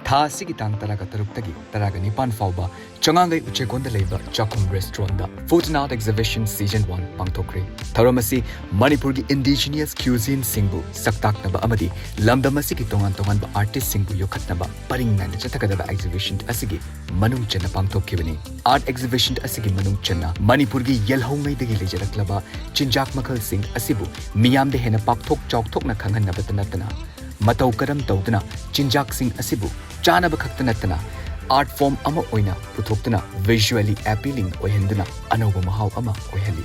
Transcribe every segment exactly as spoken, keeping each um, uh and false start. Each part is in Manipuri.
ꯊꯥ ꯑꯁꯤꯒꯤ ꯇꯥꯡ ꯇꯔꯥꯒ ꯇꯔꯨꯛꯇꯒꯤ ꯇꯔꯥꯒ ꯅꯤꯄꯥꯟ ꯐꯥꯎꯕ ꯆꯉꯥꯡꯒꯩ ꯎꯆꯦꯛꯀꯣꯟꯗ ꯂꯩꯕ ꯆꯥꯛꯈꯨꯝ restaurantꯗ Food and Art Exhibition Season one ꯄꯥꯡꯊꯣꯛꯈ꯭ꯔꯦ꯫ ꯊꯧꯔꯝ ꯑꯁꯤ ꯃꯅꯤꯄꯨꯔꯒꯤ indigenous cuisineꯁꯤꯡꯕꯨ ꯁꯛꯇꯥꯛꯅꯕ ꯑꯃꯗꯤ ꯂꯝꯗꯝ ꯑꯁꯤꯒꯤ ꯇꯣꯉꯥꯟ ꯇꯣꯉꯥꯟꯕ artistꯁꯤꯡꯕꯨ ꯌꯣꯛꯈꯠꯅꯕ ꯄꯔꯤꯡ ꯅꯥꯏꯅ ꯆꯠꯊꯒꯗꯕ exhibition ꯑꯁꯤꯒꯤ ꯃꯅꯨꯡ ꯆꯟꯅ ꯄꯥꯡꯊꯣꯛꯈꯤꯕꯅꯤ꯫ Art exhibition ꯑꯁꯤꯒꯤ ꯃꯅꯨꯡ ꯆꯟꯅ ꯃꯅꯤꯄꯨꯔꯒꯤ ꯌꯦꯜꯍꯧꯉꯩꯗꯒꯤ ꯂꯩꯖꯔꯛꯂꯕ ꯆꯤꯟꯖꯥꯛ ꯃꯈꯜꯁꯤꯡ ꯑꯁꯤꯕꯨ ꯃꯤꯌꯥꯝꯗ ꯍꯦꯟꯅ ꯄꯥꯛꯊꯣꯛ ꯆꯥꯎꯊꯣꯛꯅ ꯈꯪꯍꯟꯅꯕꯇ ꯅꯠꯇꯅ, ꯃꯇꯧ ꯀꯔꯝ ꯇꯧꯗꯨꯅ ꯆꯤꯟꯖꯥꯛꯁꯤꯡ ꯑꯁꯤꯕꯨ ꯆꯥꯅꯕ ꯈꯛꯇ ꯅꯠꯇꯅ, art form ꯑꯃ ꯑꯣꯏꯅ ꯄꯨꯊꯣꯛꯇꯨꯅ visually appealing ꯑꯣꯏꯍꯟꯗꯨꯅ ꯑꯅꯧꯕ ꯃꯍꯥꯎ ꯑꯃ ꯑꯣꯏꯍꯜꯂꯤ꯫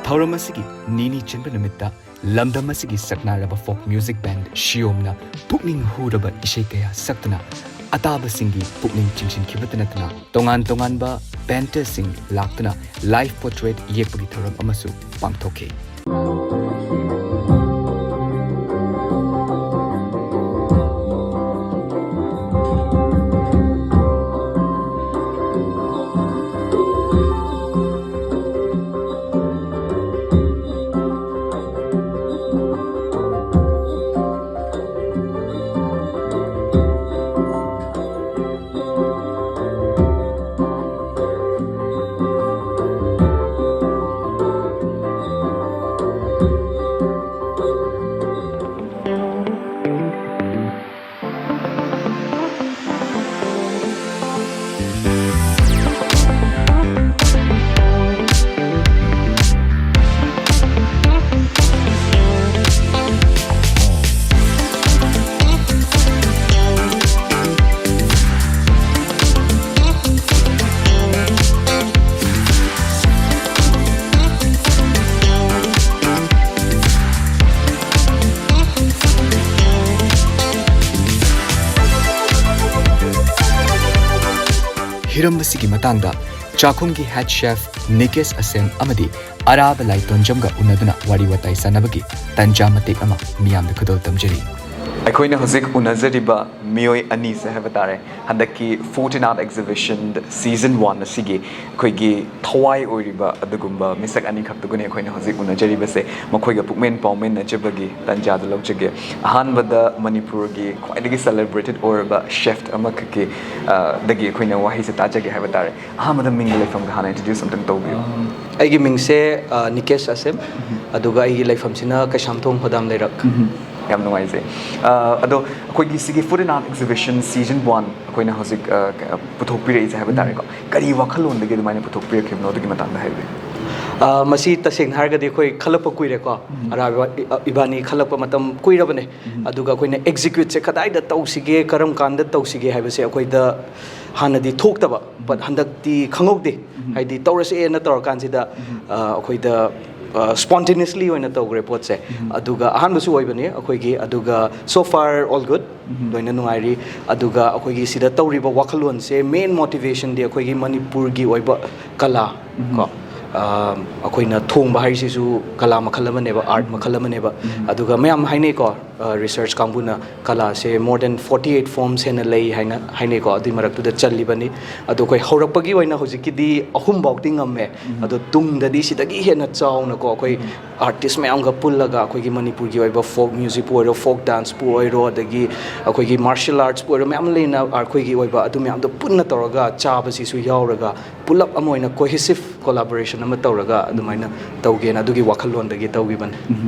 ꯊꯧꯔꯝ ꯑꯁꯤꯒꯤ ꯅꯤꯅꯤ ꯆꯟꯕ ꯅꯨꯃꯤꯠꯇ ꯂꯝꯗꯝ ꯑꯁꯤꯒꯤ ꯁꯛꯅꯥꯏꯔꯕ folk music band ꯁꯤꯌꯣꯝꯅ ꯄꯨꯛꯅꯤꯡ ꯍꯨꯔꯕ ꯏꯁꯩ ꯀꯌꯥ ꯁꯛꯇꯨꯅ ꯑꯇꯥꯕꯁꯤꯡꯒꯤ ꯄꯨꯛꯅꯤꯡ ꯆꯤꯡꯁꯤꯟꯈꯤꯕꯇ ꯅꯠꯇꯅ, ꯇꯣꯉꯥꯟ ꯇꯣꯉꯥꯟꯕ painterꯁꯤꯡ ꯂꯥꯛꯇꯨꯅ live portrait ꯌꯦꯛꯄꯒꯤ ꯊꯧꯔꯝ ꯑꯃꯁꯨ ꯄꯥꯡꯊꯣꯛꯈꯤ꯫ ꯍꯤꯔꯝ ꯑꯁꯤꯒꯤ ꯃꯇꯥꯡꯗ ꯆꯥꯛꯈꯨꯝꯒꯤ head chef ꯅꯤꯀꯦꯁ ꯑꯁꯦꯝ ꯑꯃꯗꯤ ꯑꯔꯥꯕ ꯂꯥꯏꯇꯣꯟꯖꯝꯒ ꯎꯅꯗꯨꯅ ꯋꯥꯔꯤ ꯋꯥꯇꯥꯏ ꯁꯥꯟꯅꯕꯒꯤ ꯇꯟꯖꯥ ꯃꯇꯦꯛ ꯑꯃ ꯃꯤꯌꯥꯝꯗ ꯈꯨꯗꯣꯜ ꯇꯝꯖꯔꯤ꯫ ꯑꯩꯈꯣꯏꯅ ꯍꯧꯖꯤꯛ ꯎꯅꯖꯔꯤꯕ ꯃꯤꯑꯣꯏ ꯑꯅꯤꯁꯦ ꯍꯥꯏꯕ ꯇꯥꯔꯦ, ꯍꯟꯗꯛꯀꯤ Fortin Art Exhibition Season One ꯑꯁꯤꯒꯤ ꯑꯩꯈꯣꯏꯒꯤ ꯊꯋꯥꯏ ꯑꯣꯏꯔꯤꯕ ꯑꯗꯨꯒꯨꯝꯕ ꯃꯤꯁꯛ ꯑꯅꯤꯈꯛꯇꯕꯨꯅꯤ ꯑꯩꯈꯣꯏꯅ ꯍꯧꯖꯤꯛ ꯎꯅꯖꯔꯤꯕꯁꯦ꯫ ꯃꯈꯣꯏꯒ ꯄꯨꯛꯃꯦꯟ ꯄꯥꯎꯃꯤꯟꯅꯖꯕꯒꯤ ꯇꯟꯖꯥꯗꯨ ꯂꯧꯖꯒꯦ꯫ ꯑꯍꯥꯟꯕꯗ ꯃꯅꯤꯄꯨꯔꯒꯤ ꯈ꯭ꯋꯥꯏꯗꯒꯤ celebrated ꯑꯣꯏꯔꯕ chef ꯑꯃꯈꯛꯀꯤ, ꯑ, ꯗꯒꯤ ꯑꯩꯈꯣꯏꯅ ꯋꯥꯍꯩꯁꯦ ꯇꯥꯖꯒꯦ ꯍꯥꯏꯕ ꯇꯥꯔꯦ꯫ ꯑꯍꯥꯟꯕꯗ ꯃꯤꯡꯒ ꯂꯩꯐꯝꯒ ꯍꯥꯟꯅ introduce ꯑꯝꯇꯪ ꯇꯧꯕꯤꯌꯨ꯫ ꯑꯩꯒꯤ ꯃꯤꯡꯁꯦ ꯑ, ꯅꯤꯀꯦꯁ ꯑꯁꯦꯝ꯫ ꯑꯗꯨꯒ ꯑꯩꯒꯤ ꯂꯩꯐꯝꯁꯤꯅ ꯀꯩꯁꯥꯝꯊꯣꯡ ꯍꯣꯗꯥꯝ ꯂꯩꯔꯛ꯫ ꯌꯥꯝ ꯅꯨꯡꯉꯥꯏꯖꯩ꯫ ꯑ, ꯑꯗꯣ ꯑꯩꯈꯣꯏꯒꯤ ꯁꯤꯒꯤ Fortin Art Exhibition Season One ꯑꯩꯈꯣꯏꯅ ꯍꯧꯖꯤꯛ, ꯑ, ꯀ-, ꯄꯨꯊꯣꯛꯄꯤꯔꯛꯏꯁꯦ ꯍꯥꯏꯕ ꯇꯥꯔꯦꯀꯣ꯫ ꯀꯔꯤ ꯋꯥꯈꯜꯂꯣꯟꯗꯒꯤ ꯑꯗꯨꯃꯥꯏꯅ ꯄꯨꯊꯣꯛꯄꯤꯔꯛꯈꯤꯕꯅꯣ, ꯑꯗꯨꯒꯤ ꯃꯇꯥꯡꯗ ꯍꯥꯏꯕꯤꯌꯨ꯫ ꯑ, ꯃꯁꯤ ꯇꯁꯦꯡꯅ ꯍꯥꯏꯔꯒꯗꯤ ꯑꯩꯈꯣꯏ ꯈꯜꯂꯛꯄ ꯀꯨꯏꯔꯦꯀꯣ꯫ ꯑꯔꯥꯕ ꯏꯕꯥꯅꯤ ꯈꯜꯂꯛꯄ ꯃꯇꯝ ꯀꯨꯏꯔꯕꯅꯦ꯫ ꯑꯗꯨꯒ ꯑꯩꯈꯣꯏꯅ executeꯁꯦ ꯀꯗꯥꯏꯗ ꯇꯧꯁꯤꯒꯦ, ꯀꯔꯝ ꯀꯥꯟꯗ ꯇꯧꯁꯤꯒꯦ ꯍꯥꯏꯕꯁꯦ ꯑꯩꯈꯣꯏꯗ ꯍꯥꯟꯅꯗꯤ ꯊꯣꯛꯇꯕ꯫ But ꯍꯟꯗꯛꯇꯤ ꯈꯪꯍꯧꯗꯦ꯫ ꯍꯥꯏꯗꯤ ꯇꯧꯔꯁꯦꯅ ꯇꯧꯔꯀꯥꯟꯁꯤꯗ, ꯑ, ꯑꯩꯈꯣꯏꯗ, ꯑ, spontaneously ꯑꯣꯏꯅ ꯇꯧꯈ꯭ꯔꯦ ꯄꯣꯠꯁꯦ꯫ ꯑꯗꯨꯒ ꯑꯍꯥꯟꯕꯁꯨ ꯑꯣꯏꯕꯅꯤ ꯑꯩꯈꯣꯏꯒꯤ꯫ ꯑꯗꯨꯒ so far all good, ꯂꯣꯏꯅ ꯅꯨꯡꯉꯥꯏꯔꯤ꯫ ꯑꯗꯨꯒ ꯑꯩꯈꯣꯏꯒꯤ ꯁꯤꯗ ꯇꯧꯔꯤꯕ ꯋꯥꯈꯜꯂꯣꯟꯁꯦ, main motivationꯗꯤ ꯑꯩꯈꯣꯏꯒꯤ ꯃꯅꯤꯄꯨꯔꯒꯤ ꯑꯣꯏꯕ ꯀꯂꯥ ꯀꯣ, ꯑ, ꯑꯩꯈꯣꯏꯅ ꯊꯣꯡꯕ ꯍꯥꯏꯁꯤꯁꯨ ꯀꯂꯥ ꯃꯈꯜ ꯑꯃꯅꯦꯕ, art ꯃꯈꯜ ꯑꯃꯅꯦꯕ꯫ ꯑꯗꯨꯒ ꯃꯌꯥꯝ ꯍꯥꯏꯅꯩꯀꯣ, ꯑ, research ꯀꯥꯡꯕꯨꯅ ꯀꯂꯥꯁꯦ more than forty eight forms ꯍꯦꯟꯅ ꯂꯩ ꯍꯥꯏꯅ ꯍꯥꯏꯅꯩꯀꯣ꯫ ꯑꯗꯨꯏ ꯃꯔꯛꯇꯨꯗ ꯆꯜꯂꯤꯕꯅꯤ꯫ ꯑꯗꯣ ꯑꯩꯈꯣꯏ ꯍꯧꯔꯛꯄꯒꯤ ꯑꯣꯏꯅ ꯍꯧꯖꯤꯛꯀꯤꯗꯤ ꯑꯍꯨꯝꯐꯥꯎꯗꯤ ꯉꯝꯃꯦ꯫ ꯑꯗꯣ ꯇꯨꯡꯗꯗꯤ ꯁꯤꯗꯒꯤ ꯍꯦꯟꯅ ꯆꯥꯎꯅꯀꯣ, ꯑꯩꯈꯣꯏ artist ꯃꯌꯥꯝꯒ ꯄꯨꯜꯂꯒ ꯑꯩꯈꯣꯏꯒꯤ ꯃꯅꯤꯄꯨꯔꯒꯤ ꯑꯣꯏꯕ folk musicꯄꯨ ꯑꯣꯏꯔꯣ, folk danceꯄꯨ ꯑꯣꯏꯔꯣ, ꯑꯗꯒꯤ ꯑꯩꯈꯣꯏꯒꯤ martial artsꯄꯨ ꯑꯣꯏꯔꯣ, ꯃꯌꯥꯝ ꯂꯩꯅ ꯑꯩꯈꯣꯏꯒꯤ ꯑꯣꯏꯕ, ꯑꯗꯨ ꯃꯌꯥꯝꯗꯣ ꯄꯨꯟꯅ ꯇꯧꯔꯒ ꯆꯥꯕꯁꯤꯁꯨ ꯌꯥꯎꯔꯒ ꯄꯨꯂꯞ ꯑꯃ ꯑꯣꯏꯅ cohesive collaboration ꯑꯃ ꯇꯧꯔꯒ ꯑꯗꯨꯃꯥꯏꯅ ꯇꯧꯒꯦꯅ ꯑꯗꯨꯒꯤ ꯋꯥꯈꯜꯂꯣꯟꯗꯒꯤ ꯇꯧꯈꯤꯕꯅꯤ꯫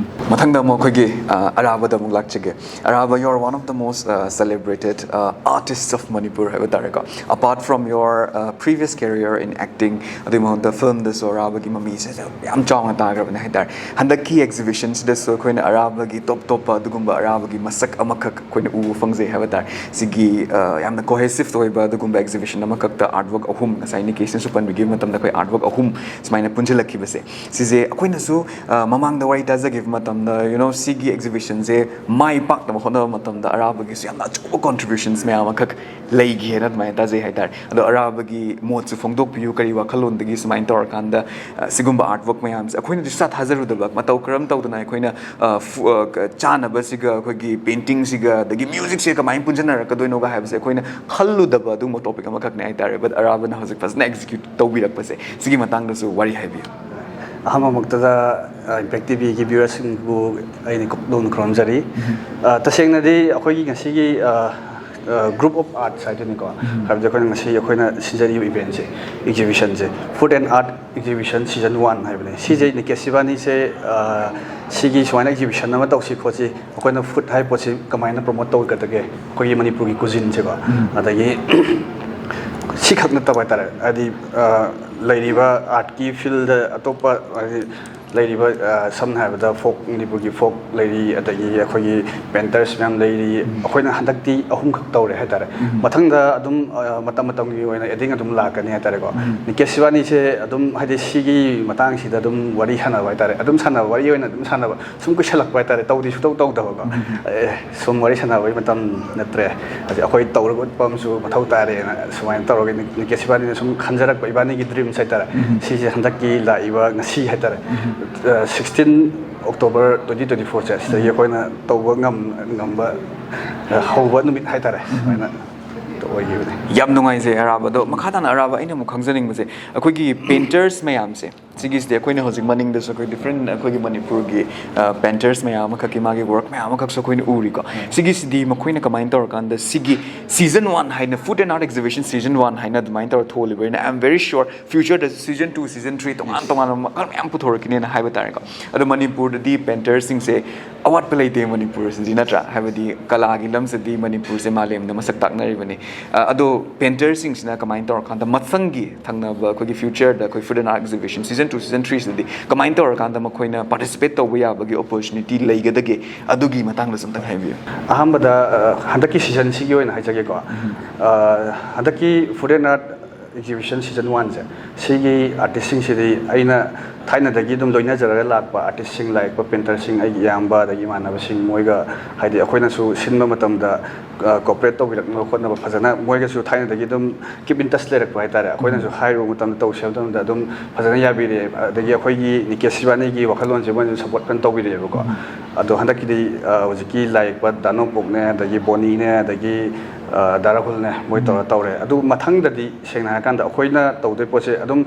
ꯃꯊꯪꯗ ꯑꯃꯨꯛ ꯑꯩꯈꯣꯏꯒꯤ, ꯑ, ꯑꯔꯥꯕꯗ ꯑꯃꯨꯛ ꯂꯥꯛꯆꯒꯦ꯫ Arab, you are one of the most, uh, celebrated, uh, artists of Manipur ꯍꯥꯏꯕ ꯇꯥꯔꯦꯀꯣ꯫ Apart from your, uh, previous career in acting, ꯑꯗꯨꯒꯤ ꯃꯍꯨꯠꯇ filmꯗꯁꯨ ꯑꯔꯥꯕꯒꯤ ꯃꯃꯤꯁꯦ ꯌꯥꯝ ꯆꯥꯎꯅ ꯇꯥꯈ꯭ꯔꯕꯅꯦ ꯍꯥꯏꯇꯥꯔꯦ꯫ ꯍꯟꯗꯛꯀꯤ exhibitionꯁꯤꯗꯁꯨ ꯑꯩꯈꯣꯏꯅ ꯑꯔꯥꯕꯒꯤ top ꯇꯣꯞꯄ ꯑꯗꯨꯒꯨꯝꯕ ꯑꯔꯥꯕꯒꯤ ꯃꯁꯛ ꯑꯃꯈꯛ ꯑꯩꯈꯣꯏꯅ ꯎꯕ ꯐꯪꯖꯩ ꯍꯥꯏꯕ ꯇꯥꯔꯦ꯫ ꯁꯤꯒꯤ, ꯑ, ꯌꯥꯝꯅ cohesive ꯑꯣꯏꯕ ꯑꯗꯨꯒꯨꯝꯕ exhibition ꯑꯃꯈꯛꯇ artwork ꯑꯍꯨꯝ, ꯉꯁꯥꯏ ꯅꯤꯀꯦꯁꯅꯁꯨ ꯄꯟꯕꯤꯈꯤꯕ ꯃꯇꯝꯗ ꯑꯩꯈꯣꯏ artwork ꯑꯍꯨꯝ ꯁꯨꯃꯥꯏꯅ ꯄꯨꯟꯁꯤꯜꯂꯛꯈꯤꯕꯁꯦ, ꯁꯤꯁꯦ ꯑꯩꯈꯣꯏꯅꯁꯨ, ꯑ, ꯃꯃꯥꯡꯗ ꯋꯥꯔꯤ ꯇꯥꯖꯈꯤꯕ ꯃꯇꯝꯗ, you know, ꯁꯤꯒꯤ exhibition ꯁꯦ ꯃꯥꯏ ꯄꯥꯛꯅꯕ ꯍꯣꯠꯅꯕ ꯃꯇꯝꯗ ꯑꯔꯥꯕꯒꯤꯁꯨ ꯌꯥꯝꯅ ꯑꯆꯧꯕ contributions ꯃꯌꯥꯝ ꯑꯃꯈꯛ ꯂꯩꯈꯤ ꯍꯥꯏꯅ ꯑꯗꯨꯃꯥꯏꯅ ꯇꯥꯖꯩ ꯍꯥꯏꯇꯥꯔꯦ꯫ ꯑꯗꯣ ꯑꯔꯥꯕꯒꯤ ꯃꯣꯠꯁꯨ ꯐꯣꯡꯗꯣꯛꯄꯤꯌꯨ, ꯀꯔꯤ ꯋꯥꯈꯜꯂꯣꯟꯗꯒꯤ ꯁꯨꯃꯥꯏꯅ ꯇꯧꯔꯀꯥꯟꯗ, ꯑ, ꯁꯤꯒꯨꯝꯕ artwork ꯃꯌꯥꯝꯁꯦ ꯑꯩꯈꯣꯏꯅꯗꯤ ꯁꯨꯡꯊꯥ ꯊꯥꯖꯔꯨꯗꯕ, ꯃꯇꯧ ꯀꯔꯝ ꯇꯧꯗꯅ ꯑꯩꯈꯣꯏꯅ, ꯑ, ꯐꯨ-, ꯑ, ꯆꯥꯅꯕꯁꯤꯒ ꯑꯩꯈꯣꯏꯒꯤ painting ꯁꯤꯒ ꯑꯗꯒꯤ music ꯁꯦ ꯀꯃꯥꯏꯅ ꯄꯨꯟꯁꯤꯟꯅꯔꯛꯀꯗꯣꯏꯅꯣꯒ ꯍꯥꯏꯕꯁꯦ ꯑꯩꯈꯣꯏꯅ ꯈꯜꯂꯨꯗꯕ ꯑꯗꯨꯒꯨꯝꯕ topic ꯑꯃꯈꯛꯅꯦ ꯍꯥꯏꯇꯥꯔꯦ꯫ But ꯑꯔꯥꯕꯅ ꯍꯧꯖꯤꯛ ꯐꯖꯅ execute ꯇꯧꯕꯤꯔꯛꯄꯁꯦ, ꯁꯤꯒꯤ ꯃꯇꯥꯡꯗꯁꯨ ꯋꯥꯔꯤ ꯍꯥꯏꯕꯤꯌꯨ꯫ ꯑꯍꯥꯟꯕꯃꯛꯇꯗ, ꯑ, Impact ꯇꯤ ꯚꯤꯒꯤ viewerꯁꯤꯡꯕꯨ ꯑꯩꯅ ꯀꯣꯛ ꯅꯧꯅ ꯈꯨꯔꯨꯝꯖꯔꯤ꯫ ꯑ, ꯇꯁꯦꯡꯅꯗꯤ ꯑꯩꯈꯣꯏꯒꯤ ꯉꯁꯤꯒꯤ, ꯑ, ꯑ, Group of Arts ꯍꯥꯏꯗꯣꯏꯅꯤꯀꯣ, ꯍꯥꯏꯕꯗꯤ ꯑꯩꯈꯣꯏꯅ ꯉꯁꯤ ꯑꯩꯈꯣꯏꯅ ꯁꯤꯟꯖꯔꯤꯕ event say, exhibition say, Food and Art Exhibition Season One ꯍꯥꯏꯕꯅꯦ꯫ ꯁꯤꯁꯦ ꯅꯤꯀꯦꯁ ꯏꯕꯥꯅꯤꯁꯦ, ꯑ, ꯁꯤꯒꯤ ꯁꯨꯃꯥꯏꯅ exhibition ꯑꯃ ꯇꯧꯁꯤ ꯈꯣꯠꯁꯤ, ꯑꯩꯈꯣꯏꯅ food ꯍꯥꯏꯕ ꯄꯣꯠꯁꯤ ꯀꯃꯥꯏꯅ promote ꯇꯧꯒꯗꯒꯦ, ꯑꯩꯈꯣꯏꯒꯤ ꯃꯅꯤꯄꯨꯔꯒꯤ cuisine ꯁꯦꯀꯣ, ꯑꯗꯒꯤ ꯁꯤꯈꯛ ꯅꯠꯇꯕ ꯍꯥꯏꯇꯥꯔꯦ, ꯍꯥꯏꯗꯤ, ꯑ, ꯂꯩꯔꯤꯕ artꯀꯤ field ꯑꯇꯣꯞꯄ, ꯍꯥꯏꯗꯤ ꯂꯩꯔꯤꯕ, ꯑ, ꯁꯝꯅ ꯍꯥꯏꯔꯕꯗ folk, ꯃꯅꯤꯄꯨꯔꯒꯤ folk ꯂꯩꯔꯤ, ꯑꯗꯒꯤ ꯑꯩꯈꯣꯏꯒꯤ painters ꯃꯌꯥꯝ ꯂꯩꯔꯤ꯫ ꯑꯩꯈꯣꯏꯅ ꯍꯟꯗꯛꯇꯤ ꯑꯍꯨꯝꯈꯛ ꯇꯧꯔꯦ ꯍꯥꯏꯇꯥꯔꯦ꯫ ꯃꯊꯪꯗ ꯑꯗꯨꯝ, ꯑ, ꯃꯇꯝ ꯃꯇꯝꯒꯤ ꯑꯣꯏꯅ adding ꯑꯗꯨꯝ ꯂꯥꯛꯀꯅꯤ ꯍꯥꯏꯇꯥꯔꯦꯀꯣ꯫ ꯅꯤꯀꯦꯁ ꯏꯕꯥꯅꯤꯁꯦ ꯑꯗꯨꯝ, ꯍꯥꯏꯗꯤ ꯁꯤꯒꯤ ꯃꯇꯥꯡꯁꯤꯗ ꯑꯗꯨꯝ ꯋꯥꯔꯤ ꯁꯥꯟꯅꯕ ꯍꯥꯏꯇꯥꯔꯦ, ꯑꯗꯨꯝ ꯁꯥꯟꯅꯕ, ꯋꯥꯔꯤ ꯑꯣꯏꯅ ꯑꯗꯨꯝ ꯁꯥꯟꯅꯕ, ꯁꯨꯝ ꯀꯨꯏꯁꯜꯂꯛꯄ ꯍꯥꯏꯇꯥꯔꯦ, ꯇꯧꯗꯤ ꯁꯨꯡꯇꯧ ꯇꯧꯗꯕꯀꯣ꯫ ꯑꯦ, ꯁꯨꯝ ꯋꯥꯔꯤ ꯁꯥꯟꯅꯕꯒꯤ ꯃꯇꯝ ꯅꯠꯇ꯭ꯔꯦ, ꯍꯥꯏꯗꯤ ꯑꯩꯈꯣꯏ ꯇꯧꯔꯒ ꯎꯠꯄ ꯑꯃꯁꯨ ꯃꯊꯧ ꯇꯥꯔꯦꯅ ꯁꯨꯃꯥꯏꯅ ꯇꯧꯔꯒ ꯅꯤ-, ꯅꯤꯀꯦꯁ ꯏꯕꯥꯅꯤꯅ ꯁꯨꯝ ꯈꯟꯖꯔꯛꯄ ꯏꯕꯥꯅꯤꯒꯤ dreams ꯍꯥꯏꯇꯥꯔꯦ꯫ ꯁꯤꯁꯦ ꯍꯟꯗꯛꯀꯤ ꯂꯥꯛꯏꯕ ꯉꯁꯤ ꯍꯥꯏꯇꯥꯔꯦ, ꯑ, sixteen October twenty twenty four ꯁꯦ, ꯁꯤꯗꯒꯤ ꯑꯩꯈꯣꯏꯅ ꯇꯧꯕ ꯉꯝ-, ꯉꯝꯕ, ꯑ, ꯍꯧꯕ ꯅꯨꯃꯤꯠ ꯍꯥꯏꯇꯥꯔꯦ, ꯁꯨꯃꯥꯏꯅ ꯑꯣꯏꯈꯤꯕꯅꯦ꯫ ꯌꯥꯝ ꯅꯨꯡꯉꯥꯏꯖꯩ ꯑꯔꯥꯕ꯫ ꯑꯗꯣ ꯃꯈꯥ ꯇꯥꯅ ꯑꯔꯥꯕ, ꯑꯩꯅ ꯑꯃꯨꯛ ꯈꯪꯖꯅꯤꯡꯕꯁꯦ, ꯑꯩꯈꯣꯏꯒꯤ painters ꯃꯌꯥꯝꯁꯦ, ꯁꯤꯒꯤꯁꯤꯗꯤ ꯑꯩꯈꯣꯏꯅ ꯍꯧꯖꯤꯛ ꯃꯅꯤꯡꯗꯁꯨ ꯑꯩꯈꯣꯏ different, ꯑꯩꯈꯣꯏꯒꯤ ꯃꯅꯤꯄꯨꯔꯒꯤ, ꯑ, painters ꯃꯌꯥꯝ ꯑꯃꯈꯛꯀꯤ ꯃꯥꯒꯤ work ꯃꯌꯥꯝ ꯑꯃꯈꯛꯁꯨ ꯑꯩꯈꯣꯏꯅ ꯎꯔꯤꯀꯣ꯫ ꯁꯤꯒꯤꯁꯤꯗꯤ ꯃꯈꯣꯏꯅ ꯀꯃꯥꯏꯅ ꯇꯧꯔꯀꯥꯟꯗ ꯁꯤꯒꯤ Season One ꯍꯥꯏꯅ, Food and Art Exhibition Season One ꯍꯥꯏꯅ ꯑꯗꯨꯃꯥꯏꯅ ꯇꯧꯔ ꯊꯣꯛꯍꯜꯂꯤꯕꯅꯤꯅ, I am very sure future ꯗꯁꯨ season two, season three ꯇꯣꯉꯥꯟ ꯇꯣꯉꯥꯟꯕ ꯃꯈꯜ ꯃꯌꯥꯝ ꯄꯨꯊꯣꯔꯛꯈꯤꯅꯦꯅ ꯍꯥꯏꯕ ꯇꯥꯔꯦꯀꯣ꯫ ꯑꯗꯣ ꯃꯅꯤꯄꯨꯔꯗꯗꯤ painterꯁꯤꯡꯁꯦ ꯑꯋꯥꯠꯄ ꯂꯩꯇꯦ ꯃꯅꯤꯄꯨꯔꯁꯤꯗꯤ, ꯅꯠꯇ꯭ꯔꯥ? ꯍꯥꯏꯕꯗꯤ ꯀꯂꯥꯒꯤ ꯂꯝꯁꯤꯗꯤ ꯃꯅꯤꯄꯨꯔꯁꯦ ꯃꯥꯂꯦꯝꯗ ꯃꯁꯛ ꯇꯥꯛꯅꯔꯤꯕꯅꯤ꯫ ꯑ, ꯑꯗꯣ painterꯁꯤꯡꯁꯤꯅ ꯀꯃꯥꯏꯅ ꯇꯧꯔꯀꯥꯟꯗ ꯃꯊꯪꯒꯤ ꯊꯪꯅꯕ ꯑꯩꯈꯣꯏꯒꯤ future ꯗ ꯑꯩꯈꯣꯏ Food and Art Exhibition Season two, Season three ꯁꯤꯗꯗꯤ ꯀꯃꯥꯏꯅ ꯇꯧꯔꯀꯥꯟꯗ ꯃꯈꯣꯏꯅ participate ꯇꯧꯕ ꯌꯥꯕꯒꯤ opportunity ꯂꯩꯒꯗꯒꯦ? ꯑꯗꯨꯒꯤ ꯃꯇꯥꯡꯗꯁꯨ ꯑꯝꯇꯪ ꯍꯥꯏꯕꯤꯌꯨ꯫ ꯑꯍꯥꯟꯕꯗ, ꯑ, ꯍꯟꯗꯛꯀꯤ season ꯁꯤꯒꯤ ꯑꯣꯏꯅ ꯍꯥꯏꯖꯒꯦꯀꯣ꯫ ꯑ, ꯍꯟꯗꯛꯀꯤ Food and Art exhibition season ꯋꯥꯟꯁꯦ, ꯁꯤꯒꯤ ꯑꯥꯔꯇꯤꯁꯁꯤꯡꯁꯤꯗꯤ ꯑꯩꯅ ꯊꯥꯏꯅꯗꯒꯤ ꯑꯗꯨꯝ ꯂꯣꯏꯅꯖꯔꯒ ꯂꯥꯛꯄ ꯑꯥꯔꯇꯤꯁꯁꯤꯡ, ꯂꯥꯏ ꯌꯦꯛꯄ ꯄꯦꯟꯇꯔꯁꯤꯡ, ꯑꯩꯒꯤ ꯏꯌꯥꯝꯕ, ꯑꯗꯒꯤ ꯏꯃꯥꯟꯅꯕꯁꯤꯡ, ꯃꯣꯏꯒ ꯍꯥꯏꯗꯤ ꯑꯩꯈꯣꯏꯅꯁꯨ ꯁꯤꯟꯕ ꯃꯇꯝꯗ ꯀꯣꯑꯣꯄꯔꯦꯠ ꯇꯧꯕꯤꯔꯛꯅꯕ ꯈꯣꯠꯅꯕ ꯐꯖꯅ ꯃꯣꯏꯒꯁꯨ ꯊꯥꯏꯅꯗꯒꯤ ꯑꯗꯨꯝ ꯀꯤꯞ ꯏꯟ ꯇꯁ ꯂꯩꯔꯛꯄ ꯍꯥꯏꯇꯥꯔꯦ꯫ ꯑꯩꯈꯣꯏꯅꯁꯨ ꯍꯥꯏꯔꯨꯕ ꯃꯇꯝꯗ ꯇꯧꯁꯦ ꯍꯥꯏꯕ ꯃꯇꯝꯗ ꯑꯗꯨꯝ ꯐꯖꯅ ꯌꯥꯕꯤꯔꯛꯑꯦ꯫ ꯑꯗꯒꯤ ꯑꯩꯈꯣꯏꯒꯤ ꯅꯤꯀꯦꯁ ꯁꯤꯕꯥꯅꯤꯒꯤ ꯋꯥꯈꯜꯂꯣꯟꯁꯦ ꯃꯣꯏꯅꯁꯨ ꯁꯞꯄꯣꯔꯠ ꯐꯖꯅ ꯇꯧꯕꯤꯔꯛꯑꯦꯕꯀꯣ꯫ ꯑꯗꯣ ꯍꯟꯗꯛꯀꯤꯗꯤ ꯑ, ꯍꯧꯖꯤꯛꯀꯤ ꯂꯥꯏ ꯌꯦꯛꯄ ꯗꯥ ꯅꯣꯡꯄꯣꯛꯅꯦ, ꯑꯗꯒꯤ ꯕꯣꯅꯤꯅꯦ, ꯑꯗꯒꯤ ꯑ, ꯗꯥ ꯔꯥꯍꯨꯜꯅꯦ, ꯃꯣꯏ ꯇꯧꯔ ꯇꯧꯔꯦ꯫ ꯑꯗꯨ ꯃꯊꯪꯗꯗꯤ ꯁꯦꯡꯅ ꯍꯥꯏꯔꯀꯥꯟꯗ ꯑꯩꯈꯣꯏꯅ ꯇꯧꯗꯣꯏ ꯄꯣꯠꯁꯦ ꯑꯗꯨꯝ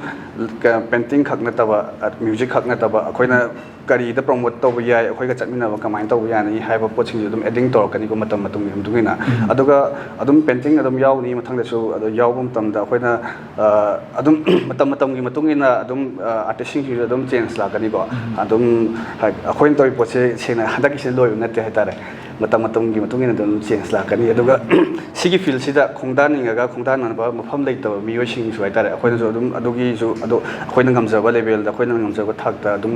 ꯄꯦꯟꯇꯤꯡ ꯈꯛ ꯅꯠꯇꯕ, ꯃ꯭ꯌꯨꯖꯤꯛ ꯈꯛ ꯅꯠꯇꯕ, ꯑꯩꯈꯣꯏꯅ ꯀꯔꯤꯗ ꯄ꯭ꯔꯣꯃꯣꯠ ꯇꯧꯕ ꯌꯥꯏ, ꯑꯩꯈꯣꯏꯒ ꯆꯠꯃꯤꯟꯅꯕ ꯀꯃꯥꯏꯅ ꯇꯧꯕ ꯌꯥꯅꯤ ꯍꯥꯏꯕ ꯄꯣꯠꯁꯤꯡꯁꯨ ꯑꯗꯨꯝ ꯑꯦꯗꯤꯡ ꯇꯧꯔꯛꯀꯅꯤꯀꯣ, ꯃꯇꯝ ꯃꯇꯝꯒꯤ ꯃꯇꯨꯡ ꯏꯟꯅ꯫ ꯑꯗꯨꯒ ꯑꯗꯨꯝ ꯄꯦꯟꯇꯤꯡ ꯑꯗꯨꯝ ꯌꯥꯎꯅꯤ ꯃꯊꯪꯗꯁꯨ꯫ ꯑꯗꯣ ꯌꯥꯎꯕ ꯃꯇꯝꯗ ꯑꯩꯈꯣꯏꯅ ꯑ, ꯑꯗꯨꯝ ꯃꯇꯝ ꯃꯇꯝꯒꯤ ꯃꯇꯨꯡ ꯏꯟꯅ ꯑꯗꯨꯝ ꯑ, ꯑꯥꯔꯇꯤꯁꯁꯤꯡꯁꯤꯁꯨ ꯑꯗꯨꯝ ꯆꯦꯟꯖ ꯂꯥꯛꯀꯅꯤꯀꯣ꯫ ꯑꯗꯨꯝ ꯍꯥꯏ-, ꯑꯩꯈꯣꯏꯅ ꯇꯧꯔꯤ ꯄꯣꯠꯁꯦ ꯁꯦꯡꯅ ꯍꯟꯗꯛꯀꯤꯁꯤꯅ ꯂꯣꯏꯕ ꯅꯠꯇꯦ ꯍꯥꯏꯇꯥꯔꯦ꯫ ꯃꯇꯝ ꯃꯇꯝꯒꯤ ꯃꯇꯨꯡ ꯏꯟꯅ ꯑꯗꯨꯝ ꯆꯦꯟꯖ ꯂꯥꯛꯀꯅꯤ꯫ ꯑꯗꯨꯒ ꯁꯤꯒꯤ ꯐꯤꯜꯁꯤꯗ ꯈꯣꯡꯗꯥꯅꯤꯡꯉꯒ ꯈꯣꯡꯗꯥꯅꯅꯕ ꯃꯐꯝ ꯂꯩꯇꯕ ꯃꯤꯑꯣꯏꯁꯤꯡꯁꯨ ꯍꯥꯏꯇꯥꯔꯦ, ꯑꯩꯈꯣꯏꯅꯁꯨ ꯑꯗꯨꯝ ꯑꯗꯨꯒꯤꯁꯨ, ꯑꯗꯣ ꯑꯩꯈꯣꯏꯅ ꯉꯝꯖꯕ ꯂꯦꯚꯦꯜꯗ, ꯑꯩꯈꯣꯏꯅ ꯉꯝꯖꯕ ꯊꯥꯛꯇ ꯑꯗꯨꯝ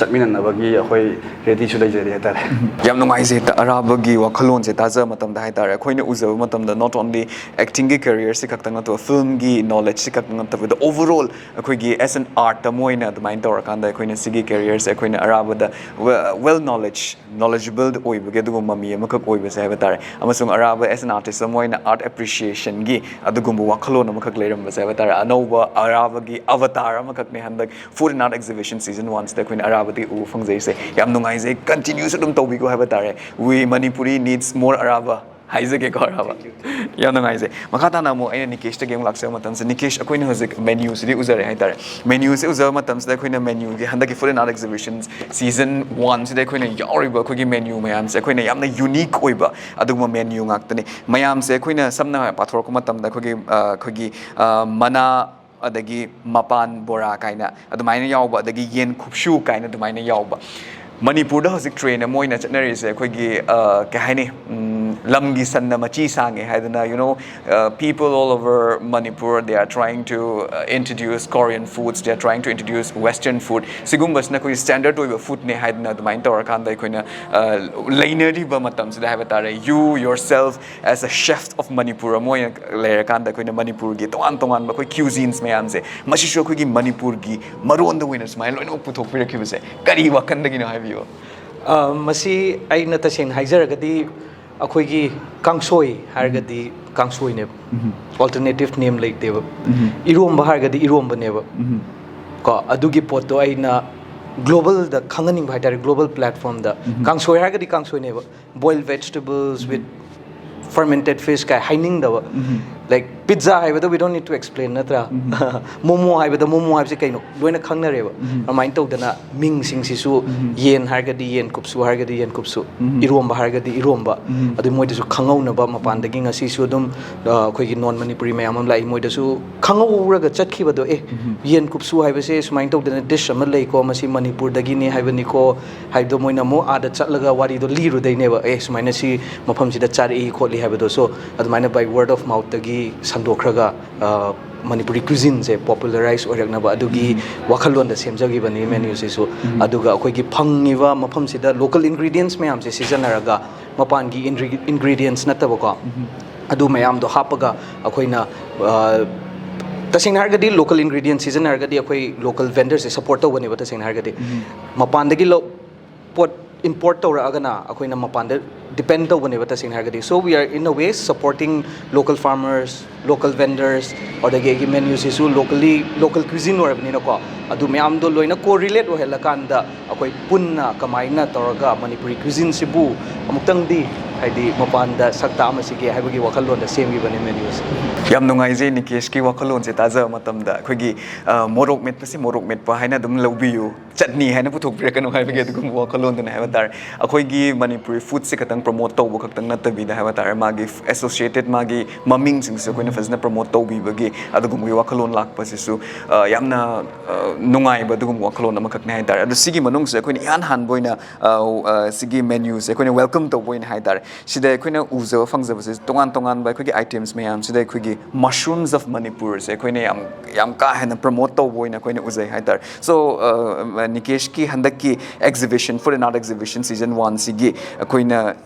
ꯆꯠꯃꯤꯟꯅꯅꯕꯒꯤ ꯑꯩꯈꯣꯏ ꯔꯦꯗꯤꯁꯨ ꯂꯩꯖꯔꯤ ꯍꯥꯏꯇꯥꯔꯦ꯫ ꯌꯥꯝ ꯅꯨꯡꯉꯥꯏꯖꯩ꯫ ꯇ-, ꯑꯔꯥꯕꯒꯤ ꯋꯥꯈꯜꯂꯣꯟꯁꯦ ꯇꯥꯖꯕ ꯃꯇꯝꯗ ꯍꯥꯏꯇꯥꯔꯦ, ꯑꯩꯈꯣꯏꯅ ꯎꯖꯕ ꯃꯇꯝꯗ not only acting ꯒꯤ career ꯁꯤ ꯈꯛꯇꯪ ꯅꯠꯇꯕ, film ꯒꯤ knowledge ꯁꯤ ꯈꯛꯇꯪ ꯅꯠꯇꯕꯗ, overall ꯑꯩꯈꯣꯏꯒꯤ as an art ꯑꯃ ꯑꯣꯏꯅ ꯑꯗꯨꯃꯥꯏꯅ ꯇꯧꯔꯀꯥꯟꯗ ꯑꯩꯈꯣꯏꯅ ꯁꯤꯒꯤ career ꯁꯦ ꯑꯩꯈꯣꯏꯅ ꯑꯔꯥꯕꯗ well, well knowledge, knowledgeable ꯑꯣꯏꯕꯒꯤ ꯑꯗꯨꯒꯨꯝꯕ ꯃꯤ ꯑꯃꯈꯛ ꯑꯣꯏꯕꯁꯦ ꯍꯥꯏꯕ ꯇꯥꯔꯦ꯫ ꯑꯃꯁꯨꯡ ꯑꯔꯥꯕ as an artist ꯑꯃ ꯑꯣꯏꯅ art appreciation ꯒꯤ ꯑꯗꯨꯒꯨꯝꯕ ꯋꯥꯈꯜꯂꯣꯟ ꯑꯃꯈꯛ ꯂꯩꯔꯝꯕꯁꯦ ꯍꯥꯏꯕ ꯇꯥꯔꯦ꯫ ꯑꯅꯧꯕ ꯑꯔꯥꯕꯒꯤ avatar ꯑꯃꯈꯛꯅꯦ ꯍꯟꯗꯛ Food and Art Exhibition Season one ꯁꯤꯗ ꯑꯩꯈꯣꯏꯅ ꯑꯔꯥꯕꯗꯒꯤ ꯎꯕ ꯐꯪꯖꯩꯁꯦ꯫ ꯌꯥꯝ ꯅꯨꯡꯉꯥꯏꯖꯩ꯫ Continue ꯁꯨ ꯑꯗꯨꯝ ꯇꯧꯕꯤꯈꯣ ꯍꯥꯏꯕ ꯇꯥꯔꯦ꯫ We Manipuri needs more ꯑꯔꯥꯕ ꯍꯥꯏꯖꯒꯦꯀꯣ, ꯑꯔꯥꯕ꯫ ꯌꯥꯝ ꯅꯨꯡꯉꯥꯏꯖꯩ꯫ ꯃꯈꯥ ꯇꯥꯅ ꯑꯃꯨꯛ ꯑꯩꯅ ꯅꯤꯀꯦꯁꯇꯒꯤ ꯑꯃꯨꯛ ꯂꯥꯛꯆꯕ ꯃꯇꯝꯁꯤꯗ, ꯅꯤꯀꯦꯁ, ꯑꯩꯈꯣꯏꯅ ꯍꯧꯖꯤꯛ menu ꯁꯤꯗꯤ ꯎꯖꯔꯦ ꯍꯥꯏꯇꯥꯔꯦ꯫ Menu ꯁꯤ ꯎꯖꯕ ꯃꯇꯝꯁꯤꯗ ꯑꯩꯈꯣꯏꯅ menu ꯒꯤ ꯍꯟꯗꯛꯀꯤ Food and Art Exhibition Season one ꯁꯤꯗ ꯑꯩꯈꯣꯏꯅ ꯌꯥꯎꯔꯤꯕ ꯑꯩꯈꯣꯏꯒꯤ menu ꯃꯌꯥꯝꯁꯦ ꯑꯩꯈꯣꯏꯅ ꯌꯥꯝꯅ unique ꯑꯣꯏꯕ ꯑꯗꯨꯒꯨꯝꯕ menu ꯉꯥꯛꯇꯅꯤ꯫ ꯃꯌꯥꯝꯁꯦ ꯑꯩꯈꯣꯏꯅ ꯁꯝꯅ ꯍꯥꯏꯔ ꯄꯥꯊꯣꯔꯛꯄ ꯃꯇꯝꯗ ꯑꯩꯈꯣꯏꯒꯤ, ꯑ, ꯑꯩꯈꯣꯏꯒꯤ, ꯑ, ꯃꯅꯥ, ꯑꯗꯒꯤ ꯃꯄꯥꯟ ꯕꯣꯔꯥ ꯀꯥꯏꯅ ꯑꯗꯨꯃꯥꯏꯅ ꯌꯥꯎꯕ, ꯑꯗꯒꯤ ꯌꯦꯟ ꯈꯨꯞꯁꯨ ꯀꯥꯏꯅ ꯑꯗꯨꯃꯥꯏꯅ ꯌꯥꯎꯕ꯫ ꯃꯅꯤꯄꯨꯔꯗ ꯍꯧꯖꯤꯛ trend ꯑꯃ ꯑꯣꯏꯅ ꯆꯠꯅꯔꯤꯁꯦ ꯑꯩꯈꯣꯏꯒꯤ, ꯑ, ꯀꯩ ꯍꯥꯏꯅꯤ, ꯎꯝ, ꯂꯝꯒꯤ ꯁꯟꯅ ꯃꯆꯤ ꯁꯥꯡꯉꯦ ꯍꯥꯏꯗꯅ, you know, uh, people all over Manipur, they are trying to uh, introduce Korean foods, they are trying to introduce Western food. ꯁꯤꯒꯨꯝꯕꯁꯤꯅ ꯑꯩꯈꯣꯏꯒꯤ standard ꯑꯣꯏꯕ foodꯅꯦ ꯍꯥꯏꯗꯅ ꯑꯗꯨꯃꯥꯏꯅ ꯇꯧꯔꯀꯥꯟꯗ ꯑꯩꯈꯣꯏꯅ uh, ꯂꯩꯅꯔꯤꯕ ꯃꯇꯝꯁꯤꯗ ꯍꯥꯏꯕ ꯇꯥꯔꯦ, you yourself as a chef of Manipur ꯑꯃ ꯑꯣꯏꯅ ꯂꯩꯔꯀꯥꯟꯗ ꯑꯩꯈꯣꯏꯅ ꯃꯅꯤꯄꯨꯔꯒꯤ ꯇꯣꯉꯥꯟ ꯇꯣꯉꯥꯟꯕ ꯑꯩꯈꯣꯏ cuisines ꯃꯌꯥꯝꯁꯦ, ꯃꯁꯤꯁꯨ ꯑꯩꯈꯣꯏꯒꯤ ꯃꯅꯤꯄꯨꯔꯒꯤ ꯃꯔꯣꯟꯗ ꯑꯣꯏꯅ ꯁꯨꯃꯥꯏꯅ ꯂꯣꯏꯅꯃꯛ ꯄꯨꯊꯣꯛꯄꯤꯔꯛꯈꯤꯕꯁꯦ ꯀꯔꯤ ꯋꯥꯈꯜꯗꯒꯤꯅꯣ ꯍꯥꯏꯕꯤꯌꯨ? ꯑ, ꯃꯁꯤ ꯑꯩꯅ ꯇꯁꯦꯡꯅ ꯍꯥꯏꯖꯔꯒꯗꯤ ꯑꯩꯈꯣꯏꯒꯤ ꯀꯥꯡꯁꯣꯏ ꯍꯥꯏꯔꯒꯗꯤ ꯀꯥꯡꯁꯣꯏꯅꯦꯕ, alternative name ꯂꯩꯇꯦꯕ꯫ ꯏꯔꯣꯝꯕ ꯍꯥꯏꯔꯒꯗꯤ ꯏꯔꯣꯝꯕꯅꯦꯕ꯫ ꯀꯣ, ꯑꯗꯨꯒꯤ ꯄꯣꯠꯇꯣ ꯑꯩꯅ global ꯗ ꯈꯪꯍꯟꯅꯤꯡꯕ ꯍꯥꯏꯇꯥꯔꯦ, global platform ꯗ꯫ ꯀꯥꯡꯁꯣꯏ ꯍꯥꯏꯔꯒꯗꯤ ꯀꯥꯡꯁꯣꯏꯅꯦꯕ, boiled vegetables with fermented fish ꯀꯥꯏ ꯍꯥꯏꯅꯤꯡꯗꯕ꯫ Like pizza ꯍꯥꯏꯕꯗ we don't need to explain, ꯅꯠꯇ꯭ꯔꯥ? Momo ꯍꯥꯏꯕꯗ momo ꯍꯥꯏꯕꯁꯦ ꯀꯩꯅꯣ ꯂꯣꯏꯅ ꯈꯪꯅꯔꯦꯕ꯫ ꯑꯗꯨꯃꯥꯏꯅ ꯇꯧꯗꯅ ꯃꯤꯡꯁꯤꯡꯁꯤꯁꯨ, ꯌꯦꯟ ꯍꯥꯏꯔꯒꯗꯤ ꯌꯦꯟ ꯀꯨꯞꯁꯨ ꯍꯥꯏꯔꯒꯗꯤ ꯌꯦꯟ ꯀꯨꯞꯁꯨ, ꯏꯔꯣꯝꯕ ꯍꯥꯏꯔꯒꯗꯤ ꯏꯔꯣꯝꯕ, ꯑꯗꯨ ꯃꯣꯏꯗꯁꯨ ꯈꯪꯍꯧꯅꯕ ꯃꯄꯥꯟꯗꯒꯤ ꯉꯁꯤꯁꯨ ꯑꯗꯨꯝ ꯑ, ꯑꯩꯈꯣꯏꯒꯤ non Manipuri ꯃꯌꯥꯝ ꯑꯃ ꯂꯥꯛꯏ, ꯃꯣꯏꯗꯁꯨ ꯈꯪꯍꯧꯔꯒ ꯆꯠꯈꯤꯕꯗꯣ, ꯑꯦ, ꯌꯦꯟ ꯀꯨꯞꯁꯨ ꯍꯥꯏꯕꯁꯦ ꯁꯨꯃꯥꯏꯅ ꯇꯧꯗꯅ dish ꯑꯃ ꯂꯩꯀꯣ, ꯃꯁꯤ ꯃꯅꯤꯄꯨꯔꯗꯒꯤꯅꯤ ꯍꯥꯏꯕꯅꯤꯀꯣ ꯍꯥꯏꯕꯗꯣ ꯃꯣꯏꯅ ꯑꯃꯨꯛ ꯑꯥꯗ ꯆꯠꯂꯒ ꯋꯥꯔꯤꯗꯣ ꯂꯤꯔꯨꯗꯣꯏꯅꯦꯕ, ꯑꯦ, ꯁꯨꯃꯥꯏꯅ ꯁꯤ ꯃꯐꯝꯁꯤꯗ ꯆꯥꯔꯛꯏ ꯈꯣꯠꯂꯤ ꯍꯥꯏꯕꯗꯣ꯫ So ꯑꯗꯨꯃꯥꯏꯅ by word of mouth ꯇꯒꯤ ꯁꯟꯗꯣꯛꯈ꯭ꯔꯒ ꯑ, ꯃꯅꯤꯄꯨꯔꯤ cuisine ꯁꯦ popularize ꯑꯣꯏꯔꯛꯅꯕ ꯑꯗꯨꯒꯤ ꯋꯥꯈꯜꯂꯣꯟꯗ ꯁꯦꯝꯖꯈꯤꯕꯅꯤ menu ꯁꯤꯁꯨ꯫ ꯑꯗꯨꯒ ꯑꯩꯈꯣꯏꯒꯤ ꯐꯪꯉꯤꯕ ꯃꯐꯝꯁꯤꯗ local ingredients ꯃꯌꯥꯝꯁꯦ ꯁꯤꯖꯤꯟꯅꯔꯒ ꯃꯄꯥꯟꯒꯤ ingre- ingredients ꯅꯠꯇꯕꯀꯣ, ꯑꯗꯨ ꯃꯌꯥꯝꯗꯣ ꯍꯥꯞꯄꯒ ꯑꯩꯈꯣꯏꯅ ꯑ, ꯇꯁꯦꯡꯅ ꯍꯥꯏꯔꯒꯗꯤ local ingredients ꯁꯤꯖꯤꯟꯅꯔꯒꯗꯤ ꯑꯩꯈꯣꯏ local vendors ꯁꯦ support ꯇꯧꯕꯅꯦꯕ꯫ ꯇꯁꯦꯡꯅ ꯍꯥꯏꯔꯒꯗꯤ ꯃꯄꯥꯟꯗꯒꯤ ꯂꯧ ꯄꯣꯠ import ꯇꯧꯔꯛꯑꯒꯅ ꯑꯩꯈꯣꯏꯅ ꯃꯄꯥꯟꯗ depend ꯇꯧꯕꯅꯦꯕ ꯇꯁꯦꯡꯅ ꯍꯥꯏꯔꯒꯗꯤ꯫ So we are in a way supporting local farmers, local vendors, ꯑꯗꯒꯤ ꯑꯩꯒꯤ menu ꯁꯤꯁꯨ locally, local cuisine ꯑꯣꯏꯔꯕꯅꯤꯅꯀꯣ, ꯑꯗꯨ ꯃꯌꯥꯝꯗꯣ ꯂꯣꯏꯅ correlate ꯑꯣꯏꯍꯜꯂꯀꯥꯟꯗ ꯑꯩꯈꯣꯏ ꯄꯨꯟꯅ ꯀꯃꯥꯏꯅ ꯇꯧꯔꯒ ꯃꯅꯤꯄꯨꯔꯤ cuisine ꯁꯤꯕꯨ ꯑꯃꯨꯛꯇꯪꯗꯤ, ꯍꯥꯏꯗꯤ, ꯃꯄꯥꯟꯗ ꯁꯛ ꯇꯥꯛꯑꯝꯃꯁꯤꯒꯦ ꯍꯥꯏꯕꯒꯤ ꯋꯥꯈꯜꯂꯣꯟꯗ ꯁꯦꯝꯈꯤꯕꯅꯤ menu ꯁꯦ꯫ ꯌꯥꯝ ꯅꯨꯡꯉꯥꯏꯖꯩ ꯅꯤꯀꯦꯁꯀꯤ ꯋꯥꯈꯜꯂꯣꯟꯁꯦ ꯇꯥꯖꯕ ꯃꯇꯝꯗ꯫ ꯑꯩꯈꯣꯏꯒꯤ ꯑ, ꯃꯣꯔꯣꯛ ꯃꯦꯠꯄꯁꯤ ꯃꯣꯔꯣꯛ ꯃꯦꯠꯄ ꯍꯥꯏꯅ ꯑꯗꯨꯝ ꯂꯧꯕꯤꯌꯨ, ꯆꯠꯅꯤ ꯍꯥꯏꯅ ꯄꯨꯊꯣꯛꯄꯤꯔꯛꯀꯅꯨ ꯍꯥꯏꯕꯒꯤ ꯑꯗꯨꯒꯨꯝꯕ ꯋꯥꯈꯜꯂꯣꯟꯗꯨꯅꯤ ꯍꯥꯏꯕ ꯇꯥꯔꯦ꯫ ꯑꯩꯈꯣꯏꯒꯤ ꯃꯅꯤꯄꯨꯔꯤ food ꯁꯦ ꯈꯇꯪ ꯄ꯭ꯔꯣꯃꯣꯠ ꯇꯧꯕ ꯈꯛꯇꯪ ꯅꯠꯇꯕꯤꯗ ꯍꯥꯏꯕ ꯇꯥꯔꯦ, ꯃꯥꯒꯤ ꯑꯦꯁꯣꯁꯤꯌꯦꯇꯦꯠ ꯃꯥꯒꯤ ꯃꯃꯤꯡꯁꯤꯡꯁꯨ ꯑꯩꯈꯣꯏꯅ ꯐꯖꯅ ꯄ꯭ꯔꯣꯃꯣꯠ ꯇꯧꯕꯤꯕꯒꯤ ꯑꯗꯨꯒꯨꯝꯕꯒꯤ ꯋꯥꯈꯜꯂꯣꯟ ꯂꯥꯛꯄꯁꯤꯁꯨ ꯑ, ꯌꯥꯝꯅ ꯑ, ꯅꯨꯡꯉꯥꯏꯕ ꯑꯗꯨꯒꯨꯝꯕ ꯋꯥꯈꯜꯂꯣꯟ ꯑꯃꯈꯛꯅꯤ ꯍꯥꯏ ꯇꯥꯔꯦ꯫ ꯑꯗꯣ ꯁꯤꯒꯤ ꯃꯅꯨꯡꯁꯤꯗ ꯑꯩꯈꯣꯏꯅ ꯏꯍꯥꯟ ꯍꯥꯟꯕ ꯑꯣꯏꯅ ꯑ, ꯑ, ꯁꯤꯒꯤ ꯃꯦꯅ꯭ꯌꯨꯁꯦ ꯑꯩꯈꯣꯏꯅ ꯋꯦꯜꯀꯝ ꯇꯧꯕ ꯑꯣꯏꯅ ꯍꯥꯏ ꯇꯥꯔꯦ, ꯁꯤꯗ ꯑꯩꯈꯣꯏꯅ ꯎꯖꯕ ꯐꯪꯖꯕꯁꯦ ꯇꯣꯉꯥꯟ ꯇꯣꯉꯥꯟꯕ ꯑꯩꯈꯣꯏꯒꯤ ꯑꯥꯏꯇꯦꯝꯁ ꯃꯌꯥꯝꯁꯤꯗ ꯑꯩꯈꯣꯏꯒꯤ Mushrooms of Manipurꯁꯦ ꯑꯩꯈꯣꯏꯅ ꯌꯥꯝ ꯌꯥꯝ ꯀꯥ ꯍꯦꯟꯅ ꯄ꯭ꯔꯣꯃꯣꯠ ꯇꯧꯕ ꯑꯣꯏꯅ ꯑꯩꯈꯣꯏꯅ ꯎꯖꯩ ꯍꯥꯏ ꯇꯥꯔꯦ꯫ ꯁꯣ ꯅꯤꯀꯦꯁꯀꯤ ꯍꯟꯗꯛꯀꯤ exhibition, Food and Art Exhibition Season Oneꯁꯤꯒꯤ ꯑꯩꯈꯣꯏꯅ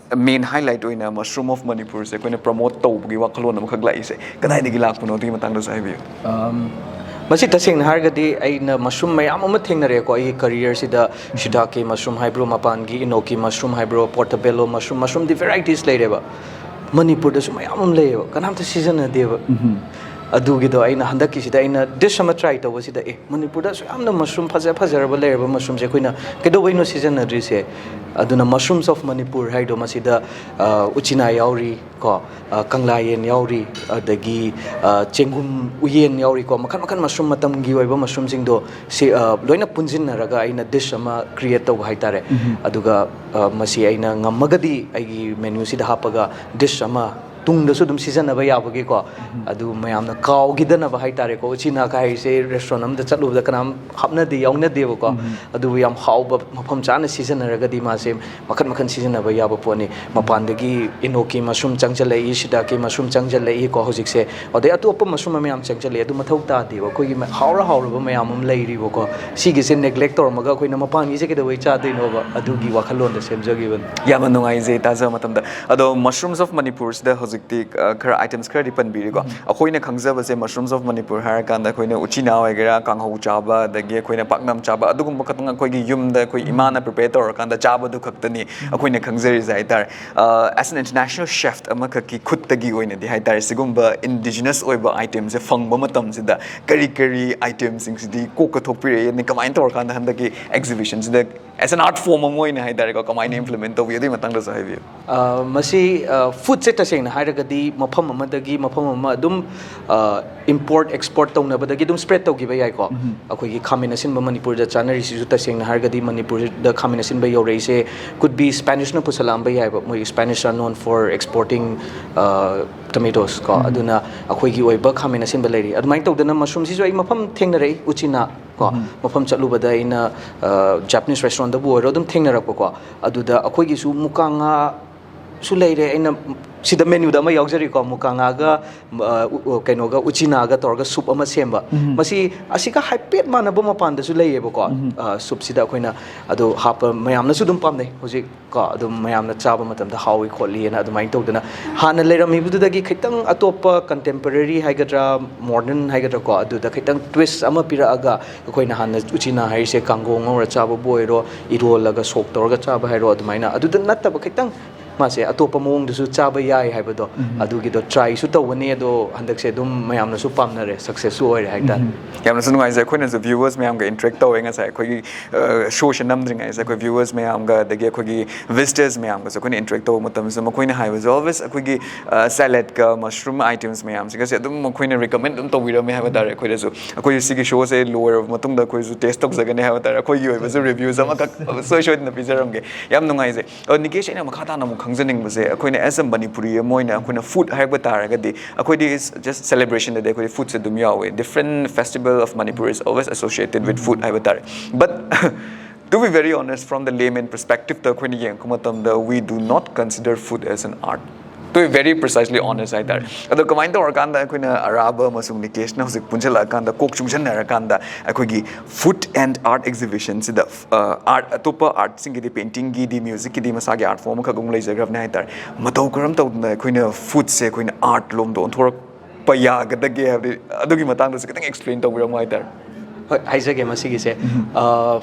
ꯃꯦꯟ ꯍꯥꯏꯂꯥꯏꯠ ꯑꯣꯏꯅ Mushroom of Manipurꯁꯦ ꯑꯩꯈꯣꯏꯅ ꯄ꯭ꯔꯣꯃꯣꯠ ꯇꯧꯕꯒꯤ ꯋꯥꯈꯜꯂꯣꯟ ꯑꯃꯈꯛ ꯂꯥꯛꯏꯁꯦ ꯀꯗꯥꯏꯗꯒꯤ ꯂꯥꯛꯄꯅꯣ? ꯑꯗꯨꯒꯤ ꯃꯇꯥꯡꯗꯁꯨ ꯍꯥꯏꯕꯤꯌꯨ꯫ ꯃꯁꯤ ꯇꯁꯦꯡꯅ ꯍꯥꯏꯔꯒꯗꯤ ꯑꯩꯅ ꯃꯁꯔꯨꯝ ꯃꯌꯥꯝ ꯑꯃ ꯊꯦꯡꯅꯔꯦꯀꯣ ꯑꯩꯒꯤ ꯀꯔꯤꯌꯔꯁꯤꯗ꯫ ꯁꯤꯇꯥꯀꯦ ꯃꯁꯔꯨꯝ ꯍꯥꯏꯕ꯭ꯔꯣ, ꯃꯄꯥꯟꯒꯤ ꯏꯅꯣꯀꯤ ꯃꯁꯔꯨꯝ ꯍꯥꯏꯕ꯭ꯔꯣ, ꯄꯣꯔꯇꯣꯕꯦꯂꯣ ꯃꯁꯔꯨꯝ, ꯃꯁꯔꯨꯝꯗꯤ ꯚꯦꯔꯥꯏꯇꯤꯁ ꯂꯩꯔꯦꯕ꯫ ꯃꯅꯤꯄꯨꯔꯗꯁꯨ ꯃꯌꯥꯝ ꯑꯃ ꯂꯩꯌꯦꯕ, ꯀꯅꯥꯝꯇ ꯁꯤꯖꯤꯟꯅꯗꯦꯕ꯫ ꯑꯗꯨꯒꯤꯗꯣ ꯑꯩꯅ ꯍꯟꯗꯛꯀꯤꯁꯤꯗ ꯑꯩꯅ ꯗꯤꯁ ꯑꯃ ꯇ꯭ꯔꯥꯏ ꯇꯧꯕꯁꯤꯗ, ꯑꯦ, ꯃꯅꯤꯄꯨꯔꯗ ꯑꯁꯨꯛ ꯌꯥꯝꯅ ꯃꯁꯔꯨꯝ ꯐꯖ ꯐꯖꯔꯕ ꯂꯩꯔꯕ ꯃꯁꯔꯨꯝꯁꯦ ꯑꯩꯈꯣꯏꯅ ꯀꯩꯗꯧꯕꯩꯅꯣ ꯁꯤꯖꯤꯟꯅꯗ꯭ꯔꯤꯁꯦ? ꯑꯗꯨꯅ Mushrooms of Manipur ꯍꯥꯏꯗꯣ ꯃꯁꯤꯗ ꯎꯆꯤꯅꯥ ꯌꯥꯎꯔꯤ ꯀꯣ, ꯀꯪꯂꯥ ꯌꯦꯟ ꯌꯥꯎꯔꯤ, ꯑꯗꯒꯤ ꯆꯦꯡꯒꯨꯝ ꯎꯌꯦꯟ ꯌꯥꯎꯔꯤꯀꯣ, ꯃꯈꯜ ꯃꯈꯜ ꯃꯁꯔꯨꯝ, ꯃꯇꯝꯒꯤ ꯑꯣꯏꯕ ꯃꯁꯔꯨꯝꯁꯤꯡꯗꯣ ꯁꯤ ꯂꯣꯏꯅ ꯄꯨꯟꯁꯤꯟꯅꯔꯒ ꯑꯩꯅ ꯗꯤꯁ ꯑꯃ ꯀ꯭ꯔꯤꯌꯦꯠ ꯇꯧꯕ ꯍꯥꯏꯇꯥꯔꯦ꯫ ꯑꯗꯨꯒ ꯃꯁꯤ ꯑꯩꯅ ꯉꯝꯃꯒꯗꯤ ꯑꯩꯒꯤ ꯃꯦꯅ꯭ꯌꯨꯁꯤꯗ ꯍꯥꯞꯄꯒ ꯗꯤꯁ ꯑꯃ ꯇꯨꯡꯗꯁꯨ ꯑꯗꯨꯝ ꯁꯤꯖꯤꯟꯅꯕ ꯌꯥꯕꯒꯤꯀꯣ, ꯑꯗꯨ ꯃꯌꯥꯝꯅ ꯀꯥꯎꯈꯤꯗꯅꯕ ꯍꯥꯏꯇꯥꯔꯦꯀꯣ꯫ ꯎꯆꯤꯅꯥ ꯀꯥꯏꯁꯦ ꯔꯦꯁꯇꯨꯔꯦꯟ ꯑꯃꯗ ꯆꯠꯂꯨꯕꯗ ꯀꯅꯥꯝ ꯍꯥꯞꯅꯗꯦ, ꯌꯥꯎꯅꯗꯦꯕꯀꯣ꯫ ꯑꯗꯨꯕꯨ ꯌꯥꯝ ꯍꯥꯎꯕ, ꯃꯐꯝ ꯆꯥꯅ ꯁꯤꯖꯤꯟꯅꯔꯒꯗꯤ ꯃꯥꯁꯦ ꯃꯈꯟ ꯃꯈꯟ ꯁꯤꯖꯤꯟꯅꯕ ꯌꯥꯕ ꯄꯣꯠꯅꯤ꯫ ꯃꯄꯥꯟꯗꯒꯤ ꯏꯅꯣꯀꯤ ꯃꯁꯔꯨꯝ ꯆꯪꯁꯤꯜꯂꯛꯏ, ꯁꯤꯇꯥꯀꯤ ꯃꯁꯔꯨꯝ ꯆꯪꯁꯤꯜꯂꯛꯏꯀꯣ ꯍꯧꯖꯤꯛꯁꯦ, ꯑꯗꯩ ꯑꯇꯣꯞꯄ ꯃꯁꯔꯨꯝ ꯃꯌꯥꯝ ꯆꯪꯁꯤꯜꯂꯛꯏ꯫ ꯑꯗꯨ ꯃꯊꯧ ꯇꯥꯗꯦꯕ꯫ ꯑꯩꯈꯣꯏꯒꯤ ꯃ- ꯍꯥꯎꯔ ꯍꯥꯎꯔꯕ ꯃꯌꯥꯝ ꯑꯃ ꯂꯩꯔꯤꯕꯀꯣ, ꯁꯤꯒꯤꯁꯦ ꯅꯦꯒ꯭ꯂꯦꯛ ꯇꯧꯔꯝꯃꯒ ꯑꯩꯈꯣꯏꯅ ꯃꯄꯥꯟꯒꯤꯁꯦ ꯀꯩꯗꯧꯕꯩ ꯆꯥꯗꯣꯏꯅꯣꯕ? ꯑꯗꯨꯒꯤ ꯋꯥꯈꯜꯂꯣꯟꯗ ꯁꯦꯝꯖꯈꯤꯕꯅꯤ꯫ ꯌꯥꯝꯅ ꯅꯨꯡꯉꯥꯏꯖꯩ ꯇꯥꯖꯕ ꯃꯇꯝꯗ꯫ ꯑꯗꯣ Mushrooms of Manipurꯁꯤꯗ ꯍꯧꯖꯤꯛꯇꯤ ꯑ, ꯈꯔ ꯑꯥꯏꯇꯦꯝꯁ ꯈꯔꯗꯤ ꯄꯟꯕꯤꯔꯤꯀꯣ꯫ ꯑꯩꯈꯣꯏꯅ ꯈꯪꯖꯕꯁꯦ Mushrooms of Manipur ꯍꯥꯏꯔꯀꯥꯟꯗ ꯑꯩꯈꯣꯏꯅ ꯎꯆꯤꯅꯥ ꯑꯣꯏꯒꯦꯔꯥ, ꯀꯥꯡꯍꯧ ꯆꯥꯕ, ꯑꯗꯒꯤ ꯑꯩꯈꯣꯏꯅ ꯄꯥꯛꯅꯝ ꯆꯥꯕ, ꯑꯗꯨꯒꯨꯝꯕ ꯈꯛꯇꯪ ꯑꯩꯈꯣꯏꯒꯤ ꯌꯨꯝꯗ ꯑꯩꯈꯣꯏ ꯏꯃꯥꯅ ꯄ꯭ꯔꯤꯄꯦꯌꯔ ꯇꯧꯔꯀꯥꯟꯗ ꯆꯥꯕꯗꯨ ꯈꯛꯇꯅꯤ ꯑꯩꯈꯣꯏꯅ ꯈꯪꯖꯔꯤꯁꯦ ꯍꯥꯏꯇꯥꯔꯦ꯫ ꯑ, as an international chef ꯑꯃꯈꯛꯀꯤ ꯈꯨꯠꯇꯒꯤ ꯑꯣꯏꯅꯗꯤ ꯍꯥꯏꯇꯥꯔꯦ, ꯁꯤꯒꯨꯝꯕ ꯏꯟꯗꯤꯖꯤꯅꯁ ꯑꯣꯏꯕ ꯑꯥꯏꯇꯦꯝꯁꯦ ꯐꯪꯕ ꯃꯇꯝꯁꯤꯗ ꯀꯔꯤ ꯀꯔꯤ ꯑꯥꯏꯇꯦꯝꯁꯤꯡꯁꯤꯗꯤ ꯀꯣꯛꯀ ꯊꯣꯛꯄꯤꯔꯛꯏ? ꯑꯗꯩ ꯀꯃꯥꯏꯅ ꯇꯧꯔꯀꯥꯟꯗ ꯍꯟꯗꯛꯀꯤ ꯑꯦꯛꯖꯤꯕꯤꯁꯟꯁꯤꯗ as an art form ꯑꯃ ꯑꯣꯏꯅ ꯍꯥꯏꯇꯥꯔꯦꯀꯣ, ꯀꯃꯥꯏꯅ ꯏꯝꯄ꯭ꯂꯤꯃꯦꯟ ꯇꯧꯕꯤ? ꯑꯗꯨꯒꯤ ꯃꯇꯥꯡꯗꯁꯨ ꯍꯥꯏꯕꯤꯌꯨ꯫ ꯑ, ꯃꯁꯤ ꯐꯨꯗꯁꯦ ꯇꯁꯦꯡꯅ ꯍꯥꯏꯔꯒꯗꯤ ꯃꯐꯝ ꯑꯃꯗꯒꯤ ꯃꯐꯝ ꯑꯃ ꯑꯗꯨꯝ ꯑ, import export ꯇꯧꯅꯕꯗꯒꯤ ꯑꯗꯨꯝ spread ꯇꯧꯈꯤꯕ ꯌꯥꯏꯀꯣ꯫ ꯑꯩꯈꯣꯏꯒꯤ ꯈꯥꯃꯦꯟ ꯑꯁꯤꯟꯕ ꯃꯅꯤꯄꯨꯔꯗ ꯆꯥꯅꯔꯤꯁꯤꯁꯨ ꯇꯁꯦꯡꯅ ꯍꯥꯏꯔꯒꯗꯤ ꯃꯅꯤꯄꯨꯔꯗ ꯈꯥꯃꯦꯟ ꯑꯁꯤꯟꯕ ꯌꯧꯔꯛꯏꯁꯦ could be Spanishꯅ ꯄꯨꯁꯜꯂꯛꯑꯝꯕ ꯌꯥꯏꯕ, ꯃꯣꯏꯒꯤ Spanish are known for exporting tomatoes ꯀꯣ꯫ ꯑꯗꯨꯅ ꯑꯩꯈꯣꯏꯒꯤ ꯑꯣꯏꯕ ꯈꯥꯃꯦꯟ ꯑꯁꯤꯟꯕ ꯂꯩꯔꯤ꯫ ꯑꯗꯨꯃꯥꯏꯅ ꯇꯧꯗꯅ mushroomꯁꯤꯁꯨ ꯑꯩ ꯃꯐꯝ ꯊꯦꯡꯅꯔꯛꯏ, ꯎꯆꯤꯅꯥ ꯀꯣ꯫ ꯃꯐꯝ ꯆꯠꯂꯨꯕꯗ ꯑꯩꯅ Japanese restaurantꯇꯕꯨ ꯑꯣꯏꯔꯣ ꯑꯗꯨꯝ ꯊꯦꯡꯅꯔꯛꯄꯀꯣ꯫ ꯑꯗꯨꯗ ꯑꯩꯈꯣꯏꯒꯤꯁꯨ ꯃꯨꯀꯥ ꯉꯥ ꯁꯨ ꯂꯩꯔꯦ꯫ ꯑꯩꯅ ꯁꯤꯗ menuꯗ ꯑꯃ ꯌꯥꯎꯖꯔꯤꯀꯣ, ꯃꯨꯀꯥ ꯉꯥꯒ, ꯑ, ꯎ-, ꯎ-, ꯀꯩꯅꯣꯒ, ꯎꯆꯤꯅꯥꯒ ꯇꯧꯔꯒ soup ꯑꯃ ꯁꯦꯝꯕ꯫ ꯃꯁꯤ ꯑꯁꯤꯒ ꯍꯥꯏꯐꯦꯠ ꯃꯥꯟꯅꯕ ꯃꯄꯥꯟꯗꯁꯨ ꯂꯩꯌꯦꯕꯀꯣ꯫ ꯑ, soupꯁꯤꯗ ꯑꯩꯈꯣꯏꯅ ꯑꯗꯨ ꯍꯥꯞꯄ ꯃꯌꯥꯝꯅꯁꯨ ꯑꯗꯨꯝ ꯄꯥꯝꯅꯩ ꯍꯧꯖꯤꯛ ꯀꯣ꯫ ꯑꯗꯨꯝ ꯃꯌꯥꯝꯅ ꯆꯥꯕ ꯃꯇꯝꯗ ꯍꯥꯎꯏ ꯈꯣꯠꯂꯤꯅ ꯑꯗꯨꯃꯥꯏꯅ ꯇꯧꯗꯅ ꯍꯥꯟꯅ ꯂꯩꯔꯝꯃꯤꯕꯗꯨꯗꯒꯤ ꯈꯤꯇꯪ ꯑꯇꯣꯞꯄ contemporary ꯍꯥꯏꯒꯗ꯭ꯔꯥ, modern ꯍꯥꯏꯒꯗ꯭ꯔꯥꯀꯣ, ꯑꯗꯨꯗ ꯈꯤꯇꯪ twist ꯑꯃ ꯄꯤꯔꯛꯑꯒ ꯑꯩꯈꯣꯏꯅ ꯍꯥꯟꯅ ꯎꯆꯤꯅꯥ ꯍꯥꯏꯔꯤꯁꯦ ꯀꯥꯡꯒꯧ ꯉꯧꯔ ꯆꯥꯕꯕꯨ ꯑꯣꯏꯔꯣ, ꯏꯔꯣꯜꯂꯒ soak ꯇꯧꯔꯒ ꯆꯥꯕ ꯍꯥꯏꯔꯣ, ꯑꯗꯨꯃꯥꯏꯅ ꯑꯗꯨꯗ ꯅꯠꯇꯕ ꯈꯤꯇꯪ ꯃꯥꯁꯦ ꯑꯇꯣꯞꯄ ꯃꯑꯣꯡꯗꯁꯨ ꯆꯥꯕ ꯌꯥꯏ ꯍꯥꯏꯕꯗꯣ, ꯑꯗꯨꯒꯤꯗꯣ tryꯁꯨ ꯇꯧꯒꯅꯤ꯫ ꯑꯗꯣ ꯍꯟꯗꯛꯁꯦ ꯑꯗꯨꯝ ꯃꯌꯥꯝꯅꯁꯨ ꯄꯥꯝꯅꯔꯦ, successꯁꯨ ꯑꯣꯏꯔꯦ ꯍꯥꯏꯇꯥꯔꯦ꯫ ꯌꯥꯝꯅꯁꯨ ꯅꯨꯡꯉꯥꯏꯖꯩ꯫ ꯑꯩꯈꯣꯏꯅꯁꯨ viewers ꯃꯌꯥꯝꯒ interact ꯇꯧꯋꯦ ꯉꯁꯥꯏ ꯑꯩꯈꯣꯏꯒꯤ, ꯑ, showꯁꯦ ꯅꯝꯗ꯭ꯔꯤꯉꯩꯁꯦ ꯑꯩꯈꯣꯏ viewers ꯃꯌꯥꯝꯒ, ꯑꯗꯒꯤ ꯑꯩꯈꯣꯏꯒꯤ visitors ꯃꯌꯥꯝꯒꯁꯨ ꯑꯩꯈꯣꯏꯅ interact ꯇꯧꯕ ꯃꯇꯝꯁꯤꯗ ꯃꯈꯣꯏꯅ ꯍꯥꯏꯕꯁꯦ always ꯑꯩꯈꯣꯏꯒꯤ, ꯑ, saladꯀ mushroom items ꯃꯌꯥꯝꯁꯤꯒꯁꯦ ꯑꯗꯨꯝ ꯃꯈꯣꯏꯅ recommend ꯑꯗꯨꯝ ꯇꯧꯕꯤꯔꯝꯃꯦ ꯍꯥꯏꯕ ꯇꯥꯔꯦ꯫ ꯑꯩꯈꯣꯏꯗꯁꯨ ꯑꯩꯈꯣꯏ ꯁꯤꯒꯤ showꯁꯦ ꯂꯣꯏꯔꯕ ꯃꯇꯨꯡꯗ ꯑꯩꯈꯣꯏꯁꯨ taste ꯇꯧꯖꯒꯅꯤ ꯍꯥꯏꯕ ꯇꯥꯔꯦ꯫ ꯑꯩꯈꯣꯏꯒꯤ ꯑꯣꯏꯕꯁꯨ reviews ꯑꯃꯈꯛ ꯁꯣꯏ ꯁꯣꯏꯗꯅ ꯄꯤꯖꯔꯝꯒꯦ꯫ ꯌꯥꯝ ꯅꯨꯡꯉꯥꯏꯖꯩ꯫ ꯑꯗꯣ ꯅꯤꯀꯦꯁ, ꯑꯩꯅ ꯃꯈꯥ ꯇꯥꯅ ꯑꯃꯨꯛ ꯈꯪꯖꯅꯤꯡꯕꯁꯦ, ꯑꯩꯈꯣꯏꯅ as a ꯃꯅꯤꯄꯨꯔꯤ ꯑꯃ ꯑꯣꯏꯅ ꯑꯩꯈꯣꯏꯅ food ꯍꯥꯏꯕ ꯇꯥꯔꯒꯗꯤ, ꯑꯩꯈꯣꯏꯗꯤ is just celebrationꯗꯗꯤ ꯑꯩꯈꯣꯏꯗꯤ foodꯁꯦ ꯑꯗꯨꯝ ꯌꯥꯎꯋꯦ꯫ Different festival of Manipur is always associated with food ꯍꯥꯏꯕ ꯇꯥꯔꯦ꯫ But to be very honest, from the layman perspectiveꯇ ꯑꯩꯈꯣꯏꯅ ꯌꯦꯡꯉꯛꯄ ꯃꯇꯝꯗ, we do not consider food as an art. To be very precisely honest ꯍꯥꯏꯇꯥꯔꯦ꯫ ꯑꯗꯣ ꯀꯃꯥꯏꯅ ꯇꯧꯔꯀꯥꯟꯗ ꯑꯩꯈꯣꯏꯅ ꯑꯔꯥꯕ ꯑꯃꯁꯨꯡ ꯅꯤꯀꯦꯁꯅ ꯍꯧꯖꯤꯛ ꯄꯨꯟꯁꯤꯜꯂꯛꯑꯀꯥꯟꯗ, ꯀꯣꯛ ꯆꯨꯡꯁꯟꯅꯔꯀꯥꯟꯗ, ꯑꯩꯈꯣꯏꯒꯤ food and art exhibitionꯁꯤꯗ, ꯑ, art, ꯑꯇꯣꯞꯄ artꯁꯤꯡꯒꯤꯗꯤ, paintingꯒꯤꯗꯤ, musicꯀꯤꯗꯤ ꯃꯁꯥꯒꯤ art form ꯑꯃꯈꯛ ꯑꯃꯨꯛ ꯂꯩꯖꯈ꯭ꯔꯕꯅꯤ ꯍꯥꯏꯇꯥꯔꯦ꯫ ꯃꯇꯧ ꯀꯔꯝ ꯇꯧꯗꯅ ꯑꯩꯈꯣꯏꯅ foodꯁꯦ ꯑꯩꯈꯣꯏꯅ art ꯂꯣꯝꯗ ꯑꯣꯟꯊꯣꯔꯛꯄ ꯌꯥꯒꯗꯒꯦ ꯍꯥꯏꯕꯗꯤ, ꯑꯗꯨꯒꯤ ꯃꯇꯥꯡꯗꯁꯨ ꯈꯤꯇꯪ explain ꯇꯧꯕꯤꯔꯝꯃꯣ ꯍꯥꯏꯇꯥꯔꯦ꯫ ꯍꯣꯏ, ꯍꯥꯏꯖꯒꯦ ꯃꯁꯤꯒꯤꯁꯦ꯫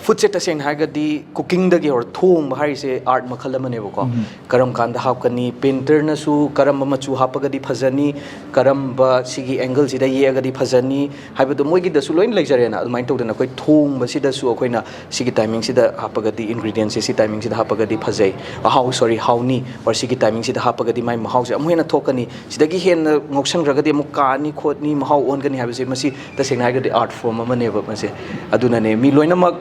ꯐꯨꯗꯁꯦ ꯇꯁꯦꯡꯅ ꯍꯥꯏꯔꯒꯗꯤ ꯀꯨꯀꯤꯡꯗꯒꯤ ꯍꯧꯔ ꯊꯣꯡꯕ ꯍꯥꯏꯔꯤꯁꯦ ꯑꯥꯔꯠ ꯃꯈꯜ ꯑꯃꯅꯦꯕꯀꯣ꯫ ꯀꯔꯝ ꯀꯥꯟꯗ ꯍꯥꯞꯀꯅꯤ, ꯄꯦꯟꯇꯔꯅꯁꯨ ꯀꯔꯝꯕ ꯃꯆꯨ ꯍꯥꯞꯄꯒꯗꯤ ꯐꯖꯅꯤ, ꯀꯔꯝꯕ ꯁꯤꯒꯤ ꯑꯦꯡꯒꯜꯁꯤꯗ ꯌꯦꯛꯑꯒꯗꯤ ꯐꯖꯅꯤ ꯍꯥꯏꯕꯗꯣ ꯃꯣꯏꯒꯤꯗꯁꯨ ꯂꯣꯏꯅ ꯂꯩꯖꯔꯦꯅ꯫ ꯑꯗꯨꯃꯥꯏꯅ ꯇꯧꯗꯅ ꯑꯩꯈꯣꯏ ꯊꯣꯡꯕꯁꯤꯗꯁꯨ ꯑꯩꯈꯣꯏꯅ ꯁꯤꯒꯤ ꯇꯥꯏꯃꯤꯡꯁꯤꯗ ꯍꯥꯞꯄꯒꯗꯤ, ꯏꯟꯒ꯭ꯔꯤꯗꯤꯌꯦꯟꯁꯦ ꯁꯤ ꯇꯥꯏꯃꯤꯡꯁꯤꯗ ꯍꯥꯞꯄꯒꯗꯤ ꯐꯖꯩ, ꯍꯥꯎ ꯁꯣꯔꯤ ꯍꯥꯎꯅꯤ, ꯑꯣꯔ ꯁꯤꯒꯤ ꯇꯥꯏꯃꯤꯡꯁꯤꯗ ꯍꯥꯞꯄꯒꯗꯤ ꯃꯥꯏ ꯃꯍꯥꯎꯁꯦ ꯑꯃꯨꯛ ꯍꯦꯟꯅ ꯊꯣꯛꯀꯅꯤ, ꯁꯤꯗꯒꯤ ꯍꯦꯟꯅ ꯉꯧꯁꯟꯈ꯭ꯔꯒꯗꯤ ꯑꯃꯨꯛ ꯀꯥꯅꯤ ꯈꯣꯠꯅꯤ, ꯃꯍꯥꯎ ꯑꯣꯟꯒꯅꯤ ꯍꯥꯏꯕꯁꯦ ꯃꯁꯤ ꯇꯁꯦꯡꯅ ꯍꯥꯏꯔꯒꯗꯤ ꯑꯥꯔꯠ ꯐꯣꯝ ꯑꯃꯅꯦꯕ ꯃꯁꯦ꯫ ꯑꯗꯨꯅꯅꯦ ꯃꯤ ꯂꯣꯏꯅꯃꯛ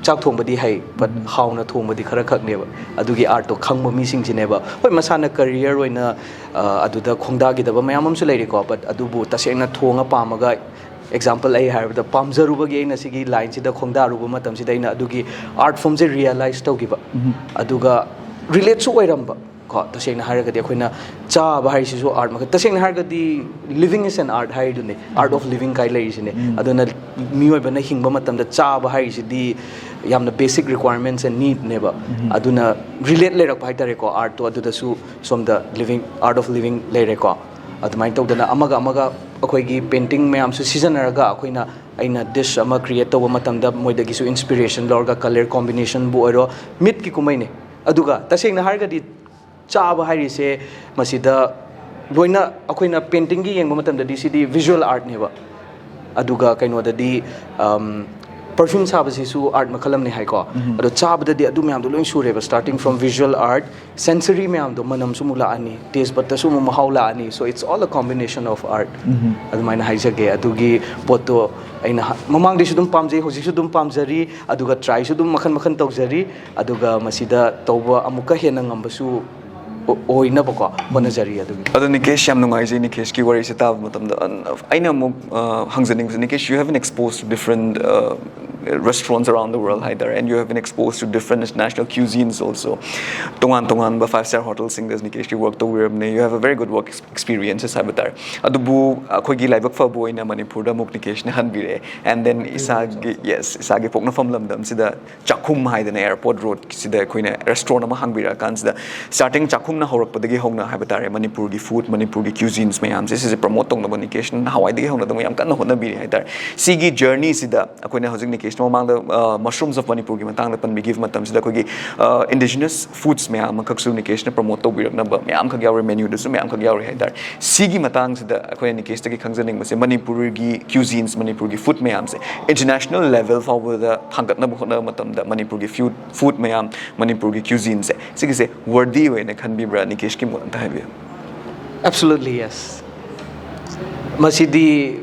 ꯆꯥꯛ ꯊꯣꯡꯕꯗꯤ ꯍꯩ, ꯕꯠ ꯍꯥꯎꯅ ꯊꯣꯡꯕꯗꯤ ꯈꯔ ꯈꯛꯅꯦꯕ꯫ ꯑꯗꯨꯒꯤ ꯑꯥꯔꯠꯇꯣ ꯈꯪꯕ ꯃꯤꯁꯤꯡꯁꯤꯅꯦꯕ ꯍꯣꯏ ꯃꯁꯥꯅ ꯀꯔꯤꯌꯔ ꯑꯣꯏꯅ ꯑ, ꯑꯗꯨꯗ ꯈꯣꯡꯗꯥꯈꯤꯗꯕ ꯃꯌꯥꯝ ꯑꯃꯁꯨ ꯂꯩꯔꯤꯀꯣ꯫ ꯕꯠ ꯑꯗꯨꯕꯨ ꯇꯁꯦꯡꯅ ꯊꯣꯡꯉ ꯄꯥꯝꯃꯒ, ꯑꯦꯛꯖꯥꯝꯄꯜ ꯑꯩ ꯍꯥꯏꯔꯕꯗ, ꯄꯥꯝꯖꯔꯨꯕꯒꯤ ꯑꯩꯅ ꯁꯤꯒꯤ ꯂꯥꯏꯟꯁꯤꯗ ꯈꯣꯡꯗꯥꯔꯨꯕ ꯃꯇꯝꯁꯤꯗ ꯑꯩꯅ ꯑꯗꯨꯒꯤ ꯑꯥꯔꯠ ꯐꯣꯝꯁꯦ ꯔꯤꯌꯦꯂꯥꯏꯁ ꯇꯧꯈꯤꯕ꯫ ꯑꯗꯨꯒ ꯔꯤꯂꯦꯠꯁꯨ ꯑꯣꯏꯔꯝꯕ ꯀꯣ꯫ ꯇꯁꯦꯡꯅ ꯍꯥꯏꯔꯒꯗꯤ ꯑꯩꯈꯣꯏꯅ ꯆꯥꯕ ꯍꯥꯏꯁꯤꯁꯨ ꯑꯥꯔꯠ ꯃꯈꯜ, ꯇꯁꯦꯡꯅ ꯍꯥꯏꯔꯒꯗꯤ living is an art ꯍꯥꯏꯔꯤꯗꯨꯅꯦ, art of living ꯀꯥꯏ ꯂꯩꯔꯤꯁꯤꯅꯦ꯫ ꯑꯗꯨꯅ ꯃꯤꯑꯣꯏꯕꯅ ꯍꯤꯡꯕ ꯃꯇꯝꯗ ꯆꯥꯕ ꯍꯥꯏꯔꯤꯁꯤꯗꯤ ꯌꯥꯝꯅ ꯕꯦꯁꯤꯛ ꯔꯤꯀ꯭ꯋꯥꯌꯔꯃꯦꯟꯠꯁ ꯑꯦꯟ ꯅꯤꯗꯅꯦꯕ꯫ ꯑꯗꯨꯅ ꯔꯤꯂꯦꯠ ꯂꯩꯔꯛꯄ ꯍꯥꯏꯇꯥꯔꯦꯀꯣ ꯑꯥꯔꯠꯇꯣ꯫ ꯑꯗꯨꯗꯁꯨ ꯁꯣꯝꯗ ꯂꯤꯕꯤꯡ, ꯑꯥꯔꯠ ꯑꯣꯐ ꯂꯤꯕꯤꯡ ꯂꯩꯔꯦꯀꯣ꯫ ꯑꯗꯨꯃꯥꯏꯅ ꯇꯧꯗꯅ ꯑꯃꯒ ꯑꯃꯒ ꯑꯩꯈꯣꯏꯒꯤ ꯄꯦꯟꯇꯤꯡ ꯃꯌꯥꯝꯁꯨ ꯁꯤꯖꯤꯟꯅꯔꯒ ꯑꯩꯈꯣꯏꯅ, ꯑꯩꯅ ꯗꯤꯁ ꯑꯃ ꯀ꯭ꯔꯤꯌꯦꯠ ꯇꯧꯕ ꯃꯇꯝꯗ ꯃꯣꯏꯗꯒꯤꯁꯨ ꯏꯟꯁꯄꯤꯔꯦꯁꯟ ꯂꯧꯔꯒ, ꯀꯂꯔ ꯀꯣꯝꯕꯤꯅꯦꯁꯟꯕꯨ ꯑꯣꯏꯔꯣ, ꯃꯤꯠꯀꯤ ꯀꯨꯝꯍꯩꯅꯦ꯫ ꯑꯗꯨꯒ ꯇꯁꯦꯡꯅ ꯍꯥꯏꯔꯒꯗꯤ ꯆꯥꯕ ꯍꯥꯏꯔꯤꯁꯦ ꯃꯁꯤꯗ ꯂꯣꯏꯅ ꯑꯩꯈꯣꯏꯅ ꯄꯦꯟꯇꯤꯡꯒꯤ ꯌꯦꯡꯕ ꯃꯇꯝꯗꯗꯤ ꯁꯤꯗꯤ ꯚꯤꯖꯨꯋꯦꯜ ꯑꯥꯔꯠꯅꯦꯕ꯫ ꯑꯗꯨꯒ ꯀꯩꯅꯣꯗꯗꯤ, ꯄꯔꯐ꯭ꯌꯨꯝ ꯁꯥꯕꯁꯤꯁꯨ ꯑꯥꯔꯠ ꯃꯈꯜ ꯑꯃꯅꯦ ꯍꯥꯏꯀꯣ꯫ ꯑꯗꯣ ꯆꯥꯕꯗꯗꯤ ꯑꯗꯨ ꯃꯌꯥꯝꯗꯣ ꯂꯣꯏ ꯁꯨꯔꯦꯕ, starting from visual art, sensory ꯃꯌꯥꯝꯗꯣ, ꯃꯅꯝꯁꯨ ꯑꯃꯨꯛ ꯂꯥꯛꯑꯅꯤ, ꯇꯦꯁ ꯕꯠꯇꯁꯨ ꯑꯃꯨꯛ ꯃꯍꯥꯎ ꯂꯥꯛꯑꯅꯤ, so it's all a combination of art꯫ ꯑꯗꯨꯃꯥꯏꯅ ꯍꯥꯏꯖꯒꯦ꯫ ꯑꯗꯨꯒꯤ ꯄꯣꯠꯇꯣ ꯑꯩꯅ ꯍ-, ꯃꯃꯥꯡꯗꯩꯁꯨ ꯑꯗꯨꯝ ꯄꯥꯝꯖꯩ, ꯍꯧꯖꯤꯛꯁꯨ ꯑꯗꯨꯝ ꯄꯥꯝꯖꯔꯤ, ꯑꯗꯨꯒ ꯇ꯭ꯔꯥꯏꯁꯨ ꯑꯗꯨꯝ ꯃꯈꯜ ꯃꯈꯜ ꯇꯧꯖꯔꯤ꯫ ꯑꯗꯨꯒ ꯃꯁꯤꯗ ꯇꯧꯕ ꯑꯃꯨꯛꯀ ꯍꯦꯟꯅ ꯉꯝꯕꯁꯨ ꯑꯣ-, ꯑꯣꯏꯅꯕꯀꯣ ꯍꯣꯠꯅꯖꯔꯤ꯫ ꯑꯗꯨꯒꯤ ꯑꯗꯣ ꯅꯤꯀꯦꯁ, ꯌꯥꯝ ꯅꯨꯡꯉꯥꯏꯖꯩ ꯅꯤꯀꯦꯁꯀꯤ ꯋꯥꯔꯤꯁꯦ ꯇꯥꯕ ꯃꯇꯝꯗ꯫ ꯑꯟ-, ꯑꯩꯅ ꯑꯃꯨꯛ, ꯑ, ꯍꯪꯖꯅꯤꯡꯕꯁꯦ, ꯅꯤꯀꯦꯁ, you have been exposed to different, uh, restaurants around the world ꯍꯥꯏꯇꯥꯔꯦ, and you have been exposed to different international cuisines also. ꯇꯣꯉꯥꯟ ꯇꯣꯉꯥꯟꯕ five star hotel ꯁꯤꯡꯗ ꯅꯤꯀꯦꯁꯇꯤ work ꯇꯧꯕꯤꯔꯕꯅꯦ. You have a very good work experiences ꯍꯥꯏꯕ ꯇꯥꯔꯦ. ꯑꯗꯨꯕꯨ ꯑꯩꯈꯣꯏꯒꯤ ꯂꯥꯏꯕꯛ ꯐꯕ ꯑꯣꯏꯅ ꯃꯅꯤꯄꯨꯔꯗ ꯑꯃꯨꯛ ꯅꯤꯀꯦꯁꯅ ꯍꯟꯕꯤꯔꯛꯑꯦ, and then ꯏꯁꯥꯒꯤ, yes, ꯏꯁꯥꯒꯤ ꯄꯣꯛꯅꯐꯝ ꯂꯝꯗꯝꯁꯤꯗ ꯆꯥꯛꯈꯨꯝ ꯍꯥꯏꯗꯅ airport road ꯁꯤꯗ ꯑꯩꯈꯣꯏꯅ restaurant ꯑꯃ ꯍꯥꯡꯕꯤꯔꯛꯑꯀꯥꯟꯁꯤꯗ, starting ꯆꯥꯛꯈꯨꯝꯅ ꯍꯧꯔꯛꯄꯗꯒꯤ ꯍꯧꯅ ꯍꯥꯏꯕ ꯇꯥꯔꯦ, ꯃꯅꯤꯄꯨꯔꯒꯤ food, ꯃꯅꯤꯄꯨꯔꯒꯤ cuisines ꯃꯌꯥꯝꯁꯦ, ꯁꯤꯁꯦ promote ꯇꯧꯅꯕ ꯅꯤꯀꯦꯁꯅ ꯅꯍꯥꯟꯋꯥꯏꯗꯒꯤ ꯍꯧꯅ ꯑꯗꯨꯝ ꯌꯥꯝ ꯀꯟꯅ ꯍꯣꯠꯅꯕꯤꯔꯤ ꯍꯥꯏ ꯇꯥꯔꯦ. ꯁꯤꯒꯤ journey ꯁꯤꯗ ꯑꯩꯈꯣꯏꯅ ꯍꯧꯖꯤꯛ ꯅꯤꯀꯦꯁꯅ ꯃꯃꯥꯡꯗ, ꯑ, Mushrooms of Manipur ꯒꯤ ꯃꯇꯥꯡꯗ ꯄꯟꯕꯤꯈꯤꯕ ꯃꯇꯝꯁꯤꯗ, ꯑꯩꯈꯣꯏꯒꯤ, ꯑ, indigenous foods ꯃꯌꯥꯝ ꯑꯃꯈꯛꯁꯨ ꯅꯤꯀꯦꯁꯅ promote ꯇꯧꯕꯤꯔꯛꯅꯕ ꯃꯌꯥꯝꯈꯛ ꯌꯥꯎꯔꯤ, menu ꯗꯁꯨ ꯃꯌꯥꯝꯈꯛ ꯌꯥꯎꯔꯤ ꯍꯥꯏ ꯇꯥꯔꯦ. ꯁꯤꯒꯤ ꯃꯇꯥꯡꯁꯤꯗ ꯑꯩꯈꯣꯏꯅ ꯅꯤꯀꯦꯁꯇꯒꯤ ꯈꯪꯖꯅꯤꯡꯕꯁꯦ, ꯃꯅꯤꯄꯨꯔꯒꯤ cuisines, ꯃꯅꯤꯄꯨꯔꯒꯤ food ꯃꯌꯥꯝꯁꯦ international level ꯐꯥꯎꯕꯗ ꯊꯥꯡꯒꯠꯅꯕ ꯍꯣꯠꯅꯕ ꯃꯇꯝꯗ ꯃꯅꯤꯄꯨꯔꯒꯤ food, food ꯃꯌꯥꯝ, ꯃꯅꯤꯄꯨꯔꯒꯤ cuisine ꯁꯦ, ꯁꯤꯒꯤꯁꯦ worthy ꯑꯣꯏꯅ ꯈꯟꯕꯤꯕ꯭ꯔꯥ? ꯅꯤꯀꯦꯁꯀꯤ ꯃꯣꯠ ꯑꯝꯇ ꯍꯥꯏꯕꯤꯌꯨ꯫ Absolutely yes. ꯃꯁꯤꯗꯤ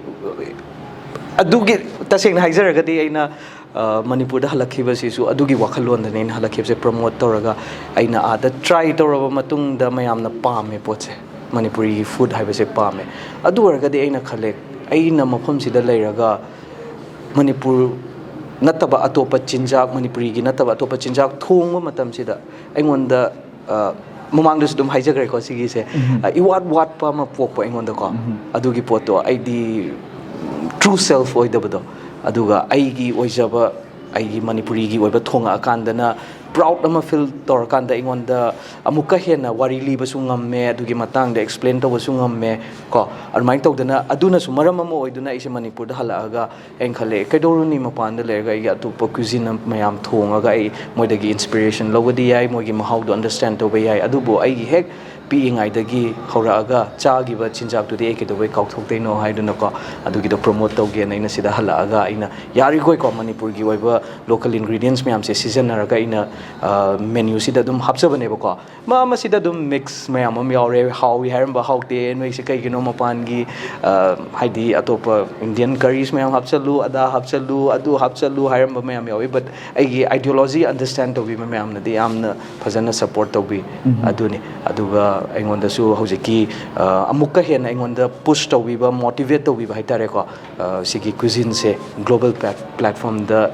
ꯑꯗꯨꯒꯤ, ꯇꯁꯦꯡꯅ ꯍꯥꯏꯖꯔꯒꯗꯤ, ꯑꯩꯅ, ꯑ, ꯃꯅꯤꯄꯨꯔꯗ ꯍꯜꯂꯛꯈꯤꯕꯁꯤꯁꯨ ꯑꯗꯨꯒꯤ ꯋꯥꯈꯜꯂꯣꯟꯗꯅꯦ ꯑꯩꯅ ꯍꯜꯂꯛꯈꯤꯕꯁꯦ, promote ꯇꯧꯔꯒ ꯑꯩꯅ ꯑꯥꯗ try ꯇꯧꯔꯕ ꯃꯇꯨꯡꯗ ꯃꯌꯥꯝꯅ ꯄꯥꯝꯃꯦ ꯄꯣꯠꯁꯦ, ꯃꯅꯤꯄꯨꯔꯤꯒꯤ food ꯍꯥꯏꯕꯁꯦ ꯄꯥꯝꯃꯦ꯫ ꯑꯗꯨ ꯑꯣꯏꯔꯒꯗꯤ ꯑꯩꯅ ꯈꯜꯂꯦ, ꯑꯩꯅ ꯃꯐꯝꯁꯤꯗ ꯂꯩꯔꯒ ꯃꯅꯤꯄꯨꯔ ꯅꯠꯇꯕ ꯑꯇꯣꯞꯄ ꯆꯤꯟꯖꯥꯛ, ꯃꯅꯤꯄꯨꯔꯤꯒꯤ ꯅꯠꯇꯕ ꯑꯇꯣꯞꯄ ꯆꯤꯟꯖꯥꯛ ꯊꯣꯡꯕ ꯃꯇꯝꯁꯤꯗ ꯑꯩꯉꯣꯟꯗ, ꯑ, ꯃꯃꯥꯡꯗꯁꯨ ꯑꯗꯨꯝ ꯍꯥꯏꯖꯈ꯭ꯔꯦꯀꯣ ꯁꯤꯒꯤꯁꯦ, ꯑ, ꯏꯋꯥꯠ ꯋꯥꯠꯄ ꯑꯃ ꯄꯣꯛꯄ ꯑꯩꯉꯣꯟꯗꯀꯣ꯫ ꯑꯗꯨꯒꯤ ꯄꯣꯠꯇꯣ ꯑꯩꯗꯤ true self ꯑꯣꯏꯗꯕꯗꯣ, ꯑꯗꯨꯒ ꯑꯩꯒꯤ ꯑꯣꯏꯖꯕ, ꯑꯩꯒꯤ ꯃꯅꯤꯄꯨꯔꯤꯒꯤ ꯑꯣꯏꯕ ꯊꯣꯡꯉꯛꯑꯀꯥꯟꯗꯅ proud ꯑꯃ feel ꯇꯧꯔꯀꯥꯟꯗ ꯑꯩꯉꯣꯟꯗ ꯑꯃꯨꯛꯀ ꯍꯦꯟꯅ ꯋꯥꯔꯤ ꯂꯤꯕꯁꯨ ꯉꯝꯃꯦ, ꯑꯗꯨꯒꯤ ꯃꯇꯥꯡꯗ explain ꯇꯧꯕꯁꯨ ꯉꯝꯃꯦ ꯀꯣ꯫ ꯑꯗꯨꯃꯥꯏꯅ ꯇꯧꯗꯅ, ꯑꯗꯨꯅꯁꯨ ꯃꯔꯝ ꯑꯃ ꯑꯣꯏꯗꯨꯅ ꯑꯩꯁꯦ ꯃꯅꯤꯄꯨꯔꯗ ꯍꯜꯂꯛꯑꯒ ꯑꯩꯅ ꯈꯜꯂꯦ, ꯀꯩꯗꯧꯔꯨꯅꯤ ꯃꯄꯥꯟꯗ ꯂꯩꯔꯒ ꯑꯩꯒꯤ ꯑꯇꯣꯞꯄ cuisine ꯃꯌꯥꯝ ꯊꯣꯡꯉꯒ ꯑꯩ ꯃꯣꯏꯗꯒꯤ inspiration ꯂꯧꯕꯗꯤ ꯌꯥꯏ, ꯃꯣꯏꯒꯤ ꯃꯍꯥꯎꯗꯣ understand ꯇꯧꯕ ꯌꯥꯏ, ꯑꯗꯨꯕꯨ ꯑꯩꯒꯤ ꯍꯦꯛ ꯄꯤꯛꯏꯉꯩꯗꯒꯤ ꯍꯧꯔꯛꯑꯒ ꯆꯥꯈꯤꯕ ꯆꯤꯟꯖꯥꯛꯇꯨꯗꯤ ꯑꯩ ꯀꯩꯗꯧꯕꯩ ꯀꯥꯎꯊꯣꯛꯇꯣꯏꯅꯣ ꯍꯥꯏꯗꯨꯅꯀꯣ, ꯑꯗꯨꯒꯤꯗꯣ promote ꯇꯧꯒꯦꯅ ꯑꯩꯅ ꯁꯤꯗ ꯍꯜꯂꯛꯑꯒ ꯑꯩꯅ ꯌꯥꯔꯤꯈꯣꯏꯀꯣ ꯃꯅꯤꯄꯨꯔꯒꯤ ꯑꯣꯏꯕ local ingredients ꯃꯌꯥꯝꯁꯦ ꯁꯤꯖꯤꯟꯅꯔꯒ ꯑꯩꯅ, ꯑ, menu ꯁꯤꯗ ꯑꯗꯨꯝ ꯍꯥꯞꯆꯕꯅꯦꯕꯀꯣ꯫ ꯃꯥ ꯃꯁꯤꯗ ꯑꯗꯨꯝ mix ꯃꯌꯥꯝ ꯑꯃ ꯌꯥꯎꯔꯦ, ꯍꯥꯎꯏ ꯍꯥꯏꯔꯝꯕ, ꯍꯥꯎꯇꯦ ꯅꯣꯏꯁꯦ ꯀꯩꯒꯤꯅꯣ, ꯃꯄꯥꯟꯒꯤ, ꯑ, ꯍꯥꯏꯗꯤ ꯑꯇꯣꯞꯄ Indian curries ꯃꯌꯥꯝ ꯍꯥꯞꯆꯜꯂꯨ, ꯑꯗꯥ ꯍꯥꯞꯆꯜꯂꯨ, ꯑꯗꯨ ꯍꯥꯞꯆꯜꯂꯨ ꯍꯥꯏꯔꯝꯕ ꯃꯌꯥꯝ ꯌꯥꯎꯏ, but ꯑꯩꯒꯤ ideology understand ꯇꯧꯕꯤꯕ ꯃꯌꯥꯝꯅꯗꯤ ꯌꯥꯝꯅ ꯐꯖꯅ support ꯇꯧꯕꯤ꯫ ꯑꯗꯨꯅꯤ꯫ ꯑꯗꯨꯒ ꯑꯩꯉꯣꯟꯗꯁꯨ ꯍꯧꯖꯤꯛꯀꯤ ꯑ, ꯑꯃꯨꯛꯀ ꯍꯦꯟꯅ ꯑꯩꯉꯣꯟꯗ ꯄꯨꯁ ꯇꯧꯕꯤꯕ, ꯃꯣꯇꯤꯚꯦꯠ ꯇꯧꯕꯤꯕ ꯍꯥꯏꯇꯥꯔꯦꯀꯣ, ꯑ, ꯁꯤꯒꯤ ꯀ꯭ꯌꯨꯖꯤꯟꯁꯦ ꯒ꯭ꯂꯣꯕꯦꯜ ꯄ꯭ꯂꯦꯠꯐꯣꯝꯗ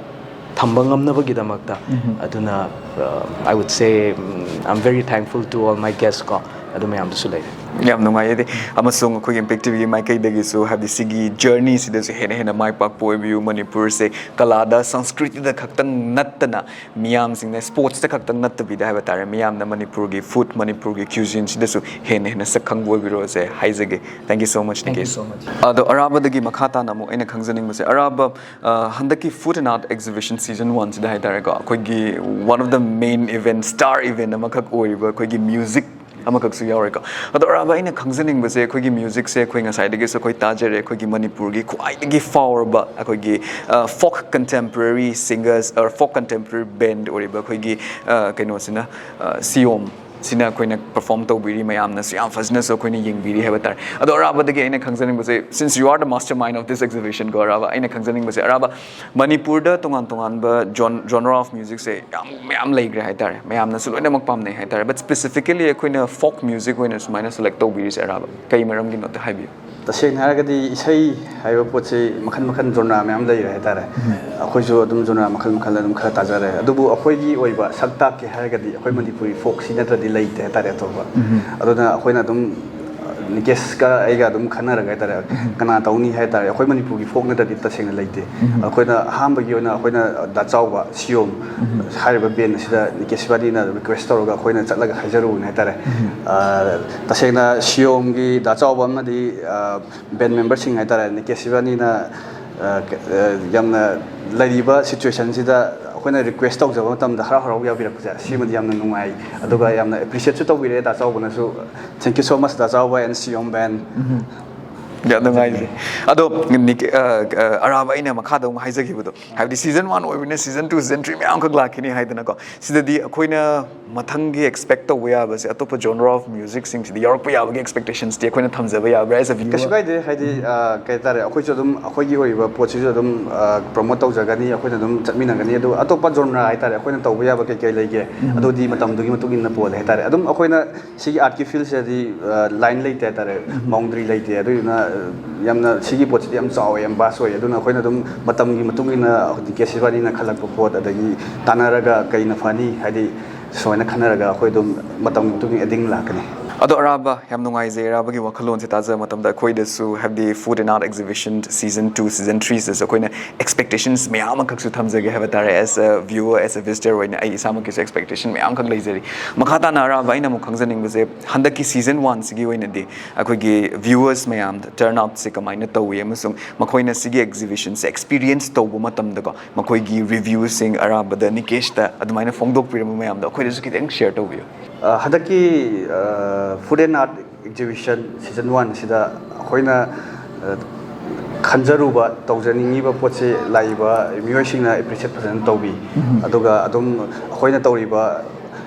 ꯊꯝꯕ ꯉꯝꯅꯕꯒꯤꯗꯃꯛꯇ꯫ ꯑꯗꯨꯅ, ꯑ, I would say, um, I'm very thankful to all my guests ꯀꯣ, ꯑꯗꯨ ꯃꯌꯥꯝꯗꯨꯁꯨ ꯂꯩꯔꯦ꯫ ꯌꯥꯝ ꯅꯨꯡꯉꯥꯏ꯫ ꯑꯗꯩ ꯑꯃꯁꯨꯡ ꯑꯩꯈꯣꯏꯒꯤ ꯏꯝꯄꯦꯛ ꯇꯤꯚꯤꯒꯤ ꯃꯥꯏꯀꯩꯗꯒꯤꯁꯨ, ꯍꯥꯏꯕꯗꯤ ꯁꯤꯒꯤ ꯖꯔꯅꯤꯁꯤꯗꯁꯨ ꯍꯦꯟꯅ ꯍꯦꯟꯅ ꯃꯥꯏ ꯄꯥꯛꯄ ꯑꯣꯏꯕꯤꯌꯨ꯫ ꯃꯅꯤꯄꯨꯔꯁꯦ ꯀꯂꯥꯗ, ꯁꯪꯁꯀ꯭ꯔꯤꯇꯤꯗ ꯈꯛꯇꯪ ꯅꯠꯇꯅ, ꯃꯤꯌꯥꯝꯁꯤꯡꯅ ꯁ꯭ꯄꯣꯔꯠꯁꯇ ꯈꯛꯇꯪ ꯅꯠꯇꯕꯤꯗ ꯍꯥꯏꯕ ꯇꯥꯔꯦ, ꯃꯤꯌꯥꯝꯅ ꯃꯅꯤꯄꯨꯔꯒꯤ ꯐꯨꯗ, ꯃꯅꯤꯄꯨꯔꯒꯤ ꯀ꯭ꯌꯨꯖꯤꯟꯁꯤꯗꯁꯨ ꯍꯦꯟꯅ ꯍꯦꯟꯅ ꯁꯛ ꯈꯪꯕ ꯑꯣꯏꯕꯤꯔꯣꯁꯦ ꯍꯥꯏꯖꯒꯦ꯫ Thank you so much, Thank you Nikes꯫ So much꯫ ꯑꯗꯣ ꯑꯔꯥꯕꯗꯒꯤ ꯃꯈꯥ ꯇꯥꯅ ꯑꯃꯨꯛ ꯑꯩꯅ ꯈꯪꯖꯅꯤꯡꯕꯁꯦ, ꯑꯔꯥꯕ, ꯑ, ꯍꯟꯗꯛꯀꯤ Food and Art Exhibition Season One ꯁꯤꯗ ꯍꯥꯏꯇꯥꯔꯦꯀꯣ, ꯑꯩꯈꯣꯏꯒꯤ one of the main event, star event ꯑꯃꯈꯛ ꯑꯣꯏꯔꯤꯕ ꯑꯩꯈꯣꯏꯒꯤ ꯃ꯭ꯌꯨꯖꯤꯛ ꯑꯃꯈꯛꯁꯨ ꯌꯥꯎꯔꯦꯀꯣ꯫ ꯑꯗꯣ ꯑꯔꯥꯕ, ꯑꯩꯅ ꯈꯪꯖꯅꯤꯡꯕꯁꯦ, ꯑꯩꯈꯣꯏꯒꯤ ꯃ꯭ꯌꯨꯖꯤꯛꯁꯦ ꯑꯩꯈꯣꯏ ꯉꯁꯥꯏꯗꯒꯤꯁꯨ ꯑꯩꯈꯣꯏ ꯇꯥꯖꯔꯦ, ꯑꯩꯈꯣꯏꯒꯤ ꯃꯅꯤꯄꯨꯔꯒꯤ ꯈ꯭ꯋꯥꯏꯗꯒꯤ ꯐꯥꯎꯔꯕ ꯑꯩꯈꯣꯏꯒꯤ, ꯑ, ꯐꯣꯛ ꯀꯟꯇꯦꯝꯄꯔꯔꯤ ꯁꯤꯡꯒꯔꯁ, ꯑ, ꯐꯣꯛ ꯀꯟꯇꯦꯝꯄꯔꯔꯤ ꯕꯦꯟꯗ ꯑꯣꯏꯔꯤꯕ ꯑꯩꯈꯣꯏꯒꯤ, ꯑ, ꯀꯩꯅꯣꯁꯤꯅ, ꯑ, ꯁꯤꯌꯣꯝ ꯁꯤꯅ ꯑꯩꯈꯣꯏꯅ ꯄꯔꯐꯣꯔꯝ ꯇꯧꯕꯤꯔꯤ, ꯃꯌꯥꯝꯅꯁꯨ ꯌꯥꯝ ꯐꯖꯅꯁꯨ ꯑꯩꯈꯣꯏꯅ ꯌꯦꯡꯕꯤꯔꯤ ꯍꯥꯏꯕ ꯇꯥꯔꯦ꯫ ꯑꯗꯣ ꯑꯔꯥꯕꯗꯒꯤ ꯑꯩꯅ ꯈꯪꯖꯅꯤꯡꯕꯁꯦ, since you are the mastermind of this exhibition ꯀꯣ, ꯑꯔꯥꯕ, ꯑꯩꯅ ꯈꯪꯖꯅꯤꯡꯕꯁꯦ, ꯑꯔꯥꯕ, ꯃꯅꯤꯄꯨꯔꯗ ꯇꯣꯉꯥꯟ ꯇꯣꯉꯥꯟꯕ ꯖꯣꯟ-, genre of musicꯁꯦ ꯌꯥꯝ ꯃꯌꯥꯝ ꯂꯩꯈ꯭ꯔꯦ ꯍꯥꯏꯇꯥꯔꯦ, ꯃꯌꯥꯝꯅꯁꯨ ꯂꯣꯏꯅꯃꯛ ꯄꯥꯝꯅꯩ ꯍꯥꯏꯇꯥꯔꯦ, but specifically ꯑꯩꯈꯣꯏꯅ ꯐꯣꯛ ꯃ꯭ꯌꯨꯖꯤꯛ ꯑꯣꯏꯅ ꯁꯨꯃꯥꯏꯅ ꯁꯦꯂꯦꯛ ꯇꯧꯕꯤꯔꯤꯁꯦ, ꯑꯔꯥꯕ, ꯀꯩ ꯃꯔꯝꯒꯤꯅꯣ ꯑꯝꯇ ꯍꯥꯏꯕꯤꯌꯨ꯫ ꯇꯁꯦꯡꯅ ꯍꯥꯏꯔꯒꯗꯤ ꯏꯁꯩ ꯍꯥꯏꯕ ꯄꯣꯠꯁꯤ ꯃꯈꯜ ꯃꯈꯜ ꯖꯣꯟꯔꯥ ꯃꯌꯥꯝ ꯂꯩꯔꯦ ꯍꯥꯏꯇꯥꯔꯦ꯫ ꯑꯩꯈꯣꯏꯁꯨ ꯑꯗꯨꯝ ꯖꯣꯟꯔꯥ ꯃꯈꯜ ꯃꯈꯜ ꯑꯗꯨꯝ ꯈꯔ ꯇꯥꯖꯔꯦ, ꯑꯗꯨꯕꯨ ꯑꯩꯈꯣꯏꯒꯤ ꯑꯣꯏꯕ ꯁꯛ ꯇꯥꯛꯀꯦ ꯍꯥꯏꯔꯒꯗꯤ ꯑꯩꯈꯣꯏ ꯃꯅꯤꯄꯨꯔꯤ ꯐꯣꯛꯁꯤ ꯅꯠꯇ꯭ꯔꯗꯤ ꯂꯩꯇꯦ ꯍꯥꯏꯇꯥꯔꯦ ꯑꯇꯣꯞꯄ꯫ ꯑꯗꯨꯅ ꯑꯩꯈꯣꯏꯅ ꯑꯗꯨꯝ ꯅꯤꯀꯦꯁꯀ ꯑꯩꯒ ꯑꯗꯨꯝ ꯈꯟꯅꯔꯒ ꯍꯥꯏꯇꯥꯔꯦ, ꯀꯅꯥ ꯇꯧꯅꯤ ꯍꯥꯏꯇꯥꯔꯦ, ꯑꯩꯈꯣꯏ ꯃꯅꯤꯄꯨꯔꯒꯤ ꯐꯣꯛ ꯅꯠꯇ꯭ꯔꯗꯤ ꯇꯁꯦꯡꯅ ꯂꯩꯇꯦ꯫ ꯑꯩꯈꯣꯏꯅ ꯑꯍꯥꯟꯕꯒꯤ ꯑꯣꯏꯅ ꯑꯩꯈꯣꯏꯅ ꯗꯥ ꯆꯥꯎꯕ ꯁꯤꯌꯣꯝ ꯍꯥꯏꯔꯤꯕ ꯕꯦꯟ ꯑꯁꯤꯗ ꯅꯤꯀꯦꯁ ꯏꯕꯥꯅꯤꯅ ꯔꯤꯀ꯭ꯋꯦꯁ ꯇꯧꯔꯒ ꯑꯩꯈꯣꯏꯅ ꯆꯠꯂꯒ ꯍꯥꯏꯖꯔꯨꯕꯅꯦ ꯍꯥꯏꯇꯥꯔꯦ꯫ ꯑ, ꯇꯁꯦꯡꯅ ꯁꯤꯌꯣꯝꯒꯤ ꯗꯥ ꯆꯥꯎꯕ ꯑꯃꯗꯤ, ꯑ, ꯕꯦꯟ ꯃꯦꯝꯕꯔꯁꯤꯡ ꯍꯥꯏꯇꯥꯔꯦ, ꯅꯤꯀꯦꯁ ꯏꯕꯥꯅꯤꯅ, ꯑ, ꯀ-, ꯑ, ꯌꯥꯝꯅ ꯂꯩꯔꯤꯕ ꯁꯤꯆꯨꯋꯦꯁꯟꯁꯤꯗ ꯑꯩꯈꯣꯏꯅ ꯔꯤꯀ꯭ꯋꯦꯁ ꯇꯧꯖꯕ ꯃꯇꯝꯗ ꯍꯔꯥꯎ ꯍꯔꯥꯎ ꯌꯥꯕꯤꯔꯛꯄꯁꯦ, ꯁꯤꯃꯗꯤ ꯌꯥꯝꯅ ꯅꯨꯡꯉꯥꯏ꯫ ꯑꯗꯨꯒ ꯌꯥꯝꯅ ꯑꯦꯄ꯭ꯔꯤꯁꯤꯌꯦꯠꯁꯨ ꯇꯧꯕꯤꯔꯛꯑꯦ ꯗꯥ ꯆꯥꯎꯕꯅꯁꯨ꯫ Thank you so much, ꯗꯥ ꯆꯥꯎꯕ and ꯁꯤꯌꯣꯝ ꯕꯦꯟ꯫ ꯌꯥꯝ ꯅꯨꯡꯉꯥꯏꯖꯩ꯫ ꯑꯗꯣ ꯅꯤꯛ- ꯑ, ꯑ, ꯑꯔꯥꯕ, ꯑꯩꯅ ꯃꯈꯥꯗ ꯑꯃꯨꯛ ꯍꯥꯏꯖꯈꯤꯕꯗꯣ, ꯍꯥꯏꯕꯗꯤ ꯁꯤꯖꯟ ꯋꯥꯟ ꯑꯣꯏꯕꯅꯤꯅ ꯁꯤꯖꯟ ꯇꯨ, ꯁꯤꯖꯟ ꯊ꯭ꯔꯤ ꯃꯌꯥꯝ ꯑꯃꯈꯛ ꯂꯥꯛꯈꯤꯅꯤ ꯍꯥꯏꯗꯅꯀꯣ꯫ ꯁꯤꯗꯗꯤ ꯑꯩꯈꯣꯏꯅ ꯃꯊꯪꯒꯤ ꯑꯦꯛꯁꯄꯦꯛ ꯇꯧꯕ ꯌꯥꯕꯁꯦ, ꯑꯇꯣꯞꯄ ꯖꯣꯅꯔ ꯑꯣꯐ ꯃ꯭ꯌꯨꯖꯤꯛꯁꯤꯡꯁꯤꯗ ꯌꯥꯎꯔꯛꯄ ꯌꯥꯕꯒꯤ ꯑꯦꯛꯁꯄꯦꯛꯇꯦꯁꯟꯁꯇꯤ ꯑꯩꯈꯣꯏꯅ ꯊꯝꯖꯕ ꯌꯥꯕ꯭ꯔꯥ, as a viewer? ꯀꯩꯁꯨ ꯀꯥꯏꯗꯦ꯫ ꯍꯥꯏꯗꯤ, ꯑ, ꯀꯩ ꯍꯥꯏꯇꯥꯔꯦ, ꯑꯩꯈꯣꯏꯁꯨ ꯑꯗꯨꯝ ꯑꯩꯈꯣꯏꯒꯤ ꯑꯣꯏꯕ ꯄꯣꯠꯁꯤꯁꯨ ꯑꯗꯨꯝ ꯄ꯭ꯔꯣꯃꯣꯠ ꯇꯧꯖꯒꯅꯤ, ꯑꯩꯈꯣꯏꯅ ꯑꯗꯨꯝ ꯆꯠꯃꯤꯟꯅꯒꯅꯤ꯫ ꯑꯗꯨꯒ ꯑꯇꯣꯞꯄ ꯖꯣꯅꯔ ꯍꯥꯏꯇꯥꯔꯦ, ꯑꯩꯈꯣꯏꯅ ꯇꯧꯕ ꯌꯥꯕ ꯀꯩ ꯀꯩ ꯂꯩꯒꯦ, ꯑꯗꯨꯗꯤ ꯃꯇꯝꯗꯨꯒꯤ ꯃꯇꯨꯡ ꯏꯟꯅ ꯄꯣꯜꯂꯦ ꯍꯥꯏꯇꯥꯔꯦ꯫ ꯑꯗꯨꯝ ꯑꯩꯈꯣꯏꯅ ꯁꯤꯒꯤ ꯑꯥꯔꯠꯀꯤ ꯐꯤꯜꯁꯤꯗꯗꯤ ꯂꯥꯏꯟ ꯂꯩꯇꯦ ꯍꯥꯏꯇꯥꯔꯦ, ꯕꯥꯎꯟꯗꯔꯤ ꯂꯩꯇꯦ꯫ ꯑꯗꯨꯗꯨꯅ, ꯑ, ꯌꯥꯝꯅ ꯁꯤꯒꯤ ꯄꯣꯠꯁꯤꯗꯤ ꯌꯥꯝ ꯆꯥꯎꯋꯦ, ꯌꯥꯝ ꯚꯥꯁ ꯑꯣꯏ꯫ ꯑꯗꯨꯅ ꯑꯩꯈꯣꯏꯅ ꯑꯗꯨꯝ ꯃꯇꯝꯒꯤ ꯃꯇꯨꯡ ꯏꯟꯅ ꯍꯧꯖꯤꯛ ꯀꯦ ꯁꯤꯕꯥꯅꯤꯅ ꯈꯜꯂꯛꯄ ꯄꯣꯠ, ꯑꯗꯒꯤ ꯇꯥꯟꯅꯔꯒ ꯀꯩꯅ ꯐꯅꯤ, ꯍꯥꯏꯗꯤ ꯁꯨꯃꯥꯏꯅ ꯈꯟꯅꯔꯒ ꯑꯩꯈꯣꯏ ꯑꯗꯨꯝ ꯃꯇꯝꯒꯤ ꯃꯇꯨꯡ ꯏꯟꯅ ꯑꯦꯗꯤꯡ ꯂꯥꯛꯀꯅꯤ꯫ ꯑꯗꯣ ꯑꯔꯥꯕ, ꯌꯥꯝ ꯅꯨꯡꯉꯥꯏꯖꯩ ꯑꯔꯥꯕꯒꯤ ꯋꯥꯈꯜꯂꯣꯟꯁꯦ ꯇꯥꯖꯕ ꯃꯇꯝꯗ꯫ ꯑꯩꯈꯣꯏꯗꯁꯨ, ꯍꯥꯏꯕꯗꯤ Food and Art Exhibition Season Two, Season Threeꯁꯤꯗꯁꯨ ꯑꯩꯈꯣꯏꯅ ꯑꯦꯛꯁꯄꯦꯛꯇꯦꯁꯟꯁ ꯃꯌꯥꯝ ꯑꯃꯈꯛꯁꯨ ꯊꯝꯖꯒꯦ ꯍꯥꯏꯕ ꯇꯥꯔꯦ꯫ As a viewer, as a visitor ꯑꯣꯏꯅ ꯑꯩ ꯏꯁꯥꯃꯛꯀꯤꯁꯨ ꯑꯦꯛꯁꯄꯦꯛꯇꯦꯁꯟ ꯃꯌꯥꯝ ꯑꯃꯈꯛ ꯂꯩꯖꯔꯤ꯫ ꯃꯈꯥ ꯇꯥꯅ ꯑꯔꯥꯕ, ꯑꯩꯅ ꯑꯃꯨꯛ ꯈꯪꯖꯅꯤꯡꯕꯁꯦ, ꯍꯟꯗꯛꯀꯤ ꯁꯤꯖꯟ ꯋꯥꯟꯁꯤꯒꯤ ꯑꯣꯏꯅꯗꯤ ꯑꯩꯈꯣꯏꯒꯤ ꯚ꯭ꯌꯨꯋꯔꯁ ꯃꯌꯥꯝꯗ ꯇꯔꯟ ꯑꯥꯎꯠꯁꯦ ꯀꯃꯥꯏꯅ ꯇꯧꯏ, ꯑꯃꯁꯨꯡ ꯃꯈꯣꯏꯅ ꯁꯤꯒꯤ ꯑꯦꯛꯖꯤꯕꯤꯁꯟꯁꯦ ꯑꯦꯛꯁꯄꯤꯔꯤꯌꯦꯟꯁ ꯇꯧꯕ ꯃꯇꯝꯗꯀꯣ, ꯃꯈꯣꯏꯒꯤ ꯔꯤꯚ꯭ꯌꯨꯁꯤꯡ ꯑꯔꯥꯕꯗ ꯅꯤꯀꯦꯁꯇ ꯑꯗꯨꯃꯥꯏꯅ ꯐꯣꯡꯗꯣꯛꯄꯤꯔꯝꯕ ꯃꯌꯥꯝꯗꯣ ꯑꯩꯈꯣꯏꯗꯁꯨ ꯈꯤꯇꯪ ꯁꯤꯌꯔ ꯇꯧꯕꯤꯌꯨ꯫ ꯑ, ꯍꯟꯗꯛꯀꯤ, ꯑ, Food and Art Exhibition Season One ꯑꯁꯤꯗ ꯑꯩꯈꯣꯏꯅ, ꯑ, ꯈꯟꯖꯔꯨꯕ, ꯇꯧꯖꯅꯤꯡꯉꯤꯕ ꯄꯣꯠꯁꯤ ꯂꯥꯛꯏꯕ ꯃꯤꯑꯣꯏꯁꯤꯡꯅ ꯑꯦꯄ꯭ꯔꯤꯁꯤꯌꯦꯠ ꯐꯖꯅ ꯇꯧꯕꯤ꯫ ꯑꯗꯨꯒ ꯑꯗꯨꯝ ꯑꯩꯈꯣꯏꯅ ꯇꯧꯔꯤꯕ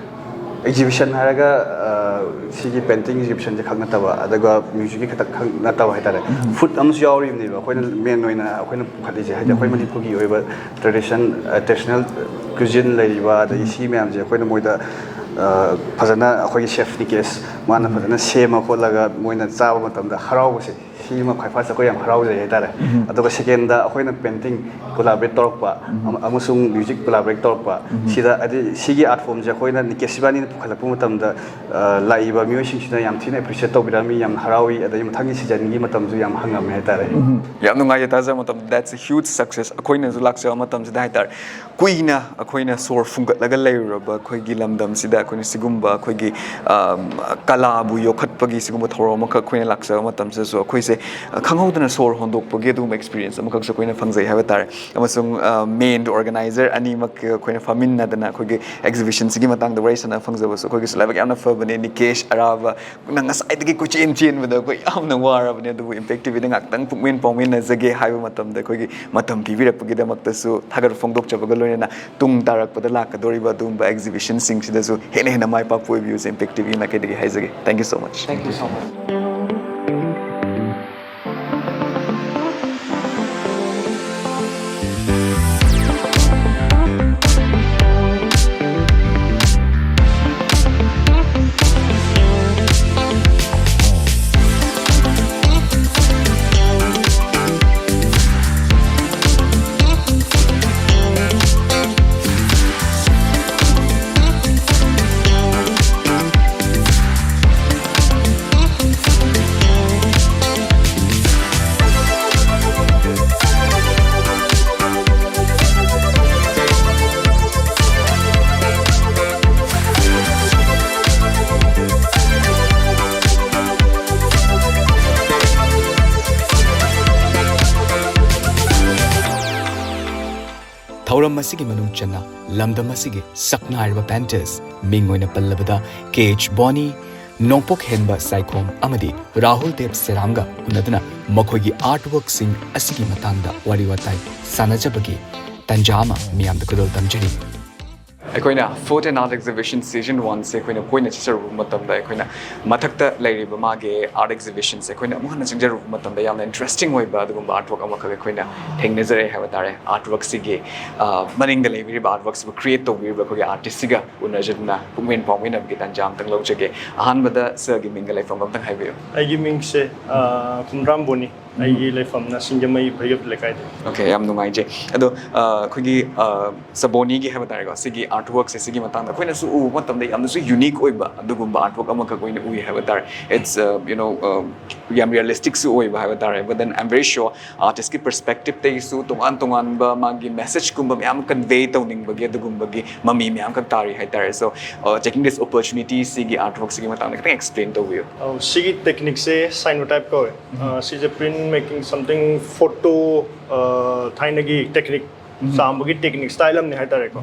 ꯑꯦꯛꯖꯤꯕꯤꯁꯟ ꯍꯥꯏꯔꯒ, ꯑ, ꯁꯤꯒꯤ ꯄꯦꯟꯇꯤꯡ ꯑꯦꯛꯖꯤꯕꯤꯁꯟꯁꯦ ꯈꯛ ꯅꯠꯇꯕ, ꯑꯗꯨꯒ ꯃ꯭ꯌꯨꯖꯤꯛꯀꯤ ꯈꯛꯇ ꯈꯛ ꯅꯠꯇꯕ ꯍꯥꯏꯇꯥꯔꯦ, ꯐꯨꯗ ꯑꯃꯁꯨ ꯌꯥꯎꯔꯤꯕꯅꯦꯕ꯫ ꯑꯩꯈꯣꯏꯅ ꯃꯦꯟ ꯑꯣꯏꯅ ꯑꯩꯈꯣꯏꯅ ꯄꯨꯈꯠꯂꯤꯁꯦ, ꯍꯥꯏꯗꯤ ꯑꯩꯈꯣꯏ ꯃꯅꯤꯄꯨꯔꯒꯤ ꯑꯣꯏꯕ ꯇ꯭ꯔꯦꯗꯤꯁꯟ, ꯇ꯭ꯔꯦꯗꯤꯁꯅꯦꯜ ꯀ꯭ꯌꯨꯖꯤꯟ ꯂꯩꯔꯤꯕ, ꯑꯗꯒꯤ ꯁꯤ ꯃꯌꯥꯝꯁꯦ ꯑꯩꯈꯣꯏꯅ ꯃꯣꯏꯗ, ꯑ, ꯐꯖꯅ ꯑꯩꯈꯣꯏꯒꯤ ꯁꯦꯐ ꯅꯤꯀꯦꯁ ꯃꯥꯅ ꯐꯖꯅ ꯁꯦꯝꯃ ꯈꯣꯠꯂꯒ ꯃꯣꯏꯅ ꯆꯥꯕ ꯃꯇꯝꯗ ꯍꯔꯥꯎꯕꯁꯦ, ꯁꯤꯃ ꯈ꯭ꯋꯥꯏ ꯐꯥꯔꯁ ꯑꯩꯈꯣꯏ ꯌꯥꯝ ꯍꯔꯥꯎꯖꯩ ꯍꯥꯏꯇꯥꯔꯦ꯫ ꯑꯗꯨꯒ ꯁꯦꯀꯦꯟꯗ ꯑꯩꯈꯣꯏꯅ ꯄꯦꯟꯇꯤꯡ ꯀꯣꯂꯥꯕꯔꯦꯠ ꯇꯧꯔꯛꯄ, ꯑꯃ-, ꯑꯃꯁꯨꯡ ꯃ꯭ꯌꯨꯖꯤꯛ ꯀꯣꯂꯥꯕꯔꯦꯠ ꯇꯧꯔꯛꯄ, ꯁꯤꯗ ꯍꯥꯏꯗꯤ ꯁꯤꯒꯤ ꯑꯥꯔꯠ ꯐꯣꯝꯁꯦ ꯑꯩꯈꯣꯏꯅ ꯅꯤꯀꯦꯁ ꯁꯤꯕꯥꯅꯤꯅ ꯄꯨꯈꯠꯂꯛꯄ ꯃꯇꯝꯗ, ꯑ, ꯂꯥꯛꯏꯕ ꯃꯤꯑꯣꯏꯁꯤꯡꯁꯤꯅ ꯌꯥꯝ ꯊꯤꯅ ꯑꯦꯄ꯭ꯔꯤꯁꯤꯌꯦꯠ ꯇꯧꯕꯤꯔꯛꯑꯝꯃꯤ, ꯌꯥꯝ ꯍꯔꯥꯎꯏ꯫ ꯑꯗꯒꯤ ꯃꯊꯪꯒꯤ ꯁꯤꯖꯟꯒꯤ ꯃꯇꯝꯁꯨ ꯌꯥꯝ ꯍꯪꯉꯝꯃꯦ ꯍꯥꯏꯇꯥꯔꯦ꯫ ꯌꯥꯝ ꯅꯨꯡꯉꯥꯏꯖꯩ ꯇꯥꯖꯕ ꯃꯇꯝꯗ꯫ That's a huge success꯫ ꯑꯩꯈꯣꯏꯅꯁꯨ ꯂꯥꯛꯆꯕ ꯃꯇꯝꯁꯤꯗ ꯍꯥꯏꯇꯥꯔꯦ, ꯀꯨꯏꯅ ꯑꯩꯈꯣꯏꯅ ꯁꯣꯔ ꯐꯨꯡꯒꯠꯂꯒ ꯂꯩꯔꯨꯔꯕ ꯑꯩꯈꯣꯏꯒꯤ ꯂꯝꯗꯝꯁꯤꯗ ꯑꯩꯈꯣꯏꯅ ꯁꯤꯒꯨꯝꯕ ꯑꯩꯈꯣꯏꯒꯤ, ꯑꯝ, ꯀꯂꯥꯕꯨ ꯌꯣꯛꯈꯠꯄꯒꯤ ꯁꯤꯒꯨꯝꯕ ꯊꯧꯔꯝ ꯑꯃꯈꯛ ꯑꯩꯈꯣꯏꯅ ꯂꯥꯛꯆꯕ ꯃꯇꯝꯁꯤꯗꯁꯨ ꯑꯩꯈꯣꯏꯁꯦ, ꯑ, ꯈꯪꯍꯧꯗꯅ ꯁꯣꯔ ꯍꯣꯟꯗꯣꯛꯄꯒꯤ ꯑꯗꯨꯒꯨꯝꯕ experience ꯑꯃꯈꯛꯁꯨ ꯑꯩꯈꯣꯏꯅ ꯐꯪꯖꯩ ꯍꯥꯏꯕ ꯇꯥꯔꯦ꯫ ꯑꯃꯁꯨꯡ, ꯑ, main organizer ꯑꯅꯤꯃꯛꯀ ꯑꯩꯈꯣꯏꯅ ꯐꯝꯃꯤꯟꯅꯗꯅ ꯑꯩꯈꯣꯏꯒꯤ exhibition ꯁꯤꯒꯤ ꯃꯇꯥꯡꯗ ꯋꯥꯔꯤ ꯁꯥꯟꯅꯕ ꯐꯪꯖꯕꯁꯨ ꯑꯩꯈꯣꯏꯒꯤꯁꯨ ꯂꯥꯏꯕꯛ ꯌꯥꯝꯅ ꯐꯕꯅꯦ꯫ ꯅꯤꯀꯦꯁ ꯑꯔꯥꯕ, ꯅꯪ ꯉꯁꯥꯏꯗꯒꯤ ꯀꯣꯏꯆꯦꯟ ꯆꯦꯟꯕꯗ ꯑꯩꯈꯣꯏ ꯌꯥꯝꯅ ꯋꯥꯔꯕꯅꯦ, ꯑꯗꯨꯕꯨ Impact ꯇꯤ ꯚꯤꯗ ꯉꯥꯛꯇꯪ ꯄꯨꯛꯃꯦꯟ ꯄꯥꯎꯃꯤꯟꯅꯖꯒꯦ ꯍꯥꯏꯕ ꯃꯇꯝꯗ ꯑꯩꯈꯣꯏꯒꯤ ꯃꯇꯝ ꯄꯤꯕꯤꯔꯛꯄꯒꯤꯗꯃꯛꯇꯁꯨ ꯊꯥꯒꯠꯄ ꯐꯣꯡꯗꯣꯛꯆꯕꯒ ꯂꯣꯏꯅꯅ ꯇꯨꯡ ꯇꯥꯔꯛꯄꯗ ꯂꯥꯛꯀꯗꯧꯔꯤꯕ ꯑꯗꯨꯒꯨꯝꯕ exhibition ꯁꯤꯡꯁꯤꯗꯁꯨ ꯍꯦꯟꯅ ꯍꯦꯟꯅ ꯃꯥꯏ ꯄꯥꯛꯄ ꯑꯣꯏꯕꯤꯌꯨꯁꯦ Impact ꯇꯤ ꯚꯤ ꯃꯥꯏꯀꯩꯗꯒꯤ ꯍꯥꯏꯖꯒꯦ꯫ Thank you so much. Thank you so much. ꯊꯧꯔꯝ ꯑꯁꯤꯒꯤ ꯃꯅꯨꯡ ꯆꯟꯅ ꯂꯝꯗꯝ ꯑꯁꯤꯒꯤ ꯁꯛꯅꯥꯏꯔꯕ painters, ꯃꯤꯡ ꯑꯣꯏꯅ ꯄꯜꯂꯕꯗ ꯀꯦ ꯑꯩꯆ ꯕꯣꯅꯤ, ꯅꯣꯡꯄꯣꯛ ꯍꯦꯟꯕ ꯁꯥꯏꯈꯣꯝ ꯑꯃꯗꯤ ꯔꯥꯍꯨꯜ ꯗꯦꯕ ꯁꯦꯔꯥꯝꯒ ꯎꯅꯗꯨꯅ ꯃꯈꯣꯏꯒꯤ artwork ꯁꯤꯡ ꯑꯁꯤꯒꯤ ꯃꯇꯥꯡꯗ ꯋꯥꯔꯤ ꯋꯥꯇꯥꯏ ꯁꯥꯟꯅꯖꯕꯒꯤ ꯇꯟꯖꯥ ꯑꯃ ꯃꯤꯌꯥꯝꯗ ꯈꯨꯗꯣꯜ ꯇꯝꯖꯔꯤ꯫ ꯑꯩꯈꯣꯏꯅ Food and Art Exhibition Season one ꯁꯦ ꯑꯩꯈꯣꯏꯅ ꯀꯣꯏꯅ ꯆꯠꯆꯔꯨꯕ ꯃꯇꯝꯗ, ꯑꯩꯈꯣꯏꯅ ꯃꯊꯛꯇ ꯂꯩꯔꯤꯕ ꯃꯥꯒꯤ art exhibition ꯁꯦ ꯑꯩꯈꯣꯏꯅ ꯑꯃꯨꯛ ꯍꯟꯅ ꯆꯪꯖꯔꯨꯕ ꯃꯇꯝꯗ ꯌꯥꯝꯅ interesting ꯑꯣꯏꯕ ꯑꯗꯨꯒꯨꯝꯕ artwork ꯑꯃꯈꯛ ꯑꯩꯈꯣꯏꯅ ꯊꯦꯡꯅꯖꯔꯦ ꯍꯥꯏꯕ ꯇꯥꯔꯦ꯫ Artwork ꯁꯤꯒꯤ, ꯑ, ꯃꯅꯤꯡꯗ ꯂꯩꯕꯤꯔꯤꯕ artwork ꯁꯤꯕꯨ create ꯇꯧꯕꯤꯔꯤꯕ ꯑꯩꯈꯣꯏꯒꯤ artist ꯁꯤꯒ ꯎꯅꯖꯗꯨꯅ ꯄꯨꯛꯃꯦꯟ ꯄꯥꯎꯃꯤꯟꯅꯕꯒꯤ ꯇꯥꯟꯖꯥ ꯑꯃꯇꯪ ꯂꯧꯖꯒꯦ꯫ ꯑꯍꯥꯟꯕꯗ sir ꯒꯤ ꯃꯤꯡꯒ ꯂꯩꯐꯝꯒ ꯑꯝꯇꯪ ꯍꯥꯏꯕꯤꯌꯨ꯫ ꯑꯩꯒꯤ ꯃꯤꯡꯁꯦ, ꯑ, ꯈꯨꯟꯗ꯭ꯔꯥꯝ ꯕꯣꯅꯤ꯫ ꯑꯩꯒꯤ ꯂꯩꯐꯝꯅ ꯁꯤꯡꯖꯃꯩ ꯚꯩꯔꯞ ꯂꯩꯀꯥꯏꯗ꯫ Okay, ꯌꯥꯝ ꯅꯨꯡꯉꯥꯏꯖꯩ꯫ ꯑꯗꯣ, ꯑ, ꯑꯩꯈꯣꯏꯒꯤ, ꯑ, ꯁꯕꯣꯅꯤꯒꯤ ꯍꯥꯏꯕ ꯇꯥꯔꯦꯀꯣ, ꯁꯤꯒꯤ artwork ꯁꯦ, ꯁꯤꯒꯤ ꯃꯇꯥꯡꯗ ꯑꯩꯈꯣꯏꯅꯁꯨ ꯎꯕ ꯃꯇꯝꯗ ꯌꯥꯝꯅꯁꯨ unique ꯑꯣꯏꯕ ꯑꯗꯨꯒꯨꯝꯕ artwork ꯑꯃꯈꯛ ꯑꯣꯏꯅ ꯎꯏ ꯍꯥꯏꯕ ꯇꯥꯔꯦ꯫ It's, uh, you know, uh, ꯌꯥꯝ ꯔꯤꯌꯦꯂꯤꯁꯇꯤꯛꯁꯨ ꯑꯣꯏꯕ ꯍꯥꯏꯕ ꯇꯥꯔꯦ꯫ But then I'm very sure artistꯀꯤ perspectiveꯇꯒꯤꯁꯨ ꯇꯣꯉꯥꯟ ꯇꯣꯉꯥꯟꯕ ꯃꯥꯒꯤ messageꯀꯨꯝꯕ ꯃꯌꯥꯝ convey ꯇꯧꯅꯤꯡꯕꯒꯤ ꯑꯗꯨꯒꯨꯝꯕꯒꯤ ꯃꯃꯤ ꯃꯌꯥꯝ ꯈꯛ ꯇꯥꯔꯤ ꯍꯥꯏꯇꯥꯔꯦ꯫ So, uh, taking this opportunity, ꯁꯤꯒꯤ artworkꯁꯤꯒꯤ ꯃꯇꯥꯡꯗ ꯈꯤꯇꯪ explain ꯇꯧꯕꯤꯌꯨ꯫ ꯑꯧ, ꯁꯤꯒꯤ techniqueꯁꯦ cyanotype ꯀꯧꯋꯦ꯫ ꯑ, ꯁꯤꯁꯦ print making something photo, ꯑ, ꯊꯥꯏꯅꯒꯤ technique, ꯆꯥꯝꯕꯒꯤ technique style ꯑꯃꯅꯤ ꯍꯥꯏꯇꯥꯔꯦꯀꯣ꯫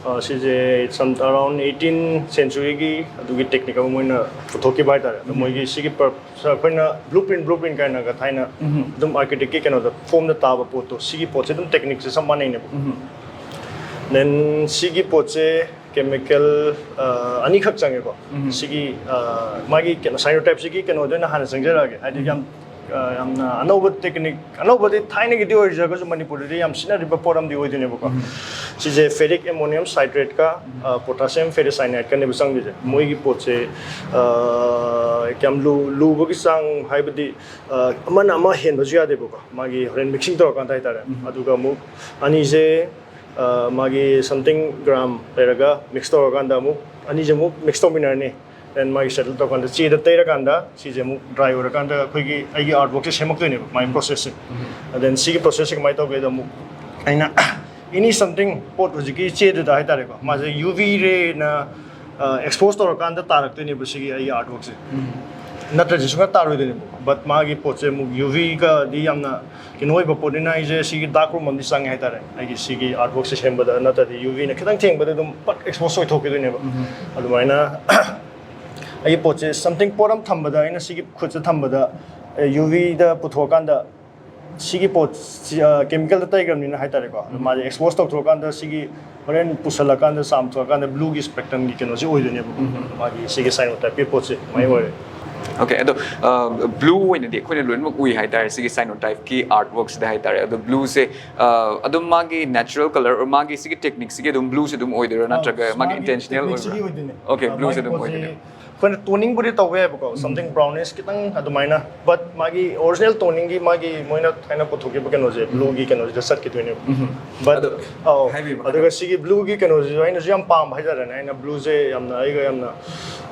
ꯑ, ꯁꯤꯁꯦ some around eighteen centuryꯒꯤ ꯑꯗꯨꯒꯤ technique ꯑꯃ ꯃꯣꯏꯅ ꯄꯨꯊꯣꯛꯈꯤꯕ ꯍꯥꯏꯇꯥꯔꯦ꯫ ꯑꯗꯣ ꯃꯣꯏꯒꯤ ꯁꯤꯒꯤ per- ꯑꯩꯈꯣꯏꯅ blueprint blueprint ꯀꯥꯏꯅꯒ ꯊꯥꯏꯅ ꯑꯗꯨꯝ architectꯀꯤ ꯀꯩꯅꯣꯗ formꯗ ꯇꯥꯕ ꯄꯣꯠꯇꯣ, ꯁꯤꯒꯤ ꯄꯣꯠꯁꯦ ꯑꯗꯨꯝ techniqueꯁꯦ ꯆꯞ ꯃꯥꯟꯅꯩꯅꯦꯕ꯫ Then ꯁꯤꯒꯤ ꯄꯣꯠꯁꯦ chemical, ꯑ, ꯑꯅꯤꯈꯛ ꯆꯪꯉꯦꯀꯣ꯫ ꯁꯤꯒꯤ, ꯑ, ꯃꯥꯒꯤ ꯀꯩꯅꯣ cyanotypeꯁꯤꯒꯤ ꯀꯩꯅꯣꯗ ꯑꯣꯏꯅ ꯍꯥꯟꯅ ꯆꯪꯖꯔꯛꯑꯒꯦ꯫ ꯍꯥꯏꯗꯤ ꯌꯥꯝ, ꯑ, ꯌꯥꯝꯅ ꯑꯅꯧꯕ technique, ꯑꯅꯧꯕꯗꯤ ꯊꯥꯏꯅꯒꯤꯗꯤ ꯑꯣꯏꯖꯔꯒꯁꯨ ꯃꯅꯤꯄꯨꯔꯗꯗꯤ ꯌꯥꯝ ꯁꯤꯖꯤꯟꯅꯔꯤꯕ ꯄꯣꯠ ꯑꯃꯗꯤ ꯑꯣꯏꯗꯣꯏꯅꯦꯕꯀꯣ꯫ ꯁꯤꯁꯦ ferric ammonium citrateꯀ, ꯑ, potassium ferricyanidekꯅꯦꯕ ꯆꯪꯗꯣꯏꯁꯦ꯫ ꯃꯣꯏꯒꯤ ꯄꯣꯠꯁꯦ, ꯑ, ꯌꯥꯝ ꯂꯨ-, ꯂꯨꯕꯒꯤ ꯆꯥꯡ ꯍꯥꯏꯕꯗꯤ, ꯑ, ꯑꯃꯅ ꯑꯃ ꯍꯦꯟꯕꯁꯨ ꯌꯥꯗꯦꯕꯀꯣ, ꯃꯥꯒꯤ ꯍꯣꯔꯦꯟ mixing ꯇꯧꯔꯀꯥꯟꯗ ꯍꯥꯏꯇꯥꯔꯦ꯫ ꯑꯗꯨꯒ ꯑꯃꯨꯛ ꯑꯅꯤꯁꯦ, ꯑ, ꯃꯥꯒꯤ something gram ꯂꯩꯔꯒ mix ꯇꯧꯔꯀꯥꯟꯗ ꯑꯃꯨꯛ ꯑꯅꯤꯁꯦ ꯑꯃꯨꯛ mix ꯇꯧꯃꯤꯟꯅꯔꯅꯤ꯫ Then ꯃꯥꯒꯤ settle ꯇꯧꯔꯀꯥꯟꯗ ꯆꯦꯗ ꯇꯩꯔꯀꯥꯟꯗ ꯁꯤꯁꯦ ꯑꯃꯨꯛ dry ꯑꯣꯏꯔꯀꯥꯟꯗ ꯑꯩꯈꯣꯏꯒꯤ ꯑꯩꯒꯤ artworkꯁꯦ ꯁꯦꯝꯃꯛꯇꯣꯏꯅꯦꯕ, ꯃꯥꯒꯤ processꯁꯦ꯫ Then ꯁꯤꯒꯤ processꯁꯦ ꯀꯃꯥꯏꯅ ꯇꯧꯒꯦꯗ ꯑꯃꯨꯛ ꯑꯩꯅ any something ꯄꯣꯠ ꯍꯧꯖꯤꯛꯀꯤ ꯆꯦꯗꯨꯗ ꯍꯥꯏꯇꯥꯔꯦꯀꯣ, ꯃꯥꯁꯦ UV rayꯅ, ꯑ, expose ꯇꯧꯔꯀꯥꯟꯗ ꯇꯥꯔꯛꯇꯣꯏꯅꯦꯕ ꯁꯤꯒꯤ ꯑꯩꯒꯤ artworkꯁꯦ꯫ ꯅꯠꯇ꯭ꯔꯗꯤ ꯁꯨꯡꯇꯥ ꯇꯥꯔꯣꯏꯗꯣꯏꯅꯦꯕ꯫ But ꯃꯥꯒꯤ ꯄꯣꯠꯁꯦ ꯑꯃꯨꯛ UVꯒꯗꯤ ꯌꯥꯝꯅ ꯀꯩꯅꯣ ꯑꯣꯏꯕ ꯄꯣꯠꯅꯤꯅ ꯑꯩꯁꯦ ꯁꯤꯒꯤ dark room ꯑꯃꯗꯤ ꯆꯪꯉꯦ ꯍꯥꯏꯇꯥꯔꯦ꯫ ꯑꯩꯒꯤ ꯁꯤꯒꯤ artworkꯁꯦ ꯁꯦꯝꯕꯗ ꯅꯠꯇ꯭ꯔꯗꯤ UVꯅ ꯈꯤꯇꯪ ꯊꯦꯡꯕꯗ ꯑꯗꯨꯝ ꯄꯠ expose ꯑꯣꯏꯊꯣꯛꯈꯤꯗꯣꯏꯅꯦꯕ꯫ ꯑꯗꯨꯃꯥꯏꯅ ꯑꯩꯒꯤ ꯄꯣꯠꯁꯦ something ꯄꯣꯠ ꯑꯃ ꯊꯝꯕꯗ, ꯑꯩꯅ ꯁꯤꯒꯤ ꯈꯨꯠꯁꯦ ꯊꯝꯕꯗ UVꯗ ꯄꯨꯊꯣꯛꯑꯀꯥꯟꯗ ꯁꯤꯒꯤ ꯄꯣꯠꯁꯤ, ꯑ, chemicalꯗ ꯇꯩꯈ꯭ꯔꯕꯅꯤꯅ ꯍꯥꯏꯇꯥꯔꯦꯀꯣ꯫ ꯑꯗꯣ ꯃꯥꯁꯦ expose ꯇꯧꯊꯣꯛꯑꯀꯥꯟꯗ ꯁꯤꯒꯤ ꯍꯣꯔꯦꯟ ꯄꯨꯁꯜꯂꯀꯥꯟꯗ ꯆꯥꯝꯊꯣꯛꯑꯀꯥꯟꯗ blueꯒꯤ spectrumꯒꯤ ꯀꯩꯅꯣꯁꯤ ꯑꯣꯏꯗꯣꯏꯅꯦꯕ꯫ ꯃꯥꯒꯤ ꯁꯤꯒꯤ cyanotypeꯀꯤ ꯄꯣꯠꯁꯦ ꯑꯗꯨꯃꯥꯏꯅ ꯑꯣꯏꯔꯦ꯫ Okay, ꯑꯗꯣ, ꯑ, blue ꯑꯣꯏꯅꯗꯤ ꯑꯩꯈꯣꯏꯅ ꯂꯣꯏꯅꯃꯛ ꯎꯏ ꯍꯥꯏꯇꯥꯔꯦ ꯁꯤꯒꯤ cyanotypeꯀꯤ artworkꯁꯤꯗ ꯍꯥꯏꯇꯥꯔꯦ꯫ ꯑꯗꯣ blueꯁꯦ, ꯑ, ꯑꯗꯨꯝ ꯃꯥꯒꯤ natural colour or ꯃꯥꯒꯤ ꯁꯤꯒꯤ techniqueꯁꯤꯒꯤ ꯑꯗꯨꯝ blueꯁꯦ ꯑꯗꯨꯝ ꯑꯣꯏꯗꯣꯏꯔꯥ, ꯅꯠꯇ꯭ꯔꯒ ꯃꯥꯒꯤ intentional ꯑꯣꯏꯕ꯭ꯔꯥ? Techniqueꯁꯤꯒꯤ ꯑꯣꯏꯗꯣꯏꯅꯦ꯫ Okay, ꯑ, blueꯁꯦ ꯃꯥꯒꯤ ꯑꯗꯨꯝ ꯄꯣꯠꯁꯦ ꯑꯣꯏꯗꯣꯏꯅꯦ꯫ ꯑꯩꯈꯣꯏꯅ ꯇꯣꯅꯤꯡꯕꯨꯗꯤ ꯇꯧꯕ ꯌꯥꯏꯕꯀꯣ, something brownish ꯈꯤꯇꯪ ꯑꯗꯨꯃꯥꯏꯅ, but ꯃꯥꯒꯤ original ꯇꯣꯅꯤꯡꯒꯤ ꯃꯥꯒꯤ ꯃꯣꯏꯅ ꯊꯥꯏꯅ ꯄꯨꯊꯣꯛꯈꯤꯕ ꯀꯩꯅꯣꯁꯦ, blue ꯒꯤ ꯀꯩꯅꯣꯁꯤꯗ ꯆꯠꯈꯤꯗꯣꯏꯅꯦꯕ꯫ But ꯑꯗꯣ ꯑꯧ ꯍꯥꯏꯕꯤꯌꯨ, ꯑꯗꯨꯒ ꯁꯤꯒꯤ blue ꯒꯤ ꯀꯩꯅꯣꯁꯤꯁꯨ ꯑꯩꯅꯁꯨ ꯌꯥꯝ ꯄꯥꯝꯕ ꯍꯥꯏꯇꯥꯔꯦꯅꯦ꯫ ꯑꯩꯅ blue ꯁꯦ ꯌꯥꯝꯅ ꯑꯩꯒ ꯌꯥꯝꯅ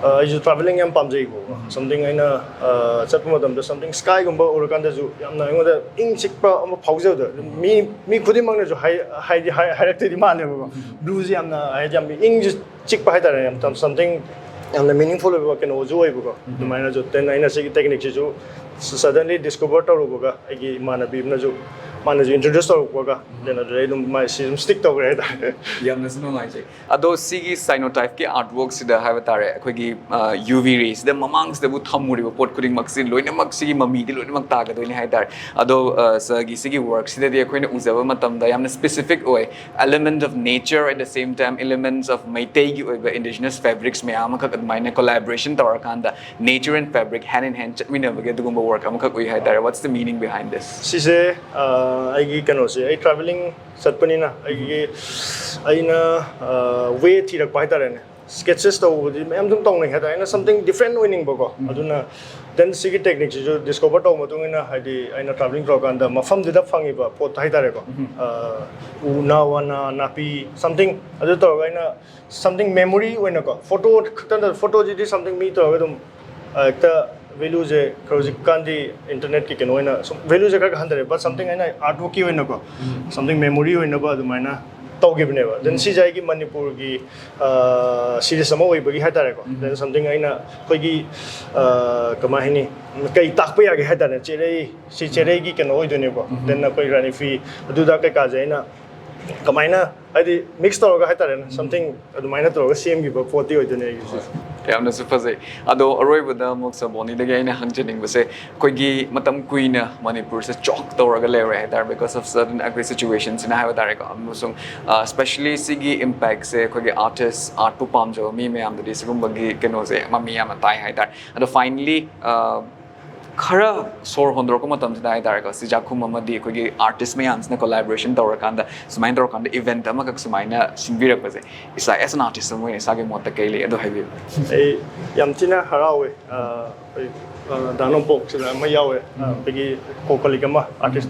ꯑ, ꯑꯩꯁꯨ travelling ꯌꯥꯝ ꯄꯥꯝꯖꯩꯀꯣ꯫ Something ꯑꯩꯅ ꯑ, ꯆꯠꯄ ꯃꯇꯝꯗ something sky ꯒꯨꯝꯕ ꯎꯔꯀꯥꯟꯗꯁꯨ ꯌꯥꯝꯅ ꯑꯩꯉꯣꯟꯗ ꯏꯪ ꯆꯤꯛꯄ ꯑꯃ ꯐꯥꯎꯖꯕꯗꯣ꯫ ꯃꯤ ꯃꯤ ꯈꯨꯗꯤꯡꯃꯛꯅꯁꯨ ꯍꯥꯏ ꯍꯥꯏꯗꯤ ꯍꯥꯏ- ꯍꯥꯏꯔꯛꯇꯣꯏꯗꯤ ꯃꯥꯜꯂꯦꯕꯀꯣ꯫ Blue ꯁꯦ ꯌꯥꯝꯅ ꯍꯥꯏꯗꯤ ꯌꯥꯝ ꯏꯪ ꯆꯤꯛꯄ ꯍꯥꯏꯇꯥꯔꯦ, ꯌꯥꯝ something ꯌꯥꯝꯅ meaningful ꯑꯣꯏꯕ ꯀꯩꯅꯣꯁꯨ ꯑꯣꯏꯕꯀꯣ꯫ ꯑꯗꯨꯃꯥꯏꯅꯁꯨ then ꯑꯩꯅ ꯁꯤꯒꯤ technique ꯁꯤꯁꯨ suddenly discover ꯇꯧꯔꯨꯕꯒ, ꯑꯩꯒꯤ ꯏꯃꯥꯟꯅꯕꯤ ꯑꯃꯅꯁꯨ ꯃꯥꯅꯁꯨ introduce ꯇꯧꯔꯛꯄꯒ, then ꯑꯗꯨꯗꯩ ꯑꯗꯨꯝ ꯃꯥꯏ ꯁꯤ ꯑꯗꯨꯝ stick ꯇꯧꯈ꯭ꯔꯦ ꯍꯥꯏꯇꯥꯔꯦ꯫ ꯌꯥꯝꯅꯁꯨ ꯅꯨꯡꯉꯥꯏꯖꯩ꯫ ꯑꯗꯣ ꯁꯤꯒꯤ Cyanotype ꯀꯤ artwork ꯁꯤꯗ ꯍꯥꯏꯕ ꯇꯥꯔꯦ, ꯑꯩꯈꯣꯏꯒꯤ UV ray ꯁꯤꯗ ꯃꯃꯥꯡꯁꯤꯗꯕꯨ ꯊꯝꯃꯨꯔꯤꯕ ꯄꯣꯠ ꯈꯨꯗꯤꯡꯃꯛꯁꯤ ꯂꯣꯏꯅꯃꯛ ꯁꯤꯒꯤ ꯃꯃꯤꯗꯤ ꯂꯣꯏꯅꯃꯛ ꯇꯥꯒꯗꯣꯏꯅꯤ ꯍꯥꯏꯇꯥꯔꯦ꯫ ꯑꯗꯣ sir ꯒꯤ ꯁꯤꯒꯤ work ꯁꯤꯗꯗꯤ ꯑꯩꯈꯣꯏꯅ ꯎꯖꯕ ꯃꯇꯝꯗ ꯌꯥꯝꯅ specific ꯑꯣꯏ, element of nature, at the same time elements of ꯃꯩꯇꯩꯒꯤ ꯑꯣꯏꯕ indigenous fabrics ꯃꯌꯥꯝ ꯑꯃꯈꯛ ꯑꯗꯨꯃꯥꯏꯅ collaboration ꯇꯧꯔꯀꯥꯟꯗ nature and fabric hand in hand ꯆꯠꯃꯤꯟꯅꯕꯒꯤ ꯑꯗꯨꯒꯨꯝꯕ work ꯑꯃꯈꯛ ꯎꯏ ꯍꯥꯏꯇꯥꯔꯦ꯫ What's the meaning behind this? ꯁꯤꯁꯦ ꯑ, ꯑꯩꯒꯤ ꯀꯩꯅꯣꯁꯦ, ꯑꯩ travelling ꯆꯠꯄꯅꯤꯅ ꯑꯩꯒꯤ ꯑꯩꯅ way ꯊꯤꯔꯛꯄ ꯍꯥꯏꯇꯥꯔꯦꯅꯦ꯫ Sketches ꯇꯧꯕꯗꯤ ꯃꯌꯥꯝ ꯑꯗꯨꯝ ꯇꯧꯅꯩ ꯍꯥꯏꯇꯥꯔꯦ, ꯑꯩꯅ something different ꯑꯣꯏꯅꯤꯡꯕꯀꯣ꯫ ꯑꯗꯨꯅ then ꯁꯤꯒꯤ technique ꯁꯤꯁꯨ discover ꯇꯧꯕ ꯃꯇꯨꯡ ꯏꯟꯅ, ꯍꯥꯏꯗꯤ ꯑꯩꯅ travelling ꯇꯧꯔꯀꯥꯟꯗ ꯃꯐꯝꯗꯨꯗ ꯐꯪꯉꯤꯕ ꯄꯣꯠ ꯍꯥꯏꯇꯥꯔꯦꯀꯣ, ꯑ, ꯎ ꯅꯥ ꯋꯥꯅ ꯅꯥꯄꯤ something ꯑꯗꯨ ꯇꯧꯔꯒ ꯑꯩꯅ something memory ꯑꯣꯏꯅꯀꯣ, photo ꯈꯛꯇ ꯅꯠꯇ, photo ꯁꯤꯗꯤ something ꯃꯤ ꯇꯧꯔꯒ ꯑꯗꯨꯝ ꯑ, ꯍꯦꯛꯇ value ꯁꯦ ꯍꯧꯖꯤꯛꯀꯥꯟꯗꯤ internet ꯀꯤ ꯀꯩꯅꯣ ꯑꯣꯏꯅ ꯁꯨꯝ value ꯁꯦ ꯈꯔ ꯈꯔ ꯍꯟꯊꯔꯦ, but something ꯑꯩꯅ artwork ꯀꯤ ꯑꯣꯏꯅꯀꯣ, something memory ꯑꯣꯏꯅꯕ ꯑꯗꯨꯃꯥꯏꯅ ꯇꯧꯈꯤꯕꯅꯦꯕ꯫ Then ꯁꯤꯁꯦ ꯑꯩꯒꯤ ꯃꯅꯤꯄꯨꯔꯒꯤ series ꯑꯃ ꯑꯣꯏꯕꯒꯤ ꯍꯥꯏꯇꯥꯔꯦꯀꯣ꯫ Then something ꯑꯩꯅ ꯑꯩꯈꯣꯏꯒꯤ ꯑ, ꯀꯃꯥꯏ ꯍꯥꯏꯅꯤ, ꯀꯩ ꯇꯥꯛꯄ ꯌꯥꯒꯦ ꯍꯥꯏꯇꯥꯔꯦ, ꯆꯦꯔꯩ, ꯁꯤ ꯆꯦꯔꯩꯒꯤ ꯀꯩꯅꯣ ꯑꯣꯏꯗꯣꯏꯅꯦꯕꯀꯣ꯫ Then ꯑꯩꯈꯣꯏ ꯔꯥꯅꯤ ꯐꯤ ꯑꯗꯨꯗ ꯀꯩꯀꯥꯁꯦ ꯑꯩꯅ ꯀꯃꯥꯏꯅ ꯍꯥꯏꯗꯤ mix ꯇꯧꯔꯒ ꯍꯥꯏꯇꯥꯔꯦꯅꯦ, something ꯑꯗꯨꯃꯥꯏꯅ ꯇꯧꯔꯒ ꯁꯦꯝꯈꯤꯕ ꯄꯣꯠꯇꯤ ꯑꯣꯏꯗꯣꯏꯅꯦ ꯑꯩꯒꯤꯁꯦ꯫ ꯌꯥꯝꯅꯁꯨ ꯐꯖꯩ꯫ ꯑꯗꯣ ꯑꯔꯣꯏꯕꯗ ꯑꯃꯨꯛ ꯁꯕꯣꯅꯤꯗꯒꯤ ꯑꯩꯅ ꯍꯪꯖꯅꯤꯡꯕꯁꯦ, ꯑꯩꯈꯣꯏꯒꯤ ꯃꯇꯝ ꯀꯨꯏꯅ ꯃꯅꯤꯄꯨꯔꯁꯦ choke ꯇꯧꯔꯒ ꯂꯩꯔꯦ ꯍꯥꯏꯇꯥꯔꯦ, because of certain agri situation ꯁꯤꯅ ꯍꯥꯏꯕ ꯇꯥꯔꯦꯀꯣ꯫ ꯑꯃꯁꯨꯡ especially ꯁꯤꯒꯤ impact ꯁꯦ ꯑꯩꯈꯣꯏꯒꯤ artist, art ꯄꯨ ꯄꯥꯝꯖꯕ ꯃꯤ ꯃꯌꯥꯝꯗꯗꯤ ꯁꯤꯒꯨꯝꯕꯒꯤ ꯀꯩꯅꯣꯁꯦ ꯃꯃꯤ ꯌꯥꯝꯅ ꯇꯥꯏ ꯍꯥꯏꯇꯥꯔꯦ꯫ ꯑꯗꯣ finally ꯈꯔ ꯁꯣꯔ ꯍꯣꯟꯗꯣꯔꯛꯄ ꯃꯇꯝꯁꯤꯗ ꯍꯥꯏꯇꯥꯔꯦꯀꯣ, ꯁꯤꯖꯥꯈꯨꯝ ꯑꯃꯗꯤ ꯑꯩꯈꯣꯏꯒꯤ ꯑꯥꯔꯇꯤꯁ ꯃꯌꯥꯝꯁꯤꯅ ꯀꯣꯂꯥꯕꯣꯔꯦꯁꯟ ꯇꯧꯔꯀꯥꯟꯗ, ꯁꯨꯃꯥꯏꯅ ꯇꯧꯔꯀꯥꯟꯗ ꯏꯚꯦꯟꯠ ꯑꯃꯈꯛ ꯁꯨꯃꯥꯏꯅ ꯁꯤꯟꯕꯤꯔꯛꯄꯁꯦ, ꯏꯁꯥ ꯑꯦꯁ ꯑꯦꯟ ꯑꯥꯔꯇꯤꯁ ꯑꯃ ꯑꯣꯏꯅ ꯏꯁꯥꯒꯤ ꯃꯣꯠꯇ ꯀꯩ ꯂꯩ, ꯑꯗꯨ ꯍꯥꯏꯕꯤꯌꯨ꯫ ꯑꯩ ꯌꯥꯝ ꯊꯤꯅ ꯍꯔꯥꯎꯋꯦ꯫ ꯑ, ꯑꯩꯈꯣꯏ, ꯑ, ꯗꯥ ꯅꯣꯡꯄꯣꯛꯁꯤꯗ ꯑꯃ ꯌꯥꯎꯋꯦ, ꯑ, ꯑꯩꯈꯣꯏꯒꯤ ꯀꯣ ꯀꯂꯤꯛ ꯑꯃ, ꯑꯥꯔꯇꯤꯁ꯫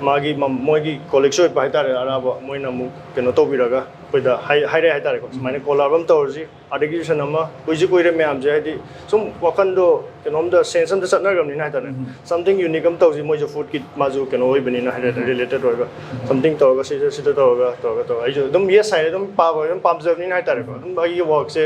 ꯃꯥꯒꯤ ꯃꯝ-, ꯃꯣꯏꯒꯤ ꯀꯣꯂꯤꯛꯁꯨ ꯑꯣꯏꯕ ꯍꯥꯏꯇꯥꯔꯦ, ꯑꯔꯥꯕ, ꯃꯣꯏꯅ ꯑꯃꯨꯛ ꯀꯩꯅꯣ ꯇꯧꯕꯤꯔꯒ ꯑꯩꯈꯣꯏꯗ ꯍꯥꯏ-, ꯍꯥꯏꯔꯛꯑꯦ ꯍꯥꯏꯇꯥꯔꯦꯀꯣ, ꯁꯨꯃꯥꯏꯅ ꯀꯣꯂꯥꯕ ꯑꯃ ꯇꯧꯔꯁꯤ, ꯑꯥꯔꯠ ꯑꯦꯛꯖꯤꯕꯤꯁꯟ ꯑꯃ꯫ ꯀꯨꯏꯁꯨ ꯀꯨꯏꯔꯦ ꯃꯌꯥꯝꯁꯦ, ꯍꯥꯏꯗꯤ ꯁꯨꯝ ꯋꯥꯈꯜꯗꯣ ꯀꯩꯅꯣꯝꯗ, ꯁꯦꯟꯁ ꯑꯝꯗ ꯆꯠꯅꯈ꯭ꯔꯕꯅꯤꯅ ꯍꯥꯏꯇꯥꯔꯦ꯫ ꯎꯝ꯫ Something unique ꯑꯃ ꯇꯧꯁꯤ, ꯃꯣꯏꯁꯨ ꯐꯨꯗꯀꯤ, ꯃꯥꯁꯨ ꯀꯩꯅꯣ ꯑꯣꯏꯕꯅꯤꯅ ꯍꯥꯏꯇꯥꯔꯦ, ꯎꯝ꯫ Related ꯑꯣꯏꯔꯒ꯫ ꯎꯝ꯫ Something ꯇꯧꯔꯒ, ꯁꯤꯗ, ꯁꯤꯗ ꯇꯧꯔꯒ, ꯇꯧꯔꯒ, ꯇꯧꯔꯒ꯫ ꯑꯩꯁꯨ ꯑꯗꯨꯝ yes ꯍꯥꯏꯔꯦ, ꯑꯗꯨꯝ ꯄꯥꯕ ꯑꯗꯨꯝ ꯄꯥꯝꯖꯕꯅꯤꯅ ꯍꯥꯏꯇꯥꯔꯦꯀꯣ꯫ ꯎꯝ꯫ ꯑꯗꯨꯝ ꯑꯩꯒꯤ ꯋꯥꯔꯛꯁꯦ,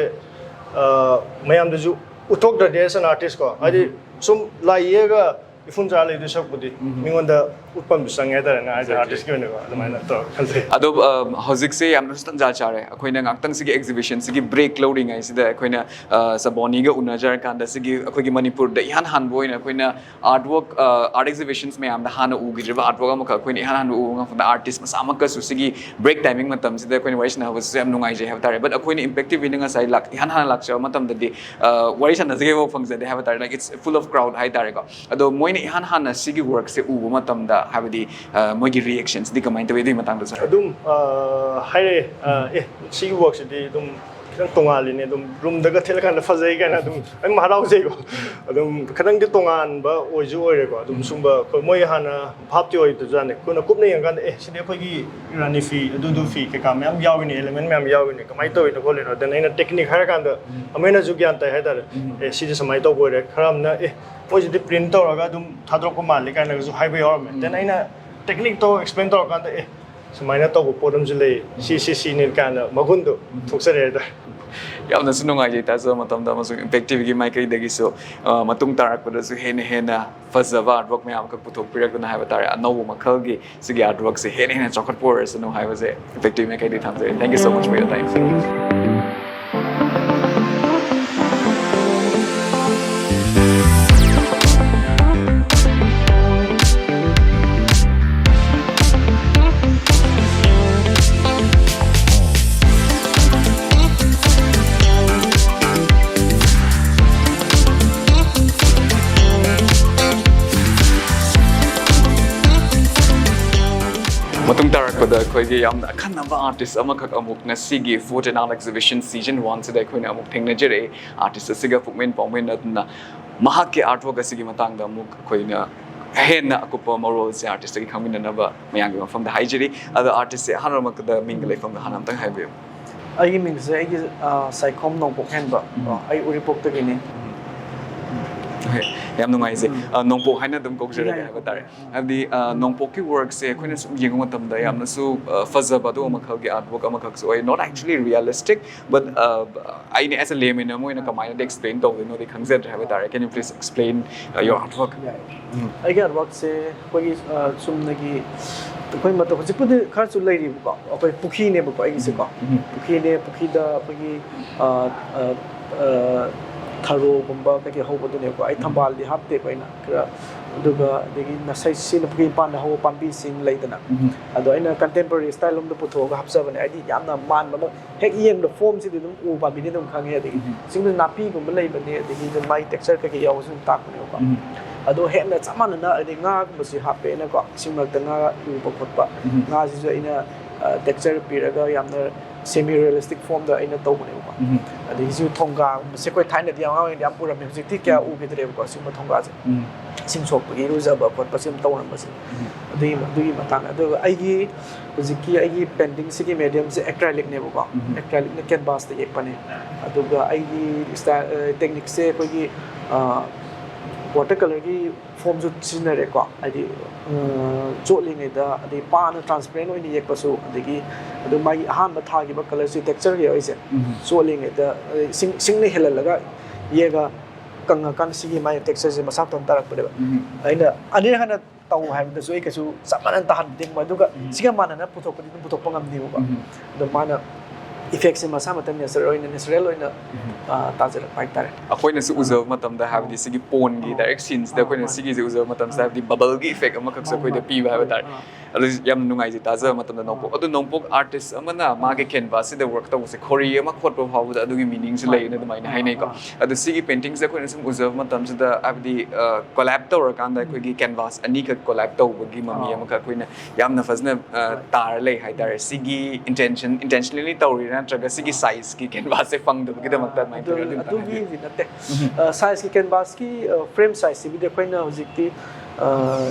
ꯑ, ꯃꯌꯥꯝꯗꯁꯨ ꯎꯠꯊꯣꯛꯇ꯭ꯔꯗꯤ, as an artist ꯀꯣ, ꯍꯥꯏꯗꯤ ꯎꯝ꯫ ꯁꯨꯝ ꯂꯥꯏ ꯌꯦꯛꯑꯒ ꯏꯐꯨꯟ ꯆꯥꯔ ꯂꯩꯗꯣꯏ ꯁꯔꯨꯛꯄꯨꯗꯤ, ꯎꯝ꯫ ꯃꯤꯉꯣꯟꯗ ꯎꯠꯄ ꯑꯃꯁꯨ ꯆꯪꯉꯦ ꯍꯥꯏꯇꯥꯔꯦꯅꯦ, ꯍꯥꯏꯗꯤ Exactly. ꯑꯥꯔꯇꯤꯁꯀꯤ ꯑꯣꯏꯅꯀꯣ, ꯑꯗꯨꯃꯥꯏꯅ ꯇꯧꯔꯒ ꯈꯟꯖꯩ꯫ ꯑꯗꯣ, ꯑ, ꯍꯧꯖꯤꯛꯁꯦ ꯌꯥꯝꯅꯁꯨ ꯇꯟꯖꯥ ꯆꯥꯔꯦ꯫ ꯑꯩꯈꯣꯏꯅ ꯉꯥꯛꯇꯪ ꯁꯤꯒꯤ ꯑꯦꯛꯖꯤꯕꯤꯁꯟꯁꯤꯒꯤ ꯕ꯭ꯔꯦꯛ ꯂꯧꯔꯤꯉꯩꯁꯤꯗ, ꯑꯩꯈꯣꯏꯅ, ꯑ, ꯁꯕꯣꯅꯤꯒ ꯎꯅꯖꯔꯀꯥꯟꯗ, ꯁꯤꯒꯤ ꯑꯩꯈꯣꯏꯒꯤ ꯃꯅꯤꯄꯨꯔꯗ ꯏꯍꯥꯟ ꯍꯥꯟꯕ ꯑꯣꯏꯅ ꯑꯩꯈꯣꯏꯅ ꯑꯥꯔꯠ ꯋꯥꯔꯛ, ꯑ, ꯑꯥꯔꯠ ꯑꯦꯛꯖꯤꯕꯤꯁꯟꯁ ꯃꯌꯥꯝꯗ ꯍꯥꯟꯅ ꯎꯈꯤꯗ꯭ꯔꯤꯕ ꯑꯥꯔꯠ ꯋꯥꯔꯛ ꯑꯃꯈꯛ ꯑꯩꯈꯣꯏꯅ ꯏꯍꯥꯟ ꯍꯥꯟꯕ ꯎꯕ ꯉꯝꯕꯗ, ꯑꯥꯔꯇꯤꯁ ꯃꯁꯥꯃꯛꯀꯁꯨ ꯁꯤꯒꯤ ꯕ꯭ꯔꯦꯛ ꯇꯥꯏꯃꯤꯡ ꯃꯇꯝꯁꯤꯗ ꯑꯩꯈꯣꯏꯅ ꯋꯥꯔꯤ ꯁꯥꯟꯅꯕꯁꯤꯁꯨ ꯌꯥꯝ ꯅꯨꯡꯉꯥꯏꯖꯩ ꯍꯥꯏꯕ ꯇꯥꯔꯦ꯫ But ꯑꯩꯈꯣꯏꯅ Impact TVꯗ ꯉꯁꯥꯏ ꯂꯥꯛ-, ꯏꯍꯥꯟ ꯍꯥꯟꯅ ꯂꯥꯛꯆꯕ ꯃꯇꯝꯗꯗꯤ, ꯑ, ꯋꯥꯔꯤ ꯁꯥꯟꯅꯖꯒꯦꯐꯥꯎ ꯐꯪꯖꯗꯦ ꯍꯥꯏꯕ ꯇꯥꯔꯦ, like, it's full of crowd ꯍꯥꯏ ꯇꯥꯔꯦꯀꯣ꯫ ꯑꯗꯣ ꯃꯣꯏꯅ ꯏꯍꯥꯟ ꯍꯥꯟꯅ ꯁꯤꯒꯤ ꯋꯥꯔꯛꯁꯦ ꯎꯕ ꯃꯇꯝꯗ, ꯍꯥꯏꯕꯗꯤ, ꯑ, ꯃꯣꯏꯒꯤ ꯔꯤꯌꯦꯛꯁꯟꯁꯤꯗꯤ ꯀꯃꯥꯏꯅ ꯇꯧꯏ, ꯑꯗꯨꯒꯤ ꯃꯇꯥꯡꯗꯁꯨ ꯍꯥꯏꯕꯤꯌꯨ꯫ ꯑꯗꯨꯝ, ꯑ, ꯍꯥꯏꯔꯛꯑꯦ, ꯑ, "ꯑꯦ, ꯁꯤꯒꯤ ꯋꯥꯔꯛꯁꯤꯗꯤ ꯑꯗꯨꯝ ꯈꯤꯇꯪ ꯇꯣꯉꯥꯜꯂꯤꯅꯦ, ꯑꯗꯨꯝ ꯔꯨꯝꯗꯒ ꯊꯦꯠꯂꯀꯥꯟꯗ ꯐꯖꯩ" ꯀꯥꯏꯅ ꯑꯗꯨꯝ, ꯑꯗꯨꯝ ꯍꯔꯥꯎꯖꯩꯀꯣ꯫ ꯑꯗꯨꯝ ꯈꯤꯇꯪꯗꯤ ꯇꯣꯉꯥꯟꯕ ꯑꯣꯏꯁꯨ ꯑꯣꯏꯔꯦꯀꯣ꯫ ꯑꯗꯨꯝ ꯁꯨꯝꯕ ꯑꯩꯈꯣꯏ, ꯃꯣꯏ ꯍꯥꯟꯅ ꯚꯥꯞꯇꯤ ꯑꯣꯏꯗꯕꯖꯥꯠꯅꯤ, ꯑꯩꯈꯣꯏꯅ ꯀꯨꯞꯅ ꯌꯦꯡꯉꯀꯥꯟꯗ, "ꯑꯦ, ꯁꯤꯗꯤ ꯑꯩꯈꯣꯏꯒꯤ ꯏꯔꯥꯅꯤ ꯐꯤ, ꯑꯗꯨꯗꯨ ꯐꯤ ꯀꯩꯀꯥ ꯃꯌꯥꯝ ꯌꯥꯎꯏꯅꯦ, ꯑꯦꯂꯤꯃꯦꯟ ꯃꯌꯥꯝ ꯌꯥꯎꯏꯅꯦ, ꯀꯃꯥꯏꯅ ꯇꯧꯔꯤꯅꯣ ꯈꯣꯠꯂꯤꯅꯣ?" Then ꯑꯩꯅ ꯇꯦꯛꯅꯤꯛ ꯍꯥꯏꯔꯀꯥꯟꯗ ꯑꯃꯨꯛ ꯍꯦꯟꯅꯁꯨ ꯒ꯭ꯌꯥꯟ ꯇꯥꯏ ꯍꯥꯏꯇꯥꯔꯦ꯫ "ꯑꯦ, ꯁꯤꯗꯤ ꯁꯨꯃꯥꯏꯅ ꯇꯧꯕ ꯑꯣꯏꯔꯦ", ꯈꯔ ꯑꯃꯅ, "ꯑꯦ, ꯃꯣꯏꯁꯤꯗꯤ ꯄ꯭ꯔꯤꯟ ꯇꯧꯔꯒ ꯑꯗꯨꯝ ꯊꯥꯗꯣꯔꯛꯄ ꯃꯥꯜꯂꯤ" ꯀꯥꯏꯅꯒꯁꯨ ꯍꯥꯏꯕ ꯌꯥꯎꯔꯝꯃꯦ꯫ Then ꯑꯩꯅ ꯇꯦꯛꯅꯤꯛꯇꯣ ꯑꯦꯛꯁꯄ꯭ꯂꯦꯟ ꯇꯧꯔꯀꯥꯟꯗ, "ꯑꯦ, ꯁꯨꯃꯥꯏꯅ ꯇꯧꯕ ꯄꯣꯠ ꯑꯃꯁꯨ ꯂꯩ, ꯁꯤ, ꯁꯤ, ꯁꯤꯅꯤ" ꯀꯥꯏꯅ ꯃꯒꯨꯟꯗꯣ ꯊꯣꯛꯆꯔꯦ ꯍꯥꯏꯇꯥꯔꯦ꯫ ꯌꯥꯝꯅꯁꯨ ꯅꯨꯡꯉꯥꯏꯖꯩ, ꯇꯥꯖꯕ ꯃꯇꯝꯗ, ꯑꯃꯁꯨꯡ Impact TVꯒꯤ ꯃꯥꯏꯀꯩꯗꯒꯤꯁꯨ, ꯑ, ꯃꯇꯨꯡ ꯇꯥꯔꯛꯄꯗꯁꯨ ꯍꯦꯟꯅ ꯍꯦꯟꯅ ꯐꯖꯕ ꯑꯥꯔꯠ ꯋꯥꯔꯛ ꯃꯌꯥꯝ ꯑꯃꯈꯛ ꯄꯨꯊꯣꯛꯄꯤꯔꯛꯇꯨꯅ ꯍꯥꯏꯕ ꯇꯥꯔꯦ, ꯑꯅꯧꯕ ꯃꯈꯜꯒꯤ ꯁꯤꯒꯤ ꯑꯥꯔꯠ ꯋꯥꯔꯛꯁꯦ ꯍꯦꯟꯅ ꯍꯦꯟꯅ ꯆꯥꯎꯈꯠꯄ ꯑꯣꯏꯔꯁꯅꯨ ꯍꯥꯏꯕꯁꯦ Impact TV ꯃꯥꯏꯀꯩꯗꯒꯤ ꯊꯝꯖꯔꯤ꯫ Thank you so much for your time. ꯑꯩꯈꯣꯏꯒꯤ ꯌꯥꯝꯅ ꯑꯈꯟꯅꯕ ꯑꯥꯔꯇꯤꯁ ꯑꯃꯈꯛ ꯑꯃꯨꯛ ꯉꯁꯤꯒꯤ Food and Art Exhibition Season Oneꯁꯤꯗ ꯑꯩꯈꯣꯏꯅ ꯑꯃꯨꯛ ꯊꯦꯡꯅꯖꯔꯛꯑꯦ꯫ ꯑꯥꯔꯇꯤꯁ ꯑꯁꯤꯒ ꯄꯨꯛꯃꯦꯟ ꯄꯥꯎꯃꯤꯟꯅꯗꯨꯅ ꯃꯍꯥꯛꯀꯤ ꯑꯥꯔꯠꯋꯥꯔꯛ ꯑꯁꯤꯒꯤ ꯃꯇꯥꯡꯗ ꯑꯃꯨꯛ ꯑꯩꯈꯣꯏꯅ ꯍꯦꯟꯅ ꯑꯀꯨꯞꯄ ꯃꯔꯣꯜꯁꯦ ꯑꯥꯔꯇꯤꯁꯇꯒꯤ ꯈꯪꯃꯤꯟꯅꯅꯕ ꯃꯌꯥꯝꯒꯤ ꯃꯐꯝꯗ ꯍꯥꯏꯖꯔꯤ꯫ ꯑꯗꯣ ꯑꯥꯔꯇꯤꯁꯁꯦ ꯑꯍꯥꯟꯕꯃꯛꯇꯗ ꯃꯤꯡꯒ ꯂꯩꯐꯝꯒ ꯍꯥꯟꯅ ꯑꯝꯇꯪ ꯍꯥꯏꯕꯤꯌꯨ꯫ ꯑꯩꯒꯤ ꯃꯤꯡꯁꯦ ꯑꯩꯒꯤ ꯑ, ꯁꯥꯏꯈꯣꯝ ꯅꯣꯡꯄꯣꯛ ꯍꯦꯟꯕ꯫ ꯑ, ꯑꯩ ꯎꯔꯤꯄꯣꯛꯇꯒꯤꯅꯤ꯫ ꯍꯣꯏ, ꯌꯥꯝ ꯅꯨꯡꯉꯥꯏꯖꯩ꯫ ꯑ, ꯅꯣꯡꯄꯣꯛ ꯍꯥꯏꯅ ꯑꯗꯨꯝ ꯀꯧꯖꯔꯒꯦ ꯍꯥꯏꯕ ꯇꯥꯔꯦ꯫ ꯍꯥꯏꯕꯗꯤ ꯑ, ꯅꯣꯡꯄꯣꯛꯀꯤ ꯋꯥꯔꯛꯁꯦ ꯑꯩꯈꯣꯏꯅ ꯁꯨꯝ ꯌꯦꯡꯕ ꯃꯇꯝꯗ ꯌꯥꯝꯅꯁꯨ ꯑ, ꯐꯖꯕ ꯑꯗꯨꯒꯨꯝꯕ ꯃꯈꯜꯒꯤ ꯑꯥꯔꯠꯋꯥꯔꯛ ꯑꯃꯈꯛꯁꯨ ꯑꯣꯏ, not actually realistic, but ꯑ, ꯑꯩꯅ as a layman ꯑꯃ ꯑꯣꯏꯅ ꯀꯃꯥꯏꯅꯗꯤ ꯑꯦꯛꯁꯄ꯭ꯂꯦꯟ ꯇꯧꯗꯣꯏꯅꯣꯗꯤ ꯈꯪꯖꯗ꯭ꯔꯦ ꯍꯥꯏꯕ ꯇꯥꯔꯦ꯫ Can you please explain uh, your artwork? ꯑꯩꯒꯤ ꯑꯥꯔꯠꯋꯥꯔꯛꯁꯦ ꯑꯩꯈꯣꯏꯒꯤ ꯑ, ꯆꯨꯝꯅꯒꯤ ꯑꯩꯈꯣꯏ ꯃꯇꯝ ꯍꯧꯖꯤꯛꯄꯨꯗꯤ ꯈꯔꯁꯨ ꯂꯩꯔꯤꯕꯀꯣ, ꯑꯩꯈꯣꯏ ꯄꯨꯈ꯭ꯔꯤꯅꯦꯕꯀꯣ ꯑꯩꯒꯤꯁꯦꯀꯣ꯫ ꯄꯨꯈ꯭ꯔꯤꯅꯦ, ꯄꯨꯈ꯭ꯔꯤꯗ ꯑꯩꯈꯣꯏꯒꯤ ꯑ, ꯑ, ꯑ, ꯊꯔꯣꯒꯨꯝꯕ ꯀꯩꯀꯩ ꯍꯧꯕꯗꯨꯅꯦꯕꯀꯣ꯫ ꯑꯩ ꯊꯝꯕꯥꯜꯗꯤ ꯍꯥꯞꯇꯦꯀꯣ ꯑꯩꯅ ꯈꯔ, ꯑꯗꯨꯒ ꯑꯗꯒꯤ ꯉꯁꯥꯏ ꯁꯤꯅ ꯄꯨꯈ꯭ꯔꯤ ꯃꯄꯥꯟꯗ ꯍꯧꯕ ꯄꯥꯝꯕꯤꯁꯤꯡ ꯂꯩꯗꯅ꯫ ꯑꯗꯣ ꯑꯩꯅ ꯀꯟꯇꯦꯝꯄꯔꯔꯤ ꯁ꯭ꯇꯥꯏꯜ ꯂꯣꯝꯗ ꯄꯨꯊꯣꯛꯑꯒ ꯍꯥꯞꯆꯕꯅꯦ꯫ ꯍꯥꯏꯗꯤ ꯌꯥꯝꯅ ꯃꯥꯟꯕ ꯑꯃ, ꯍꯦꯛ ꯌꯦꯡꯕꯗ ꯐꯣꯝꯁꯤꯗꯤ ꯑꯗꯨꯝ ꯎ ꯄꯥꯝꯕꯤꯗꯤ ꯑꯗꯨꯝ ꯈꯪꯉꯦ꯫ ꯑꯗꯒꯤ ꯆꯤꯡꯗ ꯅꯥꯄꯤꯒꯨꯝꯕ ꯂꯩꯕꯅꯦ, ꯑꯗꯒꯤ ꯑꯗꯨꯝ ꯃꯥꯒꯤ ꯇꯦꯛꯁꯆꯔ ꯀꯩꯀꯩ ꯌꯥꯎꯕꯁꯨ ꯑꯗꯨꯝ ꯇꯥꯛꯄꯅꯦꯕꯀꯣ꯫ ꯑꯗꯣ ꯍꯦꯟꯅ ꯆꯞ ꯃꯥꯟꯅꯅ ꯍꯥꯏꯗꯤ ꯉꯥꯒꯨꯝꯕꯁꯤ ꯍꯥꯞꯄꯦꯅꯀꯣ, ꯏꯁꯤꯡ ꯃꯔꯛꯇ ꯉꯥ ꯎꯕ ꯈꯣꯠꯄ, ꯉꯥꯁꯤꯁꯨ ꯑꯩꯅ ꯇꯦꯛꯁꯆꯔ ꯄꯤꯔꯒ ꯌꯥꯝꯅ ꯁꯦꯃꯤ ꯔꯤꯌꯦꯂꯤꯁꯇꯤꯛ ꯐꯣꯝꯗ ꯑꯩꯅ ꯇꯧꯕꯅꯦꯕꯀꯣ꯫ ꯑꯗꯒꯤ ꯁꯤ ꯊꯣꯡꯒꯥꯒꯨꯝꯕꯁꯦ ꯑꯩꯈꯣꯏ ꯊꯥꯏꯅꯗꯤ ꯑꯉꯥꯡ ꯑꯣꯏꯔꯤꯉꯩꯗ ꯌꯥꯝ ꯎꯔꯝꯃꯦ, ꯍꯧꯖꯤꯛꯇꯤ ꯀꯌꯥ ꯎꯈꯤꯗ꯭ꯔꯦꯕꯀꯣ ꯁꯤꯒꯨꯝꯕ ꯊꯣꯡꯒꯥꯁꯦ꯫ ꯏꯁꯤꯡ ꯁꯣꯛꯄꯒꯤ ꯏꯔꯨꯖꯕ ꯈꯣꯠꯄꯁꯦ ꯑꯗꯨꯝ ꯇꯧꯔꯝꯕꯁꯦ꯫ ꯑꯗꯨꯒꯤ ꯑꯗꯨꯒꯤ ꯃꯇꯥꯡꯗ ꯑꯗꯨꯒ ꯑꯩꯒꯤ ꯍꯧꯖꯤꯛꯀꯤ ꯑꯩꯒꯤ ꯄꯦꯟꯇꯤꯡꯁꯤꯒꯤ ꯃꯦꯗꯤꯌꯝꯁꯦ ꯑꯦꯀ꯭ꯔꯥꯏꯂꯤꯛꯅꯦꯕꯀꯣ꯫ ꯑꯦꯀ꯭ꯔꯥꯏꯂꯤꯛꯅ ꯀꯦꯟꯚꯥꯁꯇ ꯌꯦꯛꯄꯅꯦ꯫ ꯑꯗꯨꯒ ꯑꯩꯒꯤ ꯁ꯭ꯇꯥꯏꯜ, ꯇꯦꯛꯅꯤꯛꯁꯦ ꯑꯩꯈꯣꯏꯒꯤ ꯋꯥꯇꯔ ꯀꯂꯔꯒꯤ ꯐꯣꯝꯁꯨ ꯁꯤꯖꯤꯟꯅꯔꯦꯀꯣ꯫ ꯍꯥꯏꯗꯤ ꯆꯣꯠꯂꯤꯉꯩꯗ, ꯑꯗꯩ ꯄꯥꯅ ꯇ꯭ꯔꯥꯟꯁꯄꯦꯔꯦꯟ ꯑꯣꯏꯅ ꯌꯦꯛꯄꯁꯨ, ꯑꯗꯒꯤ ꯑꯗꯨ ꯃꯥꯒꯤ ꯑꯍꯥꯟꯕ ꯊꯥꯈꯤꯕ ꯀꯂꯔꯁꯤ ꯇꯦꯛꯁꯆꯔ ꯌꯥꯎꯔꯤꯁꯦ, ꯆꯣꯠꯂꯤꯉꯩꯗ ꯏꯁꯤꯡ ꯏꯁꯤꯡꯅ ꯍꯦꯜꯍꯜꯂꯒ ꯌꯦꯛꯑꯒ ꯀꯪꯉꯀꯥꯟꯗ ꯁꯤꯒꯤ ꯃꯥꯒꯤ ꯇꯦꯛꯁꯆꯔꯁꯦ ꯃꯁꯥ ꯃꯇꯣꯝ ꯇꯥꯔꯛꯄꯅꯦꯕ꯫ ꯑꯩꯅ ꯑꯅꯤꯔꯛ ꯍꯟꯅ ꯇꯧ ꯍꯥꯏꯕꯗꯁꯨ ꯑꯩ ꯀꯩꯁꯨ ꯆꯞ ꯃꯥꯟꯅꯅ ꯇꯥꯍꯟꯕꯗꯤ ꯉꯝꯃꯣꯏ, ꯑꯗꯨꯒ ꯁꯤꯒ ꯃꯥꯟꯅꯅ ꯄꯨꯊꯣꯛꯄꯗꯤ ꯑꯗꯨꯝ ꯄꯨꯊꯣꯛꯄ ꯉꯝꯅꯤꯕꯀꯣ꯫ ꯑꯗꯣ ꯃꯥꯅ ꯏꯐꯦꯛꯁꯦ ꯃꯁꯥ ꯃꯇꯟ ꯅꯦꯆꯔꯦꯜ ꯑꯣꯏꯅ ꯅꯦꯆꯔꯦꯜ ꯑꯣꯏꯅ ꯑ, ꯇꯥꯖꯔꯛꯄ ꯍꯥꯏꯇꯥꯔꯦ꯫ ꯑꯩꯈꯣꯏꯅꯁꯨ ꯎꯖꯕ ꯃꯇꯝꯗ, ꯍꯥꯏꯕꯗꯤ ꯁꯤꯒꯤ ꯄꯣꯟꯒꯤ ꯗꯥꯏꯔꯦꯛ ꯁꯤꯟꯁꯤꯗ ꯑꯩꯈꯣꯏꯅ ꯁꯤꯒꯤꯁꯦ ꯎꯖꯕ ꯃꯇꯝꯁꯤꯗ, ꯍꯥꯏꯕꯗꯤ ꯕꯕꯜꯒꯤ ꯏꯐꯦꯛ ꯑꯃꯈꯛꯁꯨ ꯑꯩꯈꯣꯏꯗ ꯄꯤꯕ ꯍꯥꯏꯕ ꯇꯥꯔꯦ꯫ ꯑꯗꯨ ꯌꯥꯝ ꯅꯨꯡꯉꯥꯏꯖꯩ ꯇꯥꯖꯕ ꯃꯇꯝꯗ, ꯅꯣꯡꯄꯣꯛ꯫ ꯑꯗꯨ ꯅꯣꯡꯄꯣꯛ artist ꯑꯃꯅ ꯃꯥꯒꯤ canvasꯁꯤꯗ work ꯇꯧꯕꯁꯦ, ꯈꯣꯔꯤ ꯑꯃ ꯈꯣꯠꯄ ꯐꯥꯎꯕꯗ ꯑꯗꯨꯒꯤ meaningꯁꯨ ꯂꯩꯌꯦꯅ ꯑꯗꯨꯃꯥꯏꯅ ꯍꯥꯏꯅꯩꯀꯣ꯫ ꯑꯗꯨ ꯁꯤꯒꯤ paintingꯁꯦ ꯑꯩꯈꯣꯏꯅ ꯁꯨꯝ ꯎꯖꯕ ꯃꯇꯝꯁꯤꯗ, ꯍꯥꯏꯕꯗꯤ, ꯑ, collab ꯇꯧꯔꯀꯥꯟꯗ ꯑꯩꯈꯣꯏꯒꯤ canvas ꯑꯅꯤꯈꯛ collab ꯇꯧꯕꯒꯤ ꯃꯃꯤ ꯑꯥ꯫ ꯑꯃꯈꯛ ꯑꯩꯈꯣꯏꯅ ꯌꯥꯝꯅ ꯐꯖꯅ, ꯑ, ꯍꯣꯏ꯫ ꯇꯥꯔ ꯂꯩ ꯍꯥꯏꯇꯥꯔꯦ꯫ ꯁꯤꯒꯤ intention, intentionally ꯇꯧꯔꯤꯔꯥ ꯅꯠꯇ꯭ꯔꯒ ꯁꯤꯒꯤ sizeꯀꯤ canvasꯁꯦ ꯐꯪꯗꯕꯒꯤꯗꯃꯛꯇ ꯑꯗꯨꯃꯥꯏꯅ ꯑꯗꯨ, ꯇꯧꯔꯤꯔꯥ? ꯑꯗꯨꯝ ꯈꯪꯍꯟꯕꯤꯌꯨ꯫ ꯑꯗꯨꯒꯤꯗꯤ ꯅꯠꯇꯦ꯫ ꯎꯝ꯫ ꯑ, sizeꯀꯤ canvasꯀꯤ, ꯑ, frame sizeꯁꯤꯕꯨꯗꯤ ꯑꯩꯈꯣꯏꯅ ꯍꯧꯖꯤꯛꯇꯤ, ꯑ,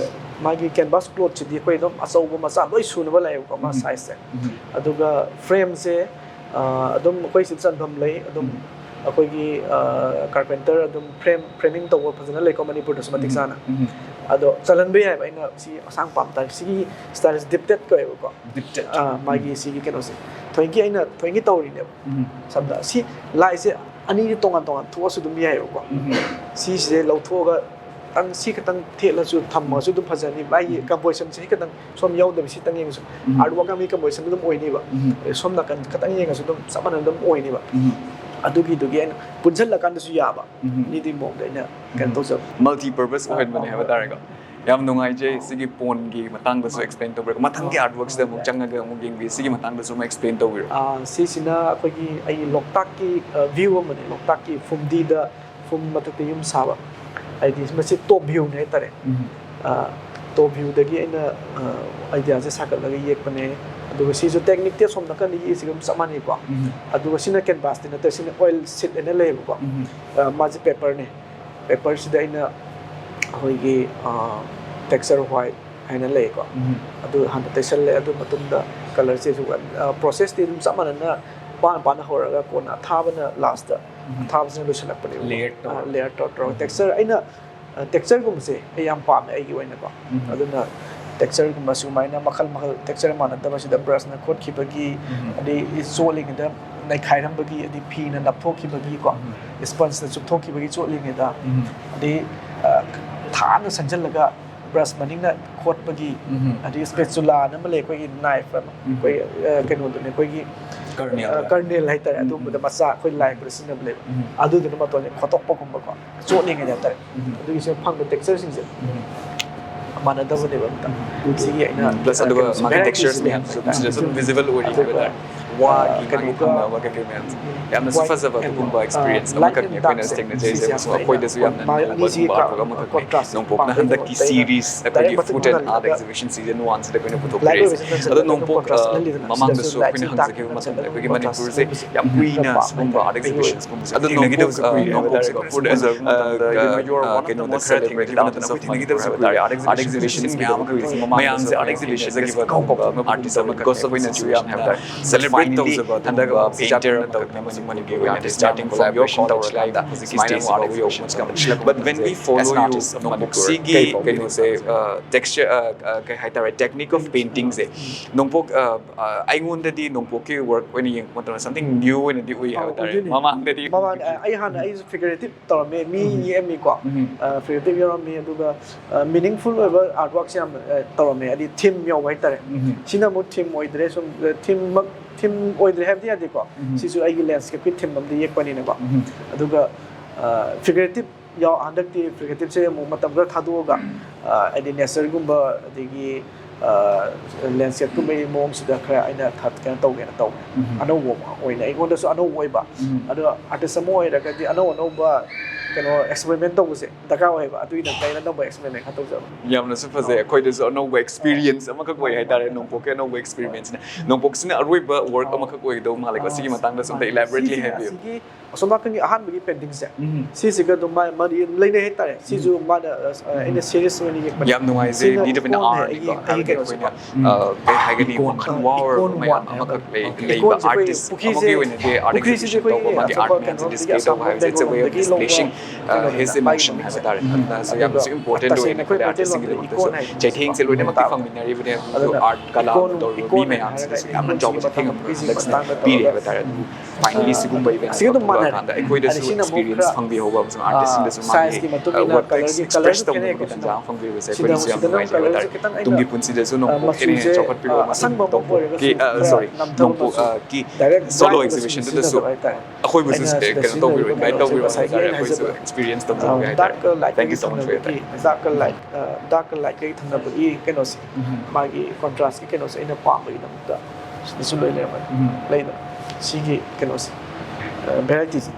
ꯃꯥꯒꯤ canvas clothꯁꯤꯗꯤ ꯑꯩꯈꯣꯏ ꯑꯗꯨꯝ ꯑꯆꯧꯕ ꯃꯆꯥ ꯂꯣꯏ ꯁꯨꯅꯕ ꯂꯩꯌꯦꯕꯀꯣ, ꯃꯥ ꯎꯝ꯫ sizeꯁꯦ꯫ ꯎꯝ꯫ ꯑꯗꯨꯒ frameꯁꯦ, ꯑ, ꯑꯗꯨꯝ ꯑꯩꯈꯣꯏ ꯁꯤꯗ ꯆꯟꯐꯝ ꯂꯩ꯫ ꯑꯗꯨꯝ ꯎꯝ꯫ ꯑꯩꯈꯣꯏꯒꯤ, ꯑ, carpenter ꯑꯗꯨꯝ frame, framing ꯇꯧꯕ ꯐꯖꯅ ꯂꯩꯀꯣ ꯃꯅꯤꯄꯨꯔꯗꯁꯨ ꯃꯇꯤꯛ ꯎꯝ꯫ ꯆꯥꯅ꯫ ꯎꯝ꯫ ꯑꯗꯣ ꯆꯜꯍꯟꯕ ꯌꯥꯏꯕ꯫ ꯑꯩꯅ ꯁꯤ ꯑꯁꯥꯡ ꯄꯥꯝ ꯇꯥꯔꯦ꯫ ꯁꯤꯒꯤ styleꯁꯦ dip tet ꯀꯧꯋꯦꯕꯀꯣ꯫ Dip tet꯫ ꯑ, ꯃꯥꯒꯤ ꯎꯝ꯫ ꯁꯤꯒꯤ ꯀꯩꯅꯣꯁꯦ꯫ ꯊꯣꯏꯒꯤ ꯑꯩꯅ ꯊꯣꯏꯒꯤ ꯇꯧꯔꯤꯅꯦꯕ꯫ ꯎꯝ꯫ ꯁꯝꯅ ꯁꯤ ꯂꯥꯏꯁꯦ ꯑꯅꯤꯗꯤ ꯇꯣꯉꯥꯟ ꯇꯣꯉꯥꯟ ꯊꯣꯛꯑꯁꯨ ꯑꯗꯨꯝ ꯌꯥꯏꯌꯦꯕꯀꯣ꯫ ꯎꯝ꯫ ꯁꯤꯁꯦ ꯂꯧꯊꯣꯛꯑꯒ ꯈꯤꯇꯪ ꯁꯤ ꯈꯤꯇꯪ ꯊꯦꯠꯂꯁꯨ ꯊꯝꯃꯁꯨ ꯑꯗꯨꯝ ꯐꯖꯅꯤ꯫ ꯃꯥꯒꯤ ꯎꯝ꯫ Compositionꯁꯦ ꯈꯤꯇꯪ ꯁꯣꯝ ꯌꯥꯎꯗꯕꯤ ꯁꯤꯇꯪ ꯌꯦꯡꯉꯁꯨ ꯎꯝ꯫ Artwork ꯑꯃꯒꯤ composition ꯑꯗꯨꯝ ꯑꯣꯏꯅꯤꯕ꯫ ꯎꯝ꯫ ꯑꯗꯩ ꯁꯣꯝ ꯅꯥꯀꯟ ꯈꯤꯇꯪ ꯌꯦꯡꯉꯁꯨ ꯑꯗꯨꯝ ꯆꯞ ꯃꯥꯟꯅꯅ ꯑꯗꯨꯝ ꯑꯣꯏꯅꯤꯕ꯫ ꯎꯝ꯫ ꯑꯗꯨꯒꯤꯗꯨꯒꯤ ꯑꯩꯅ ꯄꯨꯟꯁꯤꯜꯂꯀꯥꯟꯗꯁꯨ ꯌꯥꯕ꯫ ꯎꯝ꯫ ꯑꯅꯤꯗꯨꯒꯤ ꯃꯑꯣꯡꯗ ꯑꯩꯅ ꯀꯩꯅꯣ ꯎꯝ꯫ ꯇꯧꯖꯕ꯫ Multi purpose ꯑꯣꯏꯍꯟꯕꯅꯦ ꯍꯥꯏꯕ ꯇꯥꯔꯦꯀꯣ꯫ ꯌꯥꯝ ꯅꯨꯡꯉꯥꯏꯖꯩ꯫ ꯁꯤꯒꯤ pondꯒꯤ ꯃꯇꯥꯡꯗꯁꯨ explain ꯇꯧꯕꯤꯔꯛꯄ꯫ ꯃꯊꯪꯒꯤ artworksꯇ ꯑꯃꯨꯛ ꯆꯪꯉꯒ ꯑꯃꯨꯛ ꯌꯦꯡꯕꯤ꯫ ꯁꯤꯒꯤ ꯃꯇꯥꯡꯗꯁꯨ ꯑꯃꯨꯛ explain ꯇꯧꯕꯤꯔꯣ꯫ ꯑꯥ, ꯁꯤꯁꯤꯅ ꯑꯩꯈꯣꯏꯒꯤ, ꯑꯩꯒꯤ ꯂꯣꯛꯇꯥꯛꯀꯤ, ꯑ, view ꯑꯃꯅꯤ꯫ ꯂꯣꯛꯇꯥꯛꯀꯤ ꯐꯨꯝꯗꯤꯗ, ꯐꯨꯝ ꯃꯊꯛꯇ ꯌꯨꯝ ꯁꯥꯕ꯫ ꯍꯥꯏꯗꯤ ꯃꯁꯤ top viewꯅꯤ ꯍꯥꯏꯇꯥꯔꯦ꯫ ꯎꯝ꯫ ꯑ, top viewꯗꯒꯤ ꯑꯩꯅ, ꯑ, ideaꯁꯦ ꯁꯥꯒꯠꯂꯒ ꯌꯦꯛꯄꯅꯦ꯫ ꯑꯗꯨꯒ ꯁꯤꯁꯨ techniqueꯇꯤ ꯑꯁꯣꯝ ꯅꯥꯀꯟꯗ ꯌꯦꯛꯏꯁꯤꯒ ꯑꯗꯨꯝ ꯆꯞ ꯃꯥꯟꯅꯩꯀꯣ꯫ ꯎꯝ꯫ ꯑꯗꯨꯒ ꯁꯤꯅ canvasꯇꯤ ꯅꯠꯇꯦ, ꯁꯤꯅ oil sheet ꯍꯥꯏꯅ ꯂꯩꯌꯦꯕꯀꯣ꯫ ꯎꯝ꯫ ꯑ, ꯃꯥꯁꯦ paperꯅꯦ꯫ Paperꯁꯤꯗ ꯑꯩꯅ ꯑꯩꯈꯣꯏꯒꯤ, ꯑ, texture white ꯍꯥꯏꯅ ꯂꯩꯀꯣ꯫ ꯎꯝ꯫ ꯑꯗꯨ ꯍꯥꯟꯅ ꯇꯩꯁꯜꯂꯦ꯫ ꯑꯗꯨ ꯃꯇꯨꯡꯗ colourꯁꯦ, ꯑ, processꯇꯤ ꯑꯗꯨꯝ ꯆꯞ ꯃꯥꯟꯅꯅ ꯄꯥꯅ ꯄꯥꯅ ꯍꯧꯔꯒ ꯀꯣꯟꯅ ꯑꯊꯥꯕꯅ lastꯇ, ꯎꯝ꯫ ꯑꯊꯥꯕꯁꯤꯅ ꯂꯣꯏꯁꯤꯜꯂꯛꯄꯅꯦꯕ꯫ Layer ꯇꯧꯔꯒ꯫ ꯑ, layer ꯇꯧꯔ ꯇꯧꯔꯒ꯫ ꯎꯝ꯫ Texture ꯑꯩꯅ, ꯑ, textureꯒꯨꯝꯕꯁꯦ ꯑꯩ ꯌꯥꯝ ꯄꯥꯝꯃꯦ ꯑꯩꯒꯤ ꯑꯣꯏꯅꯀꯣ꯫ ꯎꯝ꯫ ꯑꯗꯨꯅ textureꯒꯨꯝꯕ ꯁꯨꯃꯥꯏꯅ ꯃꯈꯜ ꯃꯈꯜ texture ꯃꯥꯟꯅꯗꯕꯁꯤꯗ brushꯅ ꯈꯣꯠꯈꯤꯕꯒꯤ, ꯎꯝ꯫ ꯑꯗꯩ ꯆꯣꯠꯂꯤꯉꯩꯗ ꯅꯩꯈꯥꯏꯔꯝꯕꯒꯤꯀꯣ, ꯎꯝ꯫ Spongeꯅ ꯆꯨꯞꯊꯣꯛꯈꯤꯕꯒꯤ ꯆꯣꯠꯂꯤꯉꯩꯗ, ꯎꯝ꯫ ꯑꯗꯩ, ꯑ, ꯊꯥꯅ ꯁꯟꯖꯜꯂꯒ brush ꯃꯅꯤꯡꯅ ꯈꯣꯠꯄꯒꯤ, ꯎꯝ꯫ ꯑꯗꯩ spatulaꯅ ꯑꯃ ꯂꯩ, ꯑꯩꯈꯣꯏꯒꯤ knife ꯑꯃ, ꯎꯝ꯫ ꯑꯩꯈꯣꯏ, ꯑ, ꯀꯩꯅꯣꯗꯨꯅꯦ, ꯑꯩꯈꯣꯏꯒꯤ, Kernel꯫ ꯑ, kernel ꯍꯥꯏꯇꯥꯔꯦ, ꯎꯝ, ꯑꯗꯨꯒꯨꯝꯕꯗ ꯎꯝ꯫ ꯃꯆꯥ ꯑꯩꯈꯣꯏ ꯂꯥꯏ ꯌꯦꯛꯄꯗ ꯁꯤꯖꯤꯟꯅꯕ ꯂꯩꯕ, ꯎꯝ꯫ ꯑꯗꯨꯗꯨꯅ ꯃꯇꯣꯟꯁꯦ ꯈꯣꯠꯇꯣꯛꯄꯒꯨꯝꯕꯀꯣ, ꯆꯣꯠꯂꯤꯉꯩꯗ ꯍꯥꯏꯇꯥꯔꯦ꯫ ꯎꯝ꯫ ꯑꯗꯨꯒꯤꯁꯨ ꯐꯪꯕ textureꯁꯤꯡꯁꯦ꯫ ꯎꯝ꯫ ꯃꯥꯟꯅꯗꯕꯅꯦꯕ ꯑꯝꯇ꯫ ꯁꯤꯒꯤ ꯑꯩꯅ plus ꯑꯗꯨꯒ ꯃꯥꯒꯤ textures ꯃꯌꯥꯝꯁꯦ ꯁꯤꯗꯁꯨ ꯑꯗꯨꯝ visible ꯑꯣꯏꯔꯤꯕ ꯍꯥꯏꯇꯥꯔꯦ꯫ ꯋꯥꯒꯤ ꯃꯥꯒꯤ ꯊꯪꯅꯕ ꯀꯩꯀꯩ ꯃꯌꯥꯝꯁꯦ ꯌꯥꯝꯅꯁꯨ ꯐꯖꯕ ꯑꯗꯨꯒꯨꯝꯕ experience ꯑꯃꯈꯛꯅꯤ ꯑꯩꯈꯣꯏꯅ ꯊꯦꯡꯅꯖꯔꯤꯁꯦ꯫ ꯑꯃꯁꯨꯡ ꯑꯩꯈꯣꯏꯗꯁꯨ ꯌꯥꯝꯅ ꯅꯨꯡꯉꯥꯏꯕ ꯑꯗꯨꯒꯨꯝꯕ artwork ꯑꯃꯈꯛꯅꯤ꯫ ꯅꯣꯡꯄꯣꯛꯅ ꯍꯟꯗꯛꯀꯤ series ꯑꯩꯈꯣꯏꯒꯤ food and art exhibition season one ꯁꯤꯗ ꯑꯩꯈꯣꯏꯅ ꯄꯨꯊꯣꯛꯄꯤꯔꯤꯁꯦ꯫ ꯑꯗꯣ ꯅꯣꯡꯄꯣꯛ ꯃꯃꯥꯡꯗꯁꯨ ꯑꯩꯈꯣꯏꯅ ꯍꯪꯖꯈꯤꯕ ꯃꯇꯝꯗ ꯑꯩꯈꯣꯏꯒꯤ ꯃꯅꯤꯄꯨꯔꯁꯦ ꯌꯥꯝ ꯀꯨꯏꯅ ꯁꯤꯒꯨꯝꯕ art exhibition ꯁꯤꯒꯨꯝꯕꯁꯦ ꯑꯗꯣ ꯊꯦꯡꯅꯈꯤꯗꯕꯁꯨ ꯀꯨꯏꯔꯦ ꯍꯥꯏꯕ ꯇꯥꯔꯦ꯫ ꯀꯩꯅꯣꯗ ꯈꯔ ꯊꯦꯡꯅꯈꯤꯕ ꯅꯠꯇꯅ ꯍꯧꯖꯤꯛ ꯊꯦꯡꯅꯈꯤꯗꯕꯁꯨ ꯀꯨꯏꯔꯦ꯫ Art exhibition ꯃꯌꯥꯝ ꯑꯃ ꯀꯨꯏꯔꯦ꯫ ꯃꯌꯥꯝꯁꯦ art exhibition ꯀꯧꯕ artist ꯑꯃꯈꯛ ꯒꯣꯁ ꯑꯣꯏꯅꯁꯨ ꯌꯥꯝꯅ celebrate ꯇꯧꯖꯕ ꯑꯗꯨꯒꯨꯝꯕ painter ꯑꯃꯈꯛꯅꯤ꯫ ꯑꯃꯁꯨꯡ ꯃꯅꯤꯄꯨꯔꯒꯤ artist starting collaboration ꯇꯧꯔꯛꯂꯀꯥꯟꯗ ꯍꯧꯖꯤꯛꯀꯤ stage ꯐꯥꯎꯕ ꯌꯧꯕ ꯉꯝꯕ꯫ But when we follow you, ꯅꯣꯡꯄꯣꯛꯁꯤꯒꯤ ꯀꯩꯅꯣꯁꯦ texture ꯀꯩ ꯍꯥꯏꯇꯥꯔꯦ, technique of paintingꯁꯦ ꯅꯣꯡꯄꯣꯛ ꯑꯩꯉꯣꯟꯗꯗꯤ ꯅꯣꯡꯄꯣꯛꯀꯤ work ꯑꯣꯏꯅ ꯌꯦꯡꯕ ꯃꯇꯝꯗ something new ꯑꯣꯏꯅꯗꯤ ꯎꯏ ꯍꯥꯏꯕ ꯇꯥꯔꯦ꯫ ꯃꯃꯥꯡꯗꯗꯤ ꯃꯃꯥꯡ ꯑꯩ ꯍꯥꯟꯅ ꯑꯩꯁꯨ figurative ꯇꯧꯔꯝꯃꯦ, ꯃꯤ ꯌꯦꯛꯑꯝꯃꯤꯀꯣ꯫ Figurative ꯌꯥꯎꯔꯝꯃꯤ, ꯑꯗꯨꯒ meaningful ꯑꯣꯏꯕ artworkꯁꯦ ꯌꯥꯝ ꯇꯧꯔꯝꯃꯦ, ꯍꯥꯏꯗꯤ theme ꯌꯥꯎꯕ ꯍꯥꯏꯇꯥꯔꯦ꯫ ꯁꯤꯅ ꯑꯃꯨꯛ theme ꯑꯣꯏꯗ꯭ꯔꯦ, ꯁꯨꯝ themeꯃꯛ theme ꯑꯣꯏꯗ꯭ꯔꯦ ꯍꯥꯏꯕꯗꯤ ꯌꯥꯗꯦꯀꯣ꯫ ꯁꯤꯁꯨ ꯑꯩꯒꯤ landscapeꯀꯤ theme ꯑꯝꯗ ꯌꯦꯛꯄꯅꯤꯅꯀꯣ꯫ ꯑꯗꯨꯒ figurative ꯌꯥꯎ ꯍꯟꯗꯛꯇꯤ figurativeꯁꯦ ꯑꯃꯨꯛ ꯃꯇꯝ ꯈꯔ ꯊꯥꯗꯣꯛꯑꯒ ꯍꯥꯏꯗꯤ natureꯒꯨꯝꯕ ꯑꯗꯒꯤ landscapeꯀꯨꯝꯕꯒꯤ ꯃꯑꯣꯡꯁꯤꯗ ꯈꯔ ꯑꯩꯅ ꯀꯩꯅꯣ ꯇꯧꯒꯦꯅ ꯇꯧꯕꯅꯦ꯫ ꯑꯅꯧꯕ ꯑꯃ ꯑꯣꯏꯅ ꯑꯩꯉꯣꯟꯗꯁꯨ ꯑꯅꯧꯕ ꯑꯣꯏꯕ꯫ ꯑꯗꯣ artist ꯑꯃ ꯑꯣꯏꯔꯒꯗꯤ ꯑꯅꯧ ꯑꯅꯧꯕ ꯀꯩꯅꯣ experiment ꯇꯧꯕꯁꯦ ꯗꯔꯀꯥꯔ ꯑꯣꯏꯌꯦꯕ꯫ ꯑꯗꯨꯒꯤꯗꯃꯛꯇ ꯑꯩꯅ ꯑꯅꯧꯕ experiment ꯈꯔ ꯇꯧꯖꯕ꯫ ꯌꯥꯝꯅꯁꯨ ꯐꯖꯩ꯫ ꯑꯩꯈꯣꯏꯗꯁꯨ ꯑꯅꯧꯕ experience ꯑꯃꯈꯛ ꯑꯣꯏ ꯍꯥꯏꯇꯥꯔꯦ, ꯅꯣꯡꯄꯣꯛꯀꯤ ꯑꯅꯧꯕ experienceꯅ꯫ ꯅꯣꯡꯄꯣꯛꯁꯤꯅ ꯑꯔꯣꯏꯕ work ꯑꯃꯈꯛ ꯑꯣꯏꯒꯗꯧꯕ ꯃꯥꯜꯂꯦꯀꯣ꯫ ꯁꯤꯒꯤ ꯃꯇꯥꯡꯗꯁꯨ ꯑꯝꯇ elaborately ꯍꯥꯏꯕꯤꯌꯨ꯫ ꯑꯁꯣꯝ ꯅꯥꯀꯟꯒꯤ ꯑꯍꯥꯟꯕꯒꯤ paintingꯁꯦ, ꯁꯤꯁꯤꯒ ꯑꯗꯨꯝ ꯃꯥ ꯃꯔꯤ ꯂꯩꯅꯩ ꯍꯥꯏꯇꯥꯔꯦ꯫ ꯁꯤꯁꯨ ꯃꯥꯅ ꯑꯩꯅ serious ꯑꯣꯏꯅ ꯌꯦꯛꯄꯅꯦ꯫ ꯌꯥꯝ ꯅꯨꯡꯉꯥꯏꯖꯩ꯫ Bit of an artꯅꯤꯀꯣ꯫ ꯍꯥꯏꯕꯗꯤ ꯑꯩꯈꯣꯏꯅ ꯀꯩ ꯍꯥꯏꯒꯅꯤ, ꯋꯥꯈꯜ ꯋꯥꯔꯨꯔꯕ ꯃꯌꯥꯝ ꯑꯃꯈꯛ ꯂꯩꯕ artist ꯑꯃꯒꯤ ꯑꯣꯏꯅꯗꯤ art exhibition ꯇꯧꯕ, ꯃꯥꯒꯤ art ꯃꯌꯥꯝꯁꯦ display ꯇꯧꯕ ꯍꯥꯏꯕꯁꯦ it's a way of displaying his emotion ꯍꯥꯏꯕ ꯇꯥꯔꯦ꯫ ꯑꯗꯨꯅꯁꯨ ꯌꯥꯝꯅꯁꯨ important ꯑꯣꯏꯅ ꯑꯩꯈꯣꯏ artistꯁꯤꯡꯒꯤꯗꯃꯛꯇꯁꯨ ꯆꯩꯊꯦꯡꯁꯦ ꯂꯣꯏꯅꯃꯛꯇꯤ ꯐꯪꯃꯤꯟꯅꯔꯤꯕꯅꯦ꯫ ꯑꯗꯨ art ꯀꯂꯥ ꯇꯧꯔꯤꯕ ꯃꯤ ꯃꯌꯥꯝꯁꯤꯗꯁꯨ ꯌꯥꯝꯅ ꯆꯥꯎꯕ ꯆꯩꯊꯦꯡ ꯑꯃ ꯍꯟꯗꯛꯁꯤꯅ ꯄꯤꯔꯤ ꯍꯥꯏꯕ ꯇꯥꯔꯦ꯫ ꯑꯗꯨꯕꯨ finally ꯁꯤꯒꯨꯝꯕ event ꯑꯃ ꯊꯣꯛꯂꯛꯑꯀꯥꯟꯗ ꯑꯩꯈꯣꯏꯗꯁꯨ experience ꯐꯪꯕꯤꯍꯧꯕ ꯑꯃꯁꯨꯡ artistꯁꯤꯡꯗꯁꯨ ꯃꯥꯒꯤ work express ꯇꯧꯅꯕꯒꯤ ꯇꯥꯟꯖꯥ ꯑꯃ ꯐꯪꯕꯤꯕꯁꯦ ꯑꯩꯈꯣꯏꯗꯁꯨ ꯌꯥꯝ ꯅꯨꯡꯉꯥꯏꯖꯩ ꯍꯥꯏꯕ ꯇꯥꯔꯦ꯫ ꯇꯨꯡꯒꯤ ꯄꯨꯟꯁꯤꯗꯁꯨ ꯅꯣꯡꯄꯣꯛ ꯍꯦꯟꯅ ꯍꯦꯟꯅ ꯆꯥꯎꯈꯠꯄꯤꯔꯛꯑꯣ ꯑꯃꯁꯨꯡ ꯅꯣꯡꯄꯣꯛꯀꯤ, sorry, ꯅꯣꯡꯄꯣꯛꯀꯤ solo exhibitionꯗꯨꯗꯁꯨ ꯑꯩꯈꯣꯏꯕꯨꯁꯨ ꯀꯩꯅꯣ ꯇꯧꯕꯤꯔꯣ, invite ꯇꯧꯕꯤꯔꯣ ꯍꯥꯏꯇꯥꯔꯦ꯫ ꯑꯩꯈꯣꯏꯁꯨ experience ꯇꯧꯖꯍꯧꯒꯦ ꯍꯥꯏꯇꯥꯔꯦ꯫ Dark light Thank you so much for your time. Dark light dark ꯂꯥꯏꯠꯀꯤ ꯊꯪꯅꯕꯒꯤ ꯀꯩꯅꯣꯁꯦ, ꯃꯥꯒꯤ ꯀꯣꯟꯇ꯭ꯔꯥꯁꯀꯤ ꯀꯩꯅꯣꯁꯦ ꯑꯩꯅ ꯄꯥꯝꯕꯒꯤꯗꯃꯛꯇ ꯁꯤꯗꯁꯨ ꯂꯣꯏ ꯂꯩꯔꯝꯃꯅꯤ꯫ ꯂꯩꯗꯅ ꯁꯤꯒꯤ ꯀꯩꯅꯣꯁꯦ, ꯚꯦꯔꯥꯏꯇꯤꯁꯦ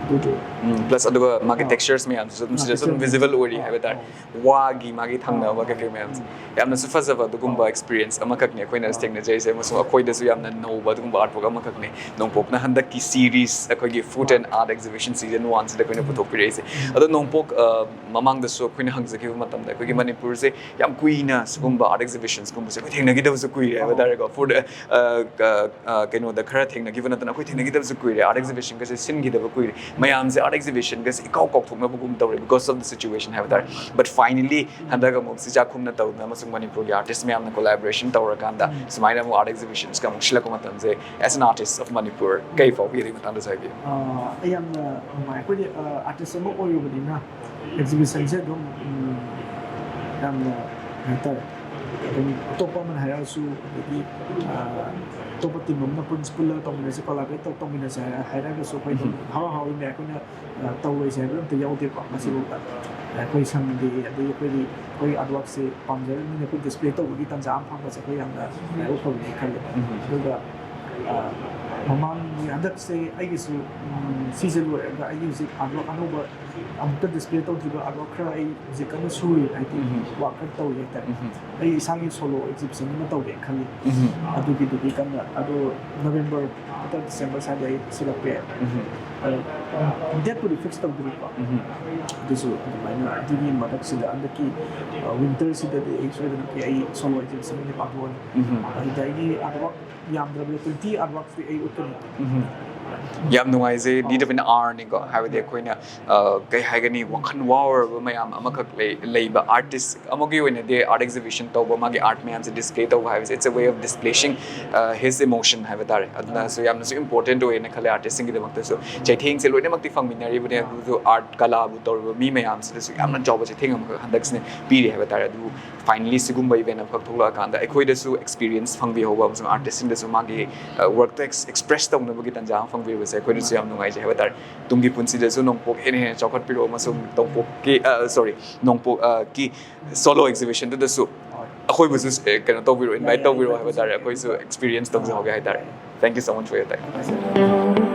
ꯑꯗꯨꯗꯨ ꯎꯝ, plus ꯑꯗꯨꯒ ꯃꯥꯒꯤ ꯑꯥ. ꯇꯦꯛꯁꯆꯔꯁ ꯃꯌꯥꯝꯁꯤꯁꯨ ꯑꯗꯨꯝ ꯁꯤꯗꯁꯨ ꯑꯗꯨꯝ Textures. ꯚꯤꯖꯤꯕꯜ ꯑꯣꯏꯔꯤ ꯍꯥꯏꯕ ꯇꯥꯔꯦ꯫ ꯋꯥꯒꯤ ꯃꯥꯒꯤ ꯊꯪꯅꯕ ꯑꯥ. ꯀꯩꯀꯩ ꯃꯌꯥꯝꯁꯦ ꯌꯥꯝꯅꯁꯨ ꯐꯖꯕ ꯑꯗꯨꯒꯨꯝꯕ ꯑꯦꯛꯁꯄꯤꯔꯤꯌꯦꯟꯁ ꯑꯃꯈꯛꯅꯦ ꯑꯩꯈꯣꯏꯅ ꯊꯦꯡꯅꯖꯔꯤꯁꯦ, ꯑꯃꯁꯨꯡ ꯑꯩꯈꯣꯏꯗꯁꯨ ꯌꯥꯝꯅ ꯅꯧꯕ ꯑꯗꯨꯒꯨꯝꯕ ꯑꯥꯔꯠ ꯋꯥꯔꯛ ꯑꯃꯈꯛꯅꯦ꯫ ꯅꯣꯡꯄꯣꯛꯅ ꯍꯟꯗꯛꯀꯤ ꯁꯤꯔꯤꯁ ꯑꯩꯈꯣꯏꯒꯤ Food and Art Exhibition Season One ꯁꯤꯗ ꯑꯩꯈꯣꯏꯅ ꯄꯨꯊꯣꯛꯄꯤꯔꯛꯏꯁꯦ꯫ ꯑꯗꯣ ꯅꯣꯡꯄꯣꯛ, ꯑ, ꯃꯃꯥꯡꯗꯁꯨ ꯑꯩꯈꯣꯏꯅ ꯍꯪꯖꯈꯤꯕ ꯃꯇꯝꯗ ꯑꯩꯈꯣꯏꯒꯤ ꯃꯅꯤꯄꯨꯔꯁꯦ ꯌꯥꯝ ꯀꯨꯏꯅ ꯁꯤꯒꯨꯝꯕ ꯑꯥꯔꯠ ꯑꯦꯛꯖꯤꯕꯤꯁꯟꯁꯀꯨꯝꯕꯁꯦ ꯑꯩꯈꯣꯏ ꯊꯦꯡꯅꯈꯤꯗꯕꯁꯨ ꯀꯨꯏꯔꯦ ꯍꯥꯏꯕ ꯇꯥꯔꯦꯀꯣ꯫ Food, ꯑ, ꯑ, ꯑ, ꯀꯩꯅꯣꯗ ꯈꯔ ꯊꯦꯡꯅꯈꯤꯕ ꯅꯠꯇꯅ ꯑꯩꯈꯣꯏ ꯊꯦꯡꯅꯈꯤꯗꯕꯁꯨ ꯀꯨꯏꯔꯦ, ꯑꯥꯔꯠ ꯑꯦꯛꯖꯤꯕꯤꯁꯟꯒꯁꯦ ꯁꯤꯟꯈꯤꯗꯕ ꯀꯨꯏꯔꯦ꯫ ꯃꯌꯥꯝꯁꯦ ꯑꯥꯔꯠ ꯑꯦꯛꯖꯤꯕꯤꯁꯟꯒꯁꯦ ꯏꯀꯥꯎ ꯀꯥꯎꯊꯣꯛꯅꯕꯒꯨꯝ ꯇꯧꯔꯦ, because of the situation ꯍꯥꯏꯕ ꯇꯥꯔꯦ꯫ But finally ꯍꯟꯗꯛ ꯑꯃꯨꯛ ꯁꯤ ꯆꯥꯛꯈꯨꯝꯅ ꯇꯧꯗꯅ ꯑꯃꯁꯨꯡ ꯃꯅꯤꯄꯨꯔꯒꯤ ꯑꯥꯔꯇꯤꯁ ꯃꯌꯥꯝꯅ ꯀꯣꯂꯥꯕꯣꯔꯦꯁꯟ ꯇꯧꯔꯀꯥꯟꯗ ꯁꯨꯃꯥꯏꯅ ꯑꯃꯨꯛ ꯑꯥꯔꯠ ꯑꯦꯛꯖꯤꯕꯤꯁꯟꯁꯀ ꯑꯃꯨꯛ ꯁꯤꯜꯂꯛꯄ ꯃꯇꯝꯁꯦ, as an artist of Manipur, ꯀꯩ ꯐꯥꯎꯕꯤ? ꯑꯗꯨꯒꯤ ꯃꯇꯥꯡꯗꯁꯨ ꯍꯥꯏꯕꯤꯌꯨ꯫ ꯑꯥ, ꯑꯩ ꯌꯥꯝꯅ ꯅꯨꯡꯉꯥꯏ꯫ ꯑꯩꯈꯣꯏꯗꯤ ꯑꯥꯔꯇꯤꯁ ꯑꯃ ꯑꯣꯏꯔꯨꯕꯅꯤꯅ ꯑꯦꯛꯖꯤꯕꯤꯁꯟꯁꯦ ꯑꯗꯨꯝ, ꯎꯝ, ꯌꯥꯝꯅ ꯀꯩ ꯍꯥꯏꯇꯥꯔꯦ, ꯑꯗꯨꯝ ꯑꯇꯣꯞꯄ ꯑꯃꯅ ꯍꯥꯏꯔꯛꯑꯁꯨ, ꯑꯗꯒꯤ ꯑꯥ, ꯑꯇꯣꯞꯄ ꯇꯤꯝ ꯑꯃꯅ ꯄꯨꯟ- ꯄꯨꯜꯂꯒ ꯇꯧꯃꯤꯟꯅꯁꯤ, ꯀꯣꯂꯥꯕꯣꯔꯦꯠ ꯇꯧ- ꯇꯧꯃꯤꯟꯅꯁꯤ ꯍꯥꯏ- ꯍꯥꯏꯔꯒꯁꯨ ꯑꯩꯈꯣꯏ ꯑꯗꯨꯝ ꯍꯔꯥꯎ ꯍꯔꯥꯎ ꯏꯃꯦ ꯑꯩꯈꯣꯏꯅ ꯑ, ꯇꯧꯔꯣꯏꯁꯦ ꯍꯥꯏꯕ ꯑꯝꯇ ꯌꯥꯎꯗꯦꯀꯣ꯫ ꯉꯁꯤꯐꯥꯎꯗ ꯑꯩꯈꯣꯏ ꯁꯪꯗꯦ, ꯑꯗꯒꯤ ꯑꯩꯈꯣꯏꯗꯤ ꯑꯩꯈꯣꯏ ꯑꯥꯔꯠ ꯋꯥꯔꯛꯁꯦ ꯄꯥꯝꯖꯔꯕꯅꯤꯅ ꯑꯩꯈꯣꯏ ꯗꯤꯁꯄ꯭ꯂꯦ ꯇꯧꯕꯒꯤ ꯇꯥꯟꯖꯥ ꯑꯃ ꯐꯪꯕꯁꯦ ꯑꯩꯈꯣꯏ ꯌꯥꯝꯅ ꯂꯥꯏꯕꯛ ꯐꯕꯅꯤ ꯈꯜꯂꯦ꯫ ꯑꯗꯨꯒ ꯑ, ꯃꯃꯥꯡꯒꯤ, ꯍꯟꯗꯛꯁꯦ ꯑꯩꯒꯤꯁꯨ, ꯎꯝ, ꯁꯤꯁꯦ ꯂꯣꯏꯔꯒ ꯑꯩꯒꯤ ꯍꯧꯖꯤꯛ ꯑꯥꯔꯠ ꯋꯥꯔꯛ ꯑꯅꯧꯕ ꯑꯃꯨꯛꯇ ꯗꯤꯁꯄ꯭ꯂꯦ ꯇꯧꯗ꯭ꯔꯤꯕ ꯑꯥꯔꯠ ꯋꯥꯔꯛ ꯈꯔ ꯑꯩ ꯍꯧꯖꯤꯛ ꯀꯟꯅ ꯁꯨꯔꯤ, ꯍꯥꯏꯗꯤ ꯋꯥꯔꯛ ꯈꯔ ꯇꯧꯔꯤ ꯍꯥꯏꯇꯥꯔꯦ꯫ ꯑꯩ ꯏꯁꯥꯒꯤ ꯁꯣꯂꯣ ꯑꯦꯛꯖꯤꯕꯤꯁꯟ ꯑꯃ ꯇꯧꯒꯦꯅ ꯈꯜꯂꯤ꯫ ꯑꯗꯨꯒꯤꯗꯨꯒꯤ ꯀꯟꯅ, ꯑꯗꯣ ꯅꯕꯦꯝꯕꯔ ꯅꯠꯇ꯭ꯔꯒ ꯗꯤꯁꯦꯝꯕꯔ ꯁ꯭ꯋꯥꯏꯗ ꯑꯩ ꯁꯤꯜꯂꯛꯄ ꯌꯥꯏ꯫ ꯑꯗꯣ ꯗꯦꯠꯄꯨꯗꯤ ꯐꯤꯛꯁ ꯇꯧꯗ꯭ꯔꯤꯀꯣ꯫ ꯑꯗꯨꯁꯨ ꯑꯗꯨꯃꯥꯏꯅ ꯑꯗꯨꯒꯤ ꯃꯔꯛꯁꯤꯗ ꯍꯟꯗꯛꯀꯤ, ꯑ, ꯋꯤꯟꯇꯔꯁꯤꯗꯗꯤ ꯑꯩ ꯁꯣꯏꯗꯅꯃꯛꯀꯤ ꯑꯩ ꯁꯣꯂꯣ ꯑꯦꯛꯖꯤꯕꯤꯁꯟ ꯑꯃꯗꯤ ꯄꯥꯡꯊꯣꯛꯑꯅꯤ꯫ ꯑꯗꯨꯗ ꯑꯩꯒꯤ ꯑꯥꯔꯠ ꯋꯥꯔꯛ ꯌꯥꯝꯗ꯭ꯔꯕꯗ ꯇ꯭ꯋꯦꯟꯇꯤ ꯑꯥꯔꯠ ꯋꯥꯔꯛꯁꯇꯤ ꯑꯩ ꯎꯠꯀꯅꯤ꯫ ꯌꯥꯝ ꯅꯨꯡꯉꯥꯏꯖꯩ, ꯂꯤꯗꯕꯤꯟ ꯑꯥꯔꯅꯤꯀꯣ, ꯍꯥꯏꯕꯗꯤ ꯑꯩꯈꯣꯏꯅ, ꯑ, ꯀꯩ ꯍꯥꯏꯒꯅꯤ, ꯋꯥꯈꯜ ꯋꯥꯔꯕ ꯃꯌꯥꯝ ꯑꯃꯈꯛ ꯂꯩ- ꯂꯩꯕ ꯑꯥꯔꯇꯤꯁ ꯑꯃꯒꯤ ꯑꯣꯏꯅꯗꯤ ꯑꯥꯔꯠ ꯑꯦꯛꯖꯤꯕꯤꯁꯟ ꯇꯧꯕ, ꯃꯥꯒꯤ ꯑꯥꯔꯠ ꯃꯌꯥꯝꯁꯦ ꯗꯤꯁꯄ꯭ꯂꯦ ꯇꯧꯕ ꯍꯥꯏꯕꯁꯦ, it's a way of displaying, uh, his emotion ꯍꯥꯏꯕ ꯇꯥꯔꯦ꯫ ꯑꯗꯨꯅꯁꯨ ꯌꯥꯝꯅꯁꯨ ꯏꯝꯄꯣꯔꯇꯦꯟ ꯑꯣꯏꯌꯦꯅ ꯈꯜꯂꯦ ꯑꯥꯔꯇꯤꯁꯁꯤꯡꯒꯤꯗꯃꯛꯇꯁꯨ꯫ ꯆꯩꯊꯦꯡꯁꯦ ꯂꯣꯏꯅꯃꯛꯇꯤ ꯐꯪꯃꯤꯟꯅꯔꯤꯕꯅꯦ, ꯑꯗꯨꯁꯨ ꯑꯥꯔꯠ ꯀꯂꯥꯕꯨ ꯇꯧꯔꯤꯕ ꯃꯤ ꯃꯌꯥꯝꯁꯤꯗꯁꯨ ꯌꯥꯝꯅ ꯆꯥꯎꯕ ꯆꯩꯊꯦꯡ ꯑꯃꯈꯛ ꯍꯟꯗꯛꯁꯤꯅ ꯄꯤꯔꯤ ꯍꯥꯏꯕ ꯇꯥꯔꯦ꯫ ꯑꯗꯨꯕꯨ finally ꯁꯤꯒꯨꯝꯕ ꯏꯚꯦꯟ ꯑꯃꯈꯛ ꯊꯣꯛꯂꯛꯑꯀꯥꯟꯗ ꯑꯩꯈꯣꯏꯗꯁꯨ ꯑꯦꯛꯁꯄꯤꯔꯤꯌꯦꯟꯁ ꯐꯪꯕꯤꯍꯧꯕ ꯑꯃꯁꯨꯡ ꯑꯥꯔꯇꯤꯁꯁꯤꯡꯗꯁꯨ ꯃꯥꯒꯤ, ꯑ, ꯋꯥꯔꯛꯇ ꯑꯦꯛꯁ- ꯑꯦꯛꯁꯄ꯭ꯔꯦꯁ ꯇꯧꯅꯕꯒꯤ ꯇꯥꯟꯖꯥ ꯑꯃ ꯐꯪꯕ ꯄꯤꯕꯁꯦ ꯑꯩꯈꯣꯏꯗꯁꯨ ꯌꯥꯝ ꯅꯨꯡꯉꯥꯏꯖꯩ ꯍꯥꯏꯕ ꯇꯥꯔꯦ꯫ ꯇꯨꯡꯒꯤ ꯄꯨꯟꯁꯤꯗꯁꯨ ꯅꯣꯡꯄꯣꯛ ꯍꯦꯟꯅ ꯍꯦꯟꯅ ꯆꯥꯎꯈꯠꯄꯤꯔꯛꯑꯣ ꯑꯃꯁꯨꯡ ꯅꯣꯡꯄꯣꯛꯀꯤ, ꯁꯣꯔꯤ, ꯅꯣꯡꯄꯣꯛꯀꯤ ꯁꯣꯂꯣ ꯑꯦꯛꯖꯤꯕꯤꯁꯟꯗꯨꯗꯁꯨ ꯑꯩꯈꯣꯏꯕꯨꯁꯨ, ꯑ, ꯀꯩꯅꯣ ꯇꯧꯕꯤꯔꯣ, ꯏꯟꯚꯥꯏꯠ ꯇꯧꯕꯤꯔꯣ ꯍꯥꯏꯕ ꯇꯥꯔꯦ꯫ ꯑꯩꯈꯣꯏꯁꯨ ꯑꯦꯛꯁꯄꯤꯔꯤꯌꯦꯟꯁ ꯇꯧꯖꯍꯧꯒꯦ ꯍꯥꯏ ꯇꯥꯔꯦ꯫ Thank you so much for your time.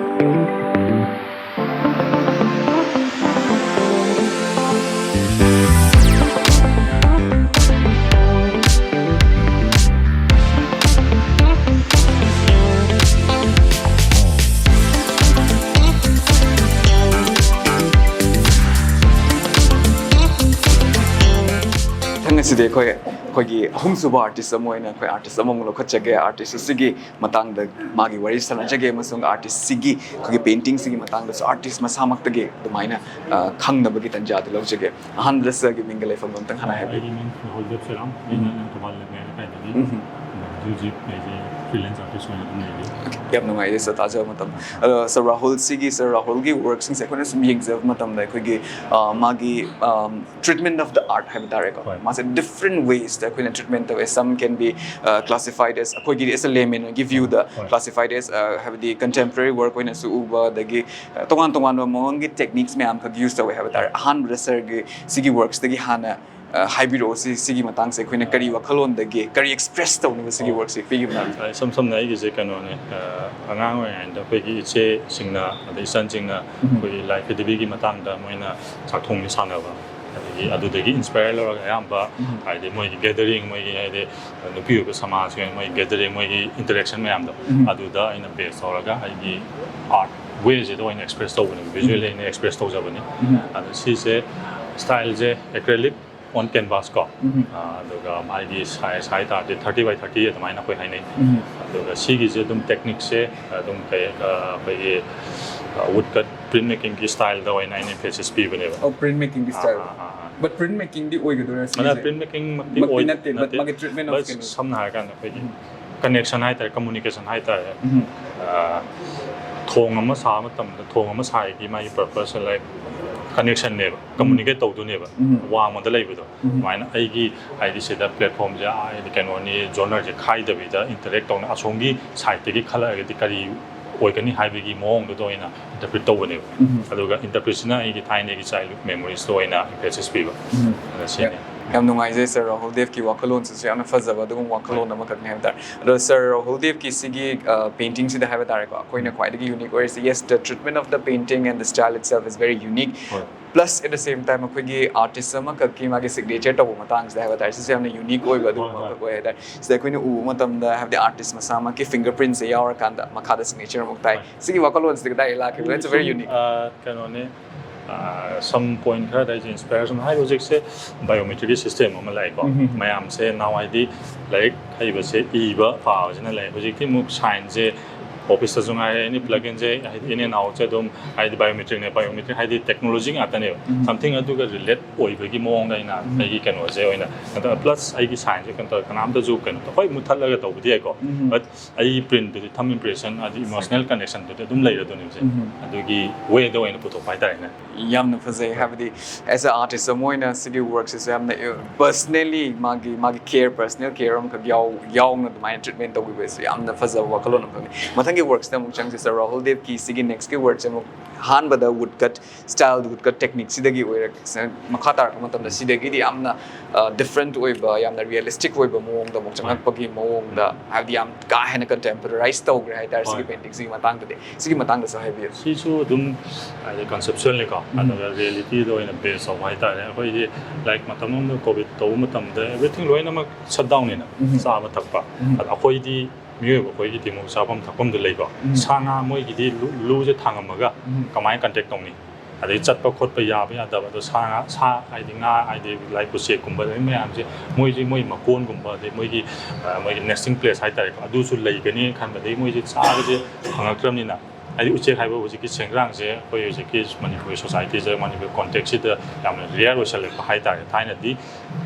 ꯃꯊꯪ ꯑꯁꯤꯗꯤ ꯑꯩꯈꯣꯏ, ꯑꯩꯈꯣꯏꯒꯤ ꯑꯍꯨꯝꯁꯨꯕ ꯑꯥꯔꯇꯤꯁ ꯑꯃ ꯑꯣꯏꯅ ꯑꯩꯈꯣꯏ ꯑꯥꯔꯇꯤꯁ ꯑꯃꯃꯨꯛ ꯂꯧꯈꯠꯆꯒꯦ꯫ ꯑꯥꯔꯇꯤꯁ ꯑꯁꯤꯒꯤ ꯃꯇꯥꯡꯗ ꯃꯥꯒꯤ ꯋꯥꯔꯤ ꯁꯥꯟꯅꯖꯒꯦ ꯑꯃꯁꯨꯡ ꯑꯥꯔꯇꯤꯁꯁꯤꯒꯤ, ꯑꯩꯈꯣꯏꯒꯤ ꯄꯦꯟꯇꯤꯡꯁꯤꯒꯤ ꯃꯇꯥꯡꯗꯁꯨ ꯑꯥꯔꯇꯤꯁ ꯃꯁꯥꯃꯛꯇꯒꯤ ꯑꯗꯨꯃꯥꯏꯅ, ꯑ, ꯈꯪꯅꯕꯒꯤ ꯇꯥꯟꯖꯥꯗꯨ ꯂꯧꯖꯒꯦ꯫ ꯑꯍꯥꯟꯕꯗ ꯁꯥꯔꯒꯤ ꯃꯤꯡꯒ ꯂꯩꯐꯝꯗꯣ ꯑꯝꯇꯪ ꯍꯥꯟꯅ ꯍꯥꯏꯕꯤꯌꯨ꯫ ꯑꯩꯒꯤ ꯃꯤꯡ ꯍꯣꯜꯗꯦꯞ ꯁꯦꯔꯥꯝ꯫ ꯑꯩꯅ ꯎꯝ꯫ ꯊꯧꯕꯥꯜ ꯂꯩꯃꯥꯏ ꯂꯩꯀꯥꯏꯗꯒꯤ꯫ ꯎꯝ꯫ ꯑꯗꯣ ꯍꯧꯖꯤꯛ ꯍꯧꯖꯤꯛ ꯑꯩꯁꯦ ꯐ꯭ꯔꯤꯂꯦꯟꯁ ꯑꯥꯔꯇꯤꯁ ꯑꯣꯏꯅ ꯑꯗꯨꯝ ꯂꯩꯔꯤ꯫ ꯌꯥꯝ ꯅꯨꯡꯉꯥꯏꯔꯦ ꯁꯥꯔ, ꯇꯥꯖꯕ ꯃꯇꯝ꯫ ꯑꯗꯣ ꯁꯥꯔ ꯔꯥꯍꯨꯜꯁꯤꯒꯤ, ꯁꯥꯔ ꯔꯥꯍꯨꯜꯒꯤ ꯋꯥꯔꯛꯁꯤꯡꯁꯦ ꯑꯩꯈꯣꯏꯅ ꯁꯨꯝ ꯌꯦꯡꯖꯕ ꯃꯇꯝꯗ ꯑꯩꯈꯣꯏꯒꯤ, ꯑ, ꯃꯥꯒꯤ, ꯑꯝ, treatment of the art ꯍꯥꯏꯕ ꯇꯥꯔꯦꯀꯣ꯫ ꯍꯣꯏ꯫ ꯃꯥꯁꯦ different ways ꯇ ꯑꯩꯈꯣꯏꯅ treatment ꯇꯧꯋꯦ꯫ Some can be, uh, classified as, ꯑꯩꯈꯣꯏꯒꯤꯗꯤ as a layman ꯒꯤ view ꯗ ꯍꯣꯏ꯫ Classified as, uh, ꯍꯥꯏꯕꯗꯤ contemporary work ꯑꯣꯏꯅꯁꯨ ꯎꯕ, ꯑꯗꯒꯤ, uh, ꯇꯣꯉꯥꯟ ꯇꯣꯉꯥꯟꯕ ꯃꯑꯣꯡꯒꯤ techniques ꯃꯌꯥꯝꯈꯛ use ꯇꯧꯋꯦ ꯍꯥꯏꯕ ꯇꯥꯔꯦ꯫ ꯑꯍꯥꯟꯕꯗ ꯁꯥꯔꯒꯤ ꯁꯤꯒꯤ ꯋꯥꯔꯛꯁꯤꯗꯒꯤ ꯍꯥꯟꯅ, uh, ꯍꯥꯏꯕꯤꯔꯛꯑꯣ, ꯁꯤ, ꯁꯤꯒꯤ ꯃꯇꯥꯡꯁꯦ ꯑꯩꯈꯣꯏꯅ ꯀꯔꯤ ꯋꯥꯈꯜꯂꯣꯟꯗꯒꯤ, ꯀꯔꯤ express ꯇꯧꯅꯕ ꯁꯤꯒꯤ ꯑꯣ꯫ ꯋꯥꯔꯛꯁꯦ ꯄꯤꯈꯤꯕꯅꯣ ꯍꯥꯏꯕꯗꯣ꯫ ꯑ, ꯏꯁꯝ ꯁꯝꯅ ꯑꯩꯒꯤꯁꯦ ꯀꯩꯅꯣꯅꯦ, ꯑ, ꯑꯉꯥꯡ ꯑꯣꯏꯔꯤꯉꯩꯗ ꯑꯩꯈꯣꯏꯒꯤ ꯏꯆꯦꯁꯤꯡꯅ, ꯑꯗꯩ ꯏꯆꯟꯁꯤꯡꯅ ꯎꯝ꯫ ꯑꯩꯈꯣꯏꯒꯤ ꯂꯥꯏ ꯐꯤꯗꯕꯤꯒꯤ ꯃꯇꯥꯡꯗ ꯃꯣꯏꯅ ꯆꯥꯛꯊꯣꯡꯕꯤ ꯁꯥꯟꯅꯕ, ꯑꯗꯒꯤ ꯑꯗꯨꯗꯒꯤ inspire ꯂꯧꯔꯒ ꯑꯌꯥꯝꯕ ꯎꯝ꯫ ꯍꯥꯏꯗꯤ ꯃꯣꯏꯒꯤ gathering, ꯃꯣꯏꯒꯤ ꯍꯥꯏꯗꯤ ꯅꯨꯄꯤ ꯑꯣꯏꯕ ꯁꯃꯥꯖꯀꯤ ꯑꯣꯏꯅ ꯃꯣꯏꯒꯤ gathering, ꯃꯣꯏꯒꯤ interaction ꯃꯌꯥꯝꯗꯣ ꯎꯝ꯫ ꯑꯗꯨꯗ ꯑꯩꯅ base ꯇꯧꯔꯒ ꯑꯩꯒꯤ art way ꯁꯤꯗ ꯑꯣꯏꯅ express ꯇꯧꯕꯅꯦ, visually ꯎꯝ꯫ ꯑꯩꯅ express ꯇꯧꯖꯕꯅꯤ꯫ ꯎꯝ꯫ ꯑꯗꯣ ꯁꯤꯁꯦ style say acrylic on canvas ꯀꯣ꯫ ꯎꯝ꯫ ꯑ, ꯑꯗꯨꯒ ꯃꯥꯒꯤ size ꯍꯥꯏ ꯇꯥꯔꯗꯤ thirty by thirty ꯑꯗꯨꯃꯥꯏꯅ ꯑꯩꯈꯣꯏ ꯍꯥꯏꯅꯩ꯫ ꯎꯝ꯫ ꯑꯗꯨꯒ ꯁꯤꯒꯤꯁꯦ ꯑꯗꯨꯝ technique ꯁꯦ ꯑꯗꯨꯝ ꯀꯩ, ꯑ, ꯑꯩꯈꯣꯏꯒꯤ, ꯑ, wood cut print making ꯒꯤ style ꯗ ꯑꯣꯏꯅ ꯑꯩꯅ emphasis ꯄꯤꯕꯅꯦꯕ꯫ ꯑꯣ, print making ꯒꯤ style꯫ Ah, ah, ah, ah. But print making ꯗꯤ ꯑꯣꯏꯒꯗꯣꯏꯔꯥ ꯑꯗ ꯁꯤꯒꯤꯁꯦ? Print making ꯃꯛꯇꯤ ꯃꯛꯇꯤ ꯑꯣꯏ-, ꯅꯠꯇꯦ, but ꯅꯠꯇꯦ꯫ ꯃꯥꯒꯤ treatment of But ꯀꯩꯅꯣ꯫ ꯁꯝꯅ ꯍꯥꯏꯔꯀꯥꯟꯗ ꯑꯩꯈꯣꯏꯒꯤ ꯎꯝ꯫ Connection ꯍꯥꯏꯇꯥꯔꯦ, communication ꯍꯥꯏꯇꯥꯔꯦ꯫ ꯎꯝ꯫ ꯑ, ꯊꯣꯡ ꯑꯃ ꯁꯥꯕ ꯃꯇꯝꯗ ꯊꯣꯡ ꯑꯃ ꯁꯥꯏꯒꯤ ꯃꯥꯒꯤ purpose ꯁꯦ, like, connection ꯅꯦꯕ, ꯎꯝ꯫ Communicate ꯇꯧꯗꯣꯏꯅꯦꯕ, ꯎꯝ꯫ ꯋꯥꯡꯃꯗ ꯂꯩꯕꯗꯣ꯫ ꯎꯝ꯫ ꯑꯗꯨꯃꯥꯏꯅ ꯑꯩꯒꯤ ꯍꯥꯏꯗꯤ ꯁꯤꯗ platform ꯁꯦ, ꯑ, ꯍꯥꯏꯗꯤ ꯀꯩꯅꯣꯅꯤ, genre ꯁꯦ ꯈꯥꯏꯗꯕꯤꯗ interact ꯇꯧꯅ ꯑꯁꯣꯝꯒꯤ side ꯇꯒꯤ ꯈꯜꯂꯛꯑꯒꯗꯤ ꯀꯔꯤ ꯑꯣꯏꯒꯅꯤ ꯍꯥꯏꯕꯒꯤ ꯃꯑꯣꯡꯗꯨꯗ ꯑꯣꯏꯅ interpret ꯇꯧꯕꯅꯦꯕ꯫ ꯎꯝ. ꯑꯗꯨꯒ interpretꯁꯤꯅ ꯑꯩꯒꯤ ꯊꯥꯏꯅꯒꯤ childhood memoriesꯇ ꯑꯣꯏꯅ emphasis ꯄꯤꯕ꯫ ꯎꯝ. ꯑꯗ ꯁꯤꯅꯤ꯫ ꯌꯥꯝ ꯅꯨꯡꯉꯥꯏꯖꯩ ꯁꯥꯔ ꯔꯥꯍꯨꯜ ꯗꯦꯕꯀꯤ ꯋꯥꯈꯜꯂꯣꯟꯁꯤꯁꯨ ꯌꯥꯝꯅ ꯐꯖꯕ ꯑꯗꯨꯒꯨꯝꯕ ꯋꯥꯈꯜꯂꯣꯟ ꯑꯃꯈꯛꯅꯤ ꯍꯥꯏꯕ ꯇꯥꯔꯦ꯫ ꯑꯗꯣ ꯁꯥꯔ ꯔꯥꯍꯨꯜ ꯗꯦꯕꯀꯤ ꯁꯤꯒꯤ paintingꯁꯤꯗ ꯍꯥꯏꯕ ꯇꯥꯔꯦꯀꯣ, ꯑꯩꯈꯣꯏꯅ ꯈ꯭ꯋꯥꯏꯗꯒꯤ unique ꯑꯣꯏꯔꯤꯁꯦ, yes, the treatment of the painting and the style itself is very unique. ꯍꯣꯏ. Plus at the same time ꯑꯩꯈꯣꯏꯒꯤ artist ꯑꯃꯈꯛꯀꯤ ꯃꯥꯒꯤ signature ꯇꯧꯕ ꯃꯇꯥꯡꯁꯤꯗ ꯍꯥꯏꯕ ꯇꯥꯔꯦ, ꯁꯤꯁꯦ ꯌꯥꯝꯅ unique ꯑꯣꯏꯕ ꯑꯗꯨꯒꯨꯝꯕ ꯍꯣꯏ, ꯍꯣꯏ. ꯑꯃꯈꯛ ꯑꯣꯏ ꯍꯥꯏ ꯇꯥꯔꯦ꯫ ꯁꯤꯗ ꯑꯩꯈꯣꯏꯅ ꯎꯕ ꯃꯇꯝꯗ ꯍꯥꯏꯕꯗꯤ artist ꯃꯁꯥꯃꯛꯀꯤ fingerprintꯁꯦ ꯌꯥꯎꯔꯀꯥꯟꯗ ꯃꯈꯥꯗ signature ꯑꯃꯨꯛ ꯇꯥꯏ꯫ ꯍꯣꯏ. ꯁꯤꯒꯤ ꯋꯥꯈꯜꯂꯣꯟꯁꯤꯗ ꯀꯗꯥꯏꯗꯒꯤ ꯂꯥꯛꯈꯤꯕꯅꯣ? It's very unique. ꯑ, ꯀꯩꯅꯣꯅꯦ, some point ꯈꯔꯗ ꯑꯩꯁꯦ inspiration ꯍꯥꯏꯕ, ꯍꯧꯖꯤꯛꯁꯦ biometric system ꯑꯃ ꯂꯥꯛꯑꯦꯀꯣ꯫ ꯎꯝ. ꯃꯌꯥꯝꯁꯦ ꯅꯍꯥꯟꯋꯥꯏꯗꯤ ꯂꯥꯏꯔꯤꯛ ꯍꯩꯕꯁꯦ ꯏꯕ ꯄꯥꯕꯁꯤꯅ ꯂꯩ, ꯍꯧꯖꯤꯛꯇꯤ ꯑꯃꯨꯛ signꯁꯦ officeꯇꯁꯨ ꯉꯥꯏꯔꯦ, any plugin ꯁꯦ ꯍꯥꯏꯗꯤ in and outꯁꯦ ꯑꯗꯨꯝ ꯍꯥꯏꯗꯤ biometricꯅꯦ, biometric ꯍꯥꯏꯗꯤ technology ꯉꯥꯛꯇꯅꯦꯕ꯫ ꯎꯝ. Something ꯑꯗꯨꯒ relate ꯑꯣꯏꯕꯒꯤ ꯃꯑꯣꯡꯗ ꯑꯩꯅ ꯎꯝ. ꯑꯩꯒꯤ ꯀꯩꯅꯣꯁꯦ ꯑꯣꯏꯅ, ꯑꯗ plus ꯑꯩꯒꯤ signꯁꯦ ꯀꯩꯅꯣ ꯇꯧꯔ ꯀꯅꯥꯝꯇꯁꯨ ꯀꯩꯅꯣ ꯇꯧ-, ꯍꯣꯏ, ꯃꯨꯠꯊꯠꯂꯒ ꯇꯧꯕꯗꯤ ꯌꯥꯏꯀꯣ꯫ ꯎꯝ. But ꯑꯩ printꯇꯨꯗꯤ, thumb impression ꯑꯗꯤ emotional connectionꯗꯨꯗꯤ ꯑꯗꯨꯝ ꯂꯩꯔꯗꯣꯏꯅꯦꯕꯁꯦ꯫ ꯎꯝ. ꯑꯗꯨꯒꯤ wayꯗ ꯑꯣꯏꯅ ꯄꯨꯊꯣꯛꯄ ꯍꯥꯏꯇꯥꯔꯦꯅꯦ꯫ ꯌꯥꯝꯅ ꯐꯖꯩ꯫ ꯍꯥꯏꯕꯗꯤ as a artist ꯑꯃ ꯑꯣꯏꯅ ꯁꯤꯒꯤ workꯁꯤꯁꯨ ꯌꯥꯝꯅ personally ꯃꯥꯒꯤ ꯃꯥꯒꯤ care, personal care ꯑꯃꯈꯛ ꯌꯥꯎ ꯌꯥꯎꯅ ꯑꯗꯨꯃꯥꯏꯅ treatment ꯇꯧꯕꯤꯕꯁꯦ ꯌꯥꯝꯅ ꯐꯖꯕ ꯋꯥꯈꯜꯂꯣꯟ ꯑꯃꯈꯛꯅꯤ꯫ ꯃꯊꯪꯒꯤ workꯁꯤꯗ ꯑꯃꯨꯛ ꯆꯪꯁꯤ ꯁꯥꯔ ꯔꯥꯍꯨꯜ ꯗꯦꯕꯀꯤ ꯁꯤꯒꯤ nextꯀꯤ workꯁꯦ ꯑꯃꯨꯛ ꯑꯍꯥꯟꯕꯗ woodcut style, woodcut techniqueꯁꯤꯗꯒꯤ ꯑꯣꯏꯔꯛ ꯃꯈꯥ ꯇꯥꯔꯛꯄ ꯃꯇꯝꯗ ꯁꯤꯗꯒꯤꯗꯤ ꯌꯥꯝꯅ different ꯑꯣꯏꯕ, ꯌꯥꯝꯅ realistic ꯑꯣꯏꯕ ꯃꯑꯣꯡꯗ ꯑꯃꯨꯛ ꯆꯪꯉꯛꯄꯒꯤ ꯃꯑꯣꯡꯗ, ꯍꯥꯏꯕꯗꯤ ꯌꯥꯝ ꯀꯥ ꯍꯦꯟꯅ contemporarize ꯇꯧꯈ꯭ꯔꯦ ꯍꯥꯏꯇꯥꯔꯦ ꯁꯤꯒꯤ ꯍꯣꯏ. Paintingꯁꯤꯒꯤ ꯃꯇꯥꯡꯗꯗꯤ, ꯁꯤꯒꯤ ꯃꯇꯥꯡꯗꯁꯨ ꯍꯥꯏꯕꯤꯌꯨ꯫ ꯁꯤꯁꯨ ꯑꯗꯨꯝ ꯍꯥꯏꯗꯤ conceptualꯅꯤꯀꯣ, ꯎꯝ. ꯑꯗꯨꯒ realityꯗ ꯑꯣꯏꯅ base ꯇꯧꯕ ꯍꯥꯏꯇꯥꯔꯦ꯫ ꯑꯩꯈꯣꯏꯗꯤ like ꯃꯇꯝ ꯑꯃꯗ COVID ꯇꯧꯕ ꯃꯇꯝꯗ everything ꯂꯣꯏꯅꯃꯛ shutdownꯅꯤꯅ, ꯎꯝ. ꯆꯥꯕ ꯊꯛꯄ꯫ ꯎꯝ. ꯑꯗ ꯑꯩꯈꯣꯏꯗꯤ ꯃꯤꯑꯣꯏꯕ ꯑꯩꯈꯣꯏꯒꯤꯗꯤ ꯑꯃꯨꯛ ꯆꯥꯐꯝ ꯊꯛꯐꯝꯗ ꯂꯩꯀꯣ꯫ ꯎꯝ. ꯁꯥ ꯉꯥ ꯃꯣꯏꯒꯤꯗꯤ ꯂꯨ-, ꯂꯨꯁꯦ ꯊꯥꯡꯉꯝꯃꯒ ꯎꯝ. ꯀꯃꯥꯏꯅ contact ꯇꯧꯅꯤ? ꯑꯗꯩ ꯆꯠꯄ ꯈꯣꯠꯄ ꯌꯥꯕ ꯌꯥꯗꯕ, ꯑꯗꯣ ꯁꯥ ꯉꯥ, ꯁꯥ ꯍꯥꯏꯗꯤ ꯉꯥ, ꯍꯥꯏꯗꯤ like ꯎꯆꯦꯛꯀꯨꯝꯕ, ꯑꯗꯩ ꯃꯌꯥꯝꯁꯦ ꯃꯣꯏꯁꯤ ꯃꯣꯏ ꯃꯀꯣꯟꯒꯨꯝꯕ, ꯑꯗꯩ ꯃꯣꯏꯒꯤ, ꯑ, ꯃꯣꯏꯒꯤ nesting place ꯍꯥꯏꯇꯥꯔꯦꯀꯣ, ꯑꯗꯨꯁꯨ ꯂꯩꯒꯅꯤ ꯈꯟꯕ, ꯑꯗꯩ ꯃꯣꯏꯁꯦ ꯆꯥꯕꯁꯦ ꯐꯪꯉꯛꯇ꯭ꯔꯕꯅꯤꯅ, ꯍꯥꯏꯗꯤ ꯎꯆꯦꯛ ꯍꯥꯏꯕ ꯍꯧꯖꯤꯛꯀꯤ ꯁꯦꯡꯗ꯭ꯔꯥꯡꯁꯦ ꯑꯩꯈꯣꯏ ꯍꯧꯖꯤꯛꯀꯤ ꯃꯅꯤꯄꯨꯔꯤ societyꯁꯤꯗ, ꯃꯅꯤꯄꯨꯔꯤ contextꯁꯤꯗ ꯌꯥꯝꯅ rare ꯑꯣꯏꯁꯜꯂꯛꯄ ꯍꯥꯏꯇꯥꯔꯦ꯫ ꯊꯥꯏꯅꯗꯤ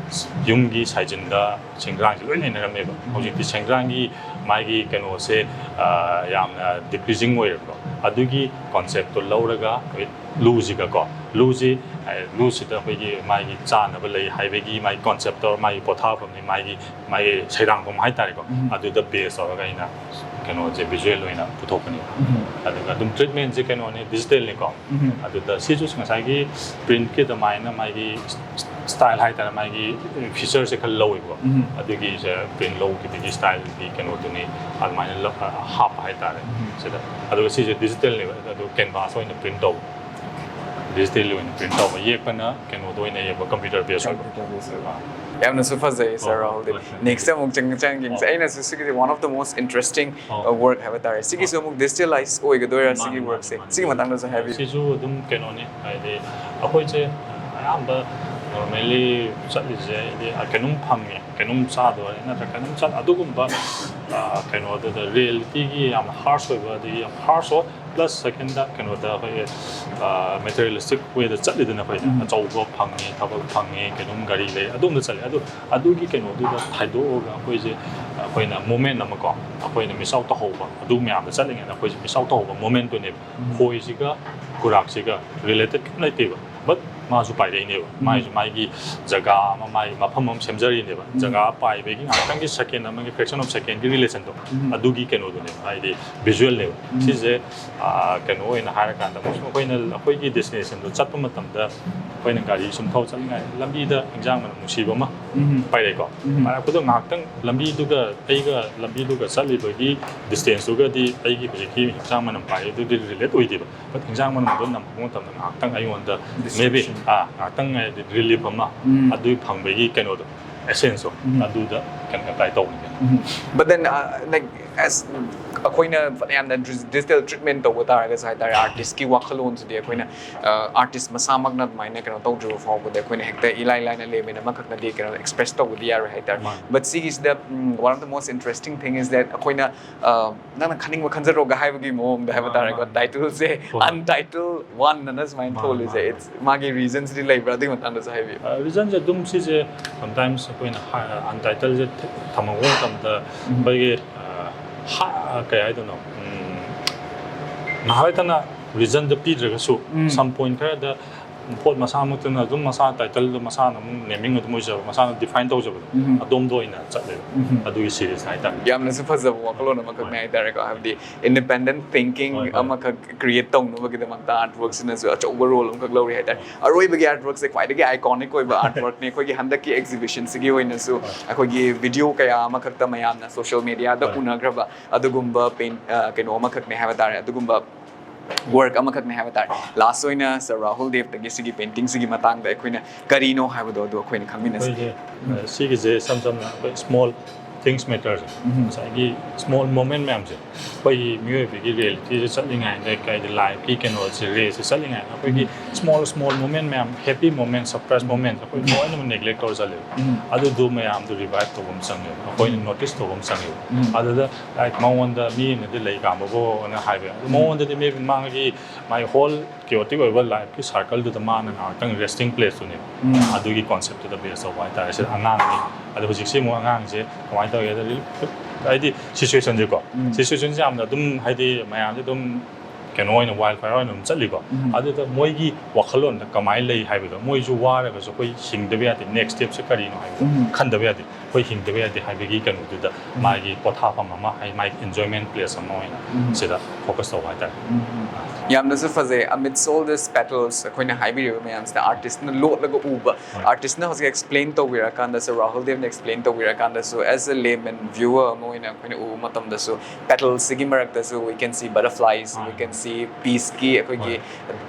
ꯌꯨꯝꯒꯤ ꯁꯥꯏꯖꯤꯟꯗ ꯁꯦꯡꯗ꯭ꯔꯥꯡꯁꯦ ꯂꯣꯏ ꯂꯩꯅꯔꯝꯃꯦꯕ꯫ ꯍꯧꯖꯤꯛꯇꯤ ꯁꯦꯡꯗ꯭ꯔꯥꯡꯒꯤ ꯃꯥꯒꯤ ꯀꯩꯅꯣꯁꯦ, ꯑ, ꯌꯥꯝꯅ decreasing ꯑꯣꯏꯔꯦꯕꯀꯣ꯫ ꯑꯗꯨꯒꯤ conceptꯇꯣ ꯂꯧꯔꯒ ꯑꯩꯈꯣꯏ ꯂꯨꯁꯤꯒꯀꯣ, ꯂꯨꯁꯤ ꯂꯨꯁꯤꯗ ꯑꯩꯈꯣꯏꯒꯤ ꯃꯥꯒꯤ ꯆꯥꯅꯕ ꯂꯩ ꯍꯥꯏꯕꯒꯤ ꯃꯥꯒꯤ ꯀꯣꯟꯁꯦꯞꯇ, ꯃꯥꯒꯤ ꯄꯣꯊꯥꯐꯝꯅꯤ, ꯃꯥꯒꯤ ꯃꯥꯒꯤ ꯁꯩꯗꯥꯡꯐꯝ ꯍꯥꯏꯇꯥꯔꯦꯀꯣ꯫ ꯑꯗꯨꯗ ꯕꯦꯁ ꯇꯧꯔꯒ ꯑꯩꯅ ꯀꯩꯅꯣꯁꯦ ꯚꯤꯖꯨꯋꯦꯜ ꯑꯣꯏꯅ ꯄꯨꯊꯣꯛꯄꯅꯦꯕ꯫ ꯑꯗꯨꯒ ꯑꯗꯨꯝ ꯇ꯭ꯔꯤꯠꯃꯦꯟꯁꯦ ꯀꯩꯅꯣꯅꯦ, ꯗꯤꯖꯤꯇꯦꯜꯅꯤꯀꯣ꯫ ꯑꯗꯨꯗ ꯁꯤꯁꯨ ꯉꯁꯥꯏꯒꯤ ꯄ꯭ꯔꯤꯟꯠꯀꯤ ꯑꯗꯨꯃꯥꯏꯅ ꯃꯥꯒꯤ ꯁ꯭ꯇꯥꯏꯜ ꯍꯥꯏꯇꯥꯔꯦ, ꯃꯥꯒꯤ ꯐꯤꯆꯔꯁꯦ ꯈꯔ ꯂꯧꯋꯦꯕꯀꯣ꯫ ꯑꯗꯨꯒꯤꯁꯦ ꯄ꯭ꯔꯤꯟꯠ ꯂꯧꯈꯤꯕꯒꯤ ꯁ꯭ꯇꯥꯏꯜꯒꯤ ꯀꯩꯅꯣꯗꯨꯅꯤ ꯑꯗꯨꯃꯥꯏꯅ ꯂꯧ-, ꯍꯥꯞꯄ ꯍꯥꯏꯇꯥꯔꯦ ꯁꯤꯗ꯫ ꯑꯗꯨꯒ ꯁꯤꯁꯦ ꯗꯤꯖꯤꯇꯦꯜꯅꯦꯕ, ꯑꯗꯨ ꯀꯦꯟꯚꯥꯁ ꯑꯣꯏꯅ ꯄ꯭ꯔꯤꯟꯠ ꯇꯧꯕ꯫ ꯗꯤꯖꯤꯇꯦꯜ ꯑꯣꯏꯅ ꯄ꯭ꯔꯤꯟꯠ ꯇꯧꯕ, ꯌꯦꯛꯄꯅ ꯀꯩꯅꯣꯗ ꯑꯣꯏꯅ ꯌꯦꯛꯄ, ꯀꯝꯄ꯭ꯌꯨꯇꯔ ꯕꯦꯁ ꯑꯣꯏꯕ꯫ ꯌꯥꯝꯅꯁꯨ ꯐꯖꯩ ꯁꯥꯔ ꯔꯥꯍꯨꯜꯗꯤ꯫ ꯅꯦꯛꯁꯇ ꯑꯃꯨꯛ ꯆꯪ ꯆꯪꯒꯤꯡꯁꯦ ꯑꯩꯅꯁꯨ ꯁꯤꯒꯤꯗꯤ one of the most interesting work ꯍꯥꯏꯕ ꯇꯥꯔꯦ꯫ ꯁꯤꯒꯤꯁꯨ ꯑꯃꯨꯛ ꯗꯤꯖꯤꯇꯦꯂꯥꯏꯁ ꯑꯣꯏꯒꯗꯣꯏꯔꯥ ꯁꯤꯒꯤ ꯋꯥꯔꯛꯁꯦ? ꯁꯤꯒꯤ ꯃꯇꯥꯡꯗꯁꯨ ꯍꯥꯏꯕꯤꯌꯨ꯫ ꯁꯤꯁꯨ ꯑꯗꯨꯝ ꯀꯩꯅꯣꯅꯤ, ꯍꯥꯏꯗꯤ ꯑꯩꯈꯣꯏꯁꯦ ꯑꯌꯥꯝꯕ ꯅꯣꯔꯃꯦꯂꯤ ꯆꯠꯂꯤꯁꯦ ꯍꯥꯏꯗꯤ ꯀꯩꯅꯣꯝ ꯐꯪꯉꯦ, ꯀꯩꯅꯣꯝ ꯆꯥꯗꯣꯔꯦ ꯅꯠꯇ꯭ꯔꯒ ꯀꯩꯅꯣꯝ ꯆꯠ ꯑꯗꯨꯒꯨꯝꯕ ꯀꯩꯅꯣꯗꯨꯗ ꯔꯤꯌꯦꯂꯤꯇꯤꯒꯤ ꯌꯥꯝ ꯍꯥꯔꯁ ꯑꯣꯏꯕ, ꯑꯗꯒꯤ ꯌꯥꯝ ꯍꯥꯔꯁ ꯑꯣꯏ ꯄ꯭ꯂꯁ ꯁꯦꯀꯦꯟꯗ ꯀꯩꯅꯣꯗ ꯑꯩꯈꯣꯏꯒꯤ ꯃꯦꯇꯔꯤꯌꯦꯂꯤꯁꯇꯤꯛ ꯋꯦꯗ ꯆꯠꯂꯤꯗꯅ ꯑꯩꯈꯣꯏꯁꯦ꯫ ꯑꯆꯧꯕ ꯐꯪꯉꯦ, ꯊꯕꯛ ꯐꯪꯉꯦ, ꯀꯩꯅꯣꯝ ꯒꯥꯔꯤ ꯂꯩ, ꯑꯗꯨꯝꯕ ꯆꯠꯂꯦ꯫ ꯑꯗꯨ ꯑꯗꯨꯒꯤ ꯀꯩꯅꯣꯗꯨꯗ ꯊꯥꯏꯗꯣꯛꯑꯒ ꯑꯩꯈꯣꯏꯁꯦ ꯑꯩꯈꯣꯏꯅ ꯃꯣꯃꯦꯟ ꯑꯃꯀꯣ ꯑꯩꯈꯣꯏꯅ ꯃꯤꯁ ꯑꯥꯎꯠ ꯇꯧꯍꯧꯕ, ꯑꯗꯨ ꯃꯌꯥꯝꯗ ꯆꯠꯂꯤꯉꯩꯗ ꯑꯩꯈꯣꯏꯁꯦ ꯃꯤꯁ ꯑꯥꯎꯠ ꯇꯧꯍꯧꯕ ꯃꯣꯃꯦꯟꯠꯇꯨꯅꯦꯕ꯫ ꯈꯣꯏꯁꯤꯒ ꯈꯨꯔꯥꯛꯁꯤꯒ ꯔꯤꯂꯦꯇꯦꯠ ꯀꯩꯝ ꯂꯩꯇꯦꯕ꯫ ꯕꯠ ꯃꯥꯁꯨ ꯄꯥꯏꯔꯛꯏꯅꯦꯕ꯫ ꯃꯥꯏꯁꯨ ꯃꯥꯒꯤ ꯖꯒꯥ ꯑꯃ, ꯃꯥꯒꯤ ꯃꯐꯝ ꯑꯃ ꯁꯦꯝꯖꯔꯤꯅꯦꯕ꯫ ꯖꯒꯥ ꯄꯥꯏꯕꯒꯤ ꯉꯥꯏꯍꯥꯛꯇꯪꯒꯤ ꯁꯦꯀꯦꯟ ꯑꯃꯒꯤ fraction of secondꯀꯤ relationꯗꯣ ꯑꯗꯨꯒꯤ ꯀꯩꯅꯣꯗꯨꯅꯦꯕ, ꯍꯥꯏꯗꯤ ꯚꯤꯖꯨꯋꯦꯜꯅꯦꯕ꯫ ꯁꯤꯁꯦ ꯀꯩꯅꯣ ꯑꯣꯏꯅ ꯍꯥꯏꯔꯀꯥꯟꯗ ꯑꯃꯨꯛꯁꯨ ꯑꯩꯈꯣꯏꯅ ꯑꯩꯈꯣꯏꯒꯤ ꯗꯦꯁꯇꯤꯅꯦꯁꯟꯗꯣ ꯆꯠꯄ ꯃꯇꯝꯗ ꯑꯩꯈꯣꯏꯅ ꯒꯥꯔꯤ ꯁꯨꯝ ꯊꯧ ꯆꯠꯂꯤꯉꯩ ꯂꯝꯕꯤꯗ ꯏꯟꯖꯥꯡ ꯃꯅꯝ ꯅꯨꯡꯁꯤꯕ ꯑꯃ ꯄꯥꯏꯔꯛꯑꯦꯀꯣ꯫ ꯄꯥꯏꯔꯛꯄꯗꯣ ꯉꯥꯏꯍꯥꯛꯇꯪ ꯂꯝꯕꯤꯗꯨꯒ ꯑꯩꯒ ꯂꯝꯕꯤꯗꯨꯒ ꯆꯠꯂꯤꯕꯒꯤ ꯗꯤꯁꯇꯦꯟꯁꯇꯨꯒꯗꯤ ꯑꯩꯒꯤ ꯍꯧꯖꯤꯛꯀꯤ ꯏꯟꯖꯥꯡ ꯃꯅꯝ ꯄꯥꯏꯔꯤꯗꯨꯗꯤ ꯔꯤꯂꯦꯠ ꯑꯣꯏꯗꯦꯕ꯫ ꯕꯠ ꯏꯟꯖꯥꯡ ꯃꯅꯝꯗꯣ ꯅꯝꯃꯛꯄ ꯃꯇꯝꯗ ꯉꯥꯏꯍꯥꯛꯇꯪ ꯑꯩꯉꯣꯟꯗ maybe ꯉꯥꯏꯍꯥꯛꯇꯪ ꯍꯥꯏꯗꯤ ꯔꯤꯂꯤꯐ ꯑꯃ ꯑꯗꯨꯒꯤ ꯐꯪꯕꯒꯤ ꯀꯩꯅꯣꯗꯣ, ꯑꯦꯁꯦꯟꯁꯇꯣ ꯑꯗꯨꯗ ꯀꯩꯅꯣ ꯑꯦꯄ꯭ꯂꯥꯏ ꯇꯧꯕꯅꯤ ꯀꯩꯅꯣ꯫ But then uh, like as ꯑꯩꯈꯣꯏꯅ ꯐꯅꯌꯥꯝꯅ ꯗꯤꯖꯤꯇꯦꯜ ꯇ꯭ꯔꯤꯠꯃꯦꯟ ꯇꯧꯕ ꯇꯥꯔꯒꯁꯨ ꯍꯥꯏꯇꯥꯔꯦ, ꯑꯥꯔꯇꯤꯁꯀꯤ ꯋꯥꯈꯜꯂꯣꯟꯁꯤꯗꯤ ꯑꯩꯈꯣꯏꯅ ꯑꯥꯔꯇꯤꯁ ꯃꯁꯥꯃꯛꯅ ꯑꯗꯨꯃꯥꯏꯅ ꯀꯩꯅꯣ ꯇꯧꯗ꯭ꯔꯤꯕ ꯐꯥꯎꯕꯗ ꯑꯩꯈꯣꯏꯅ ꯍꯦꯛꯇ ꯏꯂꯥꯏ ꯂꯥꯏꯅ ꯂꯦꯃꯦꯟ ꯑꯃꯈꯛꯅꯗꯤ ꯀꯩꯅꯣ ꯑꯦꯛꯁꯄ꯭ꯔꯦꯁ ꯇꯧꯕꯗꯤ ꯌꯥꯔꯣꯏ ꯍꯥꯏꯇꯥꯔꯦ꯫ But ꯁꯤꯒꯤꯁꯤꯗ one of the most interesting thing is that ꯑꯩꯈꯣꯏꯅ ꯅꯪꯅ ꯈꯟꯅꯤꯡꯕ ꯈꯟꯖꯔꯣꯒ ꯍꯥꯏꯕꯒꯤ ꯃꯑꯣꯡꯗ ꯍꯥꯏꯕ ꯇꯥꯔꯦꯀꯣ꯫ ꯇꯥꯏꯇꯜꯁꯦ ꯑꯟꯇꯥꯏꯇꯜ ꯋꯥꯟ ꯑꯅ ꯁꯨꯃꯥꯏꯅ ꯊꯣꯜꯂꯤꯁꯦ, ꯃꯥꯒꯤ ꯔꯤꯖꯟꯁꯤꯗꯤ ꯂꯩꯕ꯭ꯔꯥ? ꯑꯗꯨꯒꯤ ꯃꯇꯥꯡꯗꯁꯨ ꯍꯥꯏꯕꯤꯌꯨ꯫ ꯔꯤꯖꯟꯁꯦ ꯑꯗꯨꯝ ꯁꯤꯁꯦ ꯁꯝꯇꯥꯏꯝꯁ ꯑꯩꯈꯣꯏꯅ ꯑꯟꯇꯥꯏꯇꯜꯁꯦ ꯊꯝꯃꯛꯄ ꯃꯇꯝꯗ ꯑꯩꯈꯣꯏꯒꯤ ꯀꯩ ꯍꯥꯏꯗꯣꯏꯅꯣ, ꯉꯥꯏꯍꯥꯛ ꯂꯩꯇꯅ ꯔꯤꯖꯟꯗꯣ ꯄꯤꯗ꯭ꯔꯒꯁꯨ ꯁꯝ ꯄꯣꯏꯟ ꯈꯔꯗ ꯄꯣꯠ ꯃꯁꯥꯃꯛꯇꯅ ꯑꯗꯨꯝ ꯃꯁꯥ ꯇꯥꯏꯇꯜꯗꯣ ꯃꯁꯥꯅ ꯑꯃꯨꯛ ꯅꯦꯃꯤꯡ ꯑꯗꯨꯝ ꯑꯣꯏꯖꯕ, ꯃꯁꯥꯅ ꯗꯤꯐꯥꯏꯟ ꯇꯧꯖꯕꯗꯣ, ꯎꯝ꯫ ꯑꯗꯣꯝꯗ ꯑꯣꯏꯅ ꯆꯠꯂꯦꯕ꯫ ꯎꯝ꯫ ꯑꯗꯨꯒꯤ ꯁꯤꯔꯤꯁ ꯍꯥꯏꯇꯥꯔꯦ꯫ ꯌꯥꯝꯅꯁꯨ ꯐꯖꯕ ꯋꯥꯈꯜꯂꯣꯟ ꯑꯃꯈꯛꯅꯦ ꯍꯥꯏꯇꯥꯔꯦꯀꯣ, ꯍꯥꯏꯕꯗꯤ ꯏꯟꯗꯤꯄꯦꯟꯗꯦꯟ ꯊꯤꯡꯀꯤꯡ ꯍꯣꯏ, ꯍꯣꯏ꯫ ꯑꯃꯈꯛ ꯀ꯭ꯔꯤꯌꯦꯠ ꯇꯧꯅꯕꯒꯤꯗꯃꯛꯇ ꯑꯥꯔꯠ ꯋꯥꯔꯛꯁꯤꯅꯁꯨ ꯑꯆꯧꯕ ꯔꯣꯜ ꯑꯃꯈꯛ ꯂꯧꯔꯤ ꯍꯥꯏꯇꯥꯔꯦ꯫ ꯑꯔꯣꯏꯕꯒꯤ ꯑꯥꯔꯠ ꯋꯥꯔꯛꯁꯦ ꯈ꯭ꯋꯥꯏꯗꯒꯤ ꯑꯥꯏꯀꯣꯅꯤꯛ ꯑꯣꯏꯕ ꯑꯥꯔꯠ ꯋꯥꯔꯛꯅꯦ ꯑꯩꯈꯣꯏꯒꯤ ꯍꯟꯗꯛꯀꯤ ꯑꯦꯛꯖꯤꯕꯤꯁꯟꯁꯤꯒꯤ ꯑꯣꯏꯅꯁꯨ꯫ ꯍꯣꯏ꯫ ꯑꯩꯈꯣꯏꯒꯤ ꯚꯤꯗꯤꯑꯣ ꯀꯌꯥ ꯑꯃꯈꯛꯇ ꯃꯌꯥꯝꯅ ꯁꯣꯁꯤꯌꯦꯜ ꯃꯦꯗꯤꯌꯥꯗ ꯍꯣꯏ꯫ ꯎꯅꯈ꯭ꯔꯕ ꯑꯗꯨꯒꯨꯝꯕ ꯄꯦꯟ ꯀꯩꯅꯣ ꯑꯃꯈꯛꯅꯦ ꯍꯥꯏꯕ ꯇꯥꯔꯦ, ꯑꯗꯨꯒꯨꯝꯕ ꯋꯥꯔꯛ ꯑꯃꯈꯛꯅꯦ ꯍꯥꯏꯕ ꯇꯥꯔꯦ꯫ ꯂꯥꯁ ꯑꯣꯏꯅ ꯁꯥꯔ ꯔꯥꯍꯨꯜ ꯗꯦꯕꯇꯒꯤ ꯁꯤꯒꯤ ꯄꯦꯟꯇꯤꯡꯁꯤꯒꯤ ꯃꯇꯥꯡꯗ ꯑꯩꯈꯣꯏꯅ ꯀꯔꯤꯅꯣ ꯍꯥꯏꯕꯗꯣ ꯑꯗꯨ ꯑꯩꯈꯣꯏꯅ ꯈꯪꯃꯤꯟꯅꯁꯤ꯫ ꯑꯩꯈꯣꯏꯁꯦ ꯑ, ꯁꯤꯒꯤꯁꯦ ꯏꯁꯝ ꯁꯝꯅ ꯑꯩꯈꯣꯏ ꯁ꯭ꯃꯣꯜ ꯊꯤꯡꯁ ꯃꯦꯇꯔꯁꯦ, ꯎꯝ꯫ ꯉꯁꯥꯏꯒꯤ ꯁ꯭ꯃꯣꯜ ꯃꯣꯃꯦꯟ ꯃꯌꯥꯝꯁꯦ, ꯑꯩꯈꯣꯏꯒꯤ ꯃꯤꯑꯣꯏꯕꯒꯤ ꯔꯤꯌꯦꯂꯤꯇꯤꯁꯦ ꯆꯠꯂꯤꯉꯩꯗ, ꯀꯩꯗꯤ ꯂꯥꯏꯐꯀꯤ ꯀꯩꯅꯣꯁꯦ, ꯔꯦꯁꯦ ꯆꯠꯂꯤꯉꯩꯗ ꯑꯩꯈꯣꯏꯒꯤ ꯁ꯭ꯃꯣꯜ ꯁ꯭ꯃꯣꯜ ꯃꯣꯃꯦꯟ ꯃꯌꯥꯝ, ꯍꯦꯄꯤ ꯃꯣꯃꯦꯟ, ꯁꯔꯄ꯭ꯔꯥꯏꯁ ꯃꯣꯃꯦꯟ ꯑꯩꯈꯣꯏ ꯂꯣꯏꯅꯃꯛ ꯅꯦꯒ꯭ꯂꯦꯛ ꯇꯧꯔ ꯆꯠꯂꯦꯕ꯫ ꯎꯝ꯫ ꯑꯗꯨꯗꯨ ꯃꯌꯥꯝꯗꯨ ꯔꯤꯚꯥꯏꯚ ꯇꯧꯕ ꯑꯃ ꯆꯪꯉꯦꯕ, ꯑꯩꯈꯣꯏꯅ ꯅꯣꯇꯤꯁ ꯇꯧꯕ ꯑꯃ ꯆꯪꯉꯦꯕ꯫ ꯎꯝ꯫ ꯑꯗꯨꯗ ꯂꯥꯏꯛ ꯃꯉꯣꯟꯗ ꯃꯤ ꯑꯃꯅꯗꯤ ꯂꯩ ꯀꯥꯝꯕꯕꯨꯅ ꯍꯥꯏꯕ ꯌꯥꯏ꯫ ꯑꯗꯨ ꯃꯉꯣꯟꯗꯗꯤ ꯃꯤ ꯃꯥꯒꯤ ꯃꯥꯏ ꯍꯣꯜ ꯀꯤꯌꯣꯇꯤꯛ ꯑꯣꯏꯕ ꯂꯥꯏꯐꯀꯤ ꯁꯥꯔꯀꯜꯗꯨꯗ ꯃꯥꯅ ꯉꯥꯏꯍꯥꯛꯇꯪ ꯔꯦꯁꯇꯤꯡ ꯄ꯭ꯂꯦꯁꯇꯨꯅꯦꯕ꯫ ꯎꯝ꯫ ꯑꯗꯨꯒꯤ ꯀꯣꯟꯁꯦꯞꯇꯨꯗ ꯕꯦꯁ ꯇꯧꯕ ꯍꯥꯏꯇꯥꯔꯦ꯫ ꯁꯤꯗ ꯑꯉꯥꯡꯅꯤ꯫ ꯑꯗꯣ ꯍꯧꯖꯤꯛꯁꯤ ꯑꯃꯨꯛ ꯑꯉꯥꯡꯁꯦ ꯀꯃꯥꯏꯅ ꯇꯧꯒꯦꯗ, ꯍꯥꯏꯗꯤ ꯁꯤꯆꯨꯋꯦꯁꯟꯁꯦꯀꯣ, ꯎꯝ꯫ ꯁꯤꯆꯨꯋꯦꯁꯟꯁꯦ ꯌꯥꯝꯅ ꯑꯗꯨꯝ ꯍꯥꯏꯗꯤ ꯃꯌꯥꯝꯁꯦ ꯑꯗꯨꯝ ꯀꯩꯅꯣ ꯑꯣꯏꯅ ꯋꯥꯏꯜ ꯐꯥꯏꯌꯔ ꯑꯣꯏꯅ ꯑꯗꯨꯝ ꯆꯠꯂꯤꯀꯣ꯫ ꯎꯝ꯫ ꯑꯗꯨꯗ ꯃꯣꯏꯒꯤ ꯋꯥꯈꯜꯂꯣꯟꯗ ꯀꯃꯥꯏꯅ ꯂꯩ ꯍꯥꯏꯕꯗꯣ, ꯃꯣꯏꯁꯨ ꯋꯥꯔꯒꯁꯨ ꯑꯩꯈꯣꯏ ꯍꯤꯡꯗꯕ ꯌꯥꯗꯦ, ꯅꯦꯛꯁ ꯁ꯭ꯇꯦꯞꯁꯦ ꯀꯔꯤꯅꯣ ꯍꯥꯏꯕꯗꯣ ꯎꯝ꯫ ꯈꯟꯗꯕ ꯌꯥꯗꯦ꯫ ꯑꯩꯈꯣꯏ ꯍꯤꯡꯗꯕ ꯌꯥꯗꯦ ꯍꯥꯏꯕꯒꯤ ꯀꯩꯅꯣꯗꯨꯗ ꯃꯥꯒꯤ ꯄꯣꯊꯥꯐꯝ ꯑꯃ, ꯍꯥꯏ ꯃꯥꯒꯤ ꯏꯟꯖꯣꯏꯃꯦꯟ ꯄ꯭ꯂꯦꯁ ꯑꯃ ꯑꯣꯏꯅ ꯎꯝ꯫ ꯁꯤꯗ ꯐꯣꯀꯁ ꯇꯧꯕ ꯍꯥꯏꯇꯥꯔꯦ꯫ ꯌꯥꯝꯅꯁꯨ ꯐꯖꯩ꯫ Amidst all these petals ꯑꯩꯈꯣꯏꯅ ꯍꯥꯏꯕꯤꯔꯤꯕ ꯃꯌꯥꯝꯁꯤꯅ ꯑꯥꯔꯇꯤꯁꯅ ꯂꯣꯠꯂꯒ ꯎꯕ, ꯍꯣꯏ꯫ ꯑꯥꯔꯇꯤꯁꯅ ꯍꯧꯖꯤꯛ ꯑꯦꯛꯁꯄ꯭ꯂꯦꯟ ꯇꯧꯕꯤꯔꯀꯥꯟꯗꯁꯨ, ꯔꯥꯍꯨꯜ ꯗꯦꯕꯅ ꯑꯦꯛꯁꯄ꯭ꯂꯦꯟ ꯇꯧꯕꯤꯔꯀꯥꯟꯗꯁꯨ, as a layman viewer ꯑꯃ ꯑꯣꯏꯅ ꯑꯩꯈꯣꯏꯅ ꯎꯕ ꯃꯇꯝꯗꯁꯨ, ꯄꯦꯇꯜꯁꯤꯒꯤ ꯃꯔꯛꯇꯁꯨ we can see butterflies, we can see peaceꯀꯤ ꯑꯩꯈꯣꯏꯒꯤ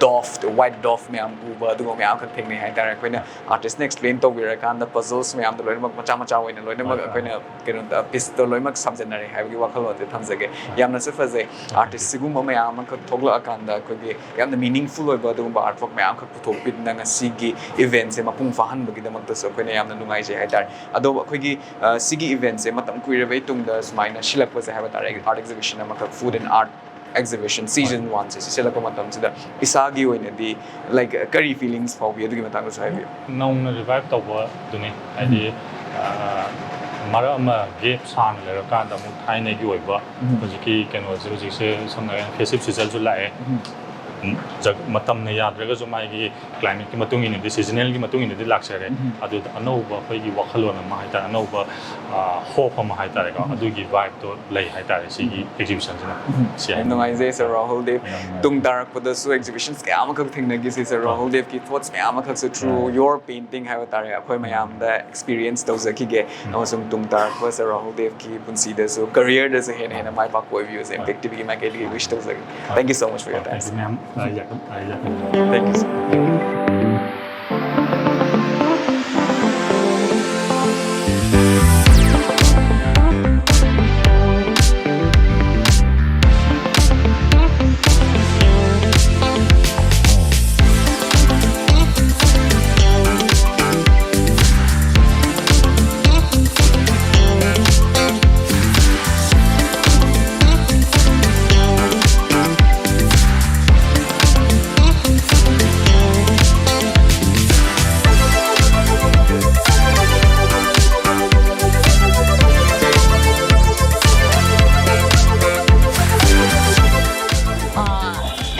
dove, white dove ꯃꯌꯥꯝ ꯎꯕ, ꯑꯗꯨꯒꯨꯝꯕ ꯃꯌꯥꯝ ꯑꯃꯈꯛ ꯊꯦꯡꯅꯩ ꯍꯥꯏꯇꯥꯔꯦ꯫ ꯑꯩꯈꯣꯏꯅ ꯑꯥꯔꯇꯤꯁꯅ ꯑꯦꯛꯁꯄ꯭ꯂꯦꯟ ꯇꯧꯕꯤꯔꯀꯥꯟꯗ ꯄꯖꯜꯁ ꯃꯌꯥꯝꯗꯣ ꯂꯣꯏꯅꯃꯛ ꯃꯆꯥ ꯃꯆꯥ ꯑꯣꯏꯅ ꯂꯣꯏꯅꯃꯛ ꯍꯣꯏ, ꯍꯣꯏ꯫ ꯑꯩꯈꯣꯏꯅ ꯀꯩꯅꯣ ꯄꯤꯁꯇꯣ ꯂꯣꯏꯅꯃꯛ ꯁꯝꯖꯟꯅꯔꯦ ꯍꯥꯏꯕꯒꯤ ꯋꯥꯈꯜꯂꯣꯟꯁꯦ ꯊꯝꯖꯒꯦ꯫ ꯌꯥꯝꯅꯁꯨ ꯐꯖꯩ꯫ ꯑꯥꯔꯇꯤꯁ ꯁꯤꯒꯨꯝꯕ ꯃꯌꯥꯝ ꯑꯃꯈꯛ ꯊꯣꯛꯂꯛꯑꯀꯥꯟꯗ ꯑꯩꯈꯣꯏꯒꯤ ꯌꯥꯝꯅ ꯃꯤꯅꯤꯡꯐꯨꯜ ꯑꯣꯏꯕ ꯑꯗꯨꯒꯨꯝꯕ ꯑꯥꯔꯠ ꯋꯥꯔꯛ ꯃꯌꯥꯝ ꯑꯃꯈꯛ ꯄꯨꯊꯣꯛꯄꯤꯗꯨꯅ ꯉꯁꯤꯒꯤ ꯏꯚꯦꯟꯁꯦ ꯃꯄꯨꯡ ꯐꯥꯍꯟꯕꯒꯤꯗꯃꯛꯇꯁꯨ ꯑꯩꯈꯣꯏꯅ ꯌꯥꯝꯅ ꯅꯨꯡꯉꯥꯏꯖꯩ ꯍꯥꯏꯇꯥꯔꯦ꯫ ꯑꯗꯣ ꯑꯩꯈꯣꯏꯒꯤ ꯑ, ꯁꯤꯒꯤ ꯏꯚꯦꯟꯁꯦ ꯃꯇꯝ ꯀꯨꯏꯔꯕꯩ ꯇꯨꯡꯗ ꯁꯨꯃꯥꯏꯅ ꯁꯤꯜꯂꯛꯄꯁꯦ ꯍꯥꯏꯕ ꯇꯥꯔꯦ, ꯑꯥꯔꯠ ꯑꯦꯛꯖꯤꯕꯤꯁꯟ ꯑꯃꯈꯛ, food and art exhibition season ꯋꯥꯟꯁꯦ ꯁꯤ ꯁꯤꯜꯂꯛꯄ ꯃꯇꯝꯁꯤꯗ ꯏꯁꯥꯒꯤ ꯑꯣꯏꯅꯗꯤ ꯂꯥꯏꯛ ꯀꯔꯤ ꯐꯤꯂꯤꯡꯁ ꯐꯥꯎꯒꯤ ꯑꯗꯨꯒꯤ ꯃꯇꯥꯡꯗꯁꯨ ꯍꯥꯏꯕꯤꯌꯨ꯫ ꯅꯧꯅ ꯔꯤꯚꯥꯏꯚ ꯇꯧꯕꯗꯨꯅꯤ꯫ ꯍꯥꯏꯗꯤ ꯑ, ꯃꯔꯛ ꯑꯃ ꯒꯦꯞ ꯁꯥꯡꯅ ꯂꯩꯔꯀꯥꯟꯗ ꯑꯃꯨꯛ ꯊꯥꯏꯅꯒꯤ ꯑꯣꯏꯕ ꯎꯝ꯫ ꯍꯧꯖꯤꯛꯀꯤ ꯀꯩꯅꯣꯁꯦ, ꯍꯧꯖꯤꯛꯁꯦ ꯁꯝꯅ ꯍꯥꯏꯔꯕꯗ ꯐꯦꯁꯇꯤꯚ ꯁꯤꯖꯟꯁꯨ ꯂꯥꯛꯑꯦ꯫ ꯎꯝ꯫ ꯖꯒ- ꯃꯇꯝꯅ ꯌꯥꯗ꯭ꯔꯒꯁꯨ ꯃꯥꯒꯤ ꯀ꯭ꯂꯥꯏꯃꯦꯠꯀꯤ ꯃꯇꯨꯡ ꯏꯟꯅꯗꯤ, ꯁꯤꯖꯅꯦꯜꯒꯤ ꯃꯇꯨꯡ ꯏꯟꯅꯗꯤ ꯂꯥꯛꯆꯔꯦ꯫ ꯑꯗꯨꯗ ꯑꯅꯧꯕ ꯑꯩꯈꯣꯏꯒꯤ ꯋꯥꯈꯜꯂꯣꯟ ꯑꯃ ꯍꯥꯏꯇꯥꯔꯦ, ꯑꯅꯧꯕ ꯍꯣꯞ ꯑꯃ ꯍꯥꯏꯇꯥꯔꯦꯀꯣ, ꯑꯗꯨꯒꯤ ꯚꯥꯏꯕꯇꯣ ꯂꯩ ꯍꯥꯏꯇꯥꯔꯦ ꯁꯤꯒꯤ ꯑꯦꯛꯖꯤꯕꯤꯁꯟꯁꯤꯅ꯫ ꯁꯤ ꯍꯥꯏ ꯌꯥꯝ ꯅꯨꯡꯉꯥꯏꯖꯩ ꯁꯔ ꯔꯥꯍꯨꯜ ꯗꯦꯕ꯫ ꯌꯥꯝ ꯅꯨꯡꯉꯥꯏꯖꯩ꯫ ꯇꯨꯡ ꯇꯥꯔꯛꯄꯗꯁꯨ ꯑꯦꯛꯖꯤꯕꯤꯁꯟꯁ ꯀꯌꯥ ꯑꯃꯈꯛ ꯊꯦꯡꯅꯈꯤꯁꯤ ꯁꯔ ꯔꯥꯍꯨꯜ ꯗꯦꯕꯀꯤ ꯊꯣꯠꯁ ꯃꯌꯥꯝ ꯑꯃꯈꯛꯁꯨ through your painting ꯍꯥꯏꯕ ꯇꯥꯔꯦ ꯑꯩꯈꯣꯏ ꯃꯌꯥꯝꯗ ꯑꯦꯛꯁꯄꯤꯔꯤꯌꯦꯟꯁ ꯇꯧꯖꯈꯤꯒꯦ꯫ ꯑꯃꯁꯨꯡ ꯇꯨꯡ ꯇꯥꯔꯛꯄ ꯁꯔ ꯔꯥꯍꯨꯜ ꯗꯦꯕꯀꯤ ꯄꯨꯟꯁꯤꯗꯁꯨ, ꯀꯔꯤꯌꯔꯗꯁꯨ ꯍꯦꯟꯅ ꯍꯦꯟꯅ ꯃꯥꯏ ꯄꯥꯛꯄ ꯑꯣꯏꯕꯤꯌꯨꯁꯦ ꯏꯝꯄꯦꯛ ꯇꯤꯚꯤꯒꯤ ꯃꯥꯏꯀꯩꯗꯒꯤ ꯋꯤꯁ ꯇꯧꯖꯒꯦ꯫ Thank you so much for your time. ꯃꯌꯥꯝ ꯌꯥꯀꯝ ꯌꯥꯀꯝ Thank you, sir.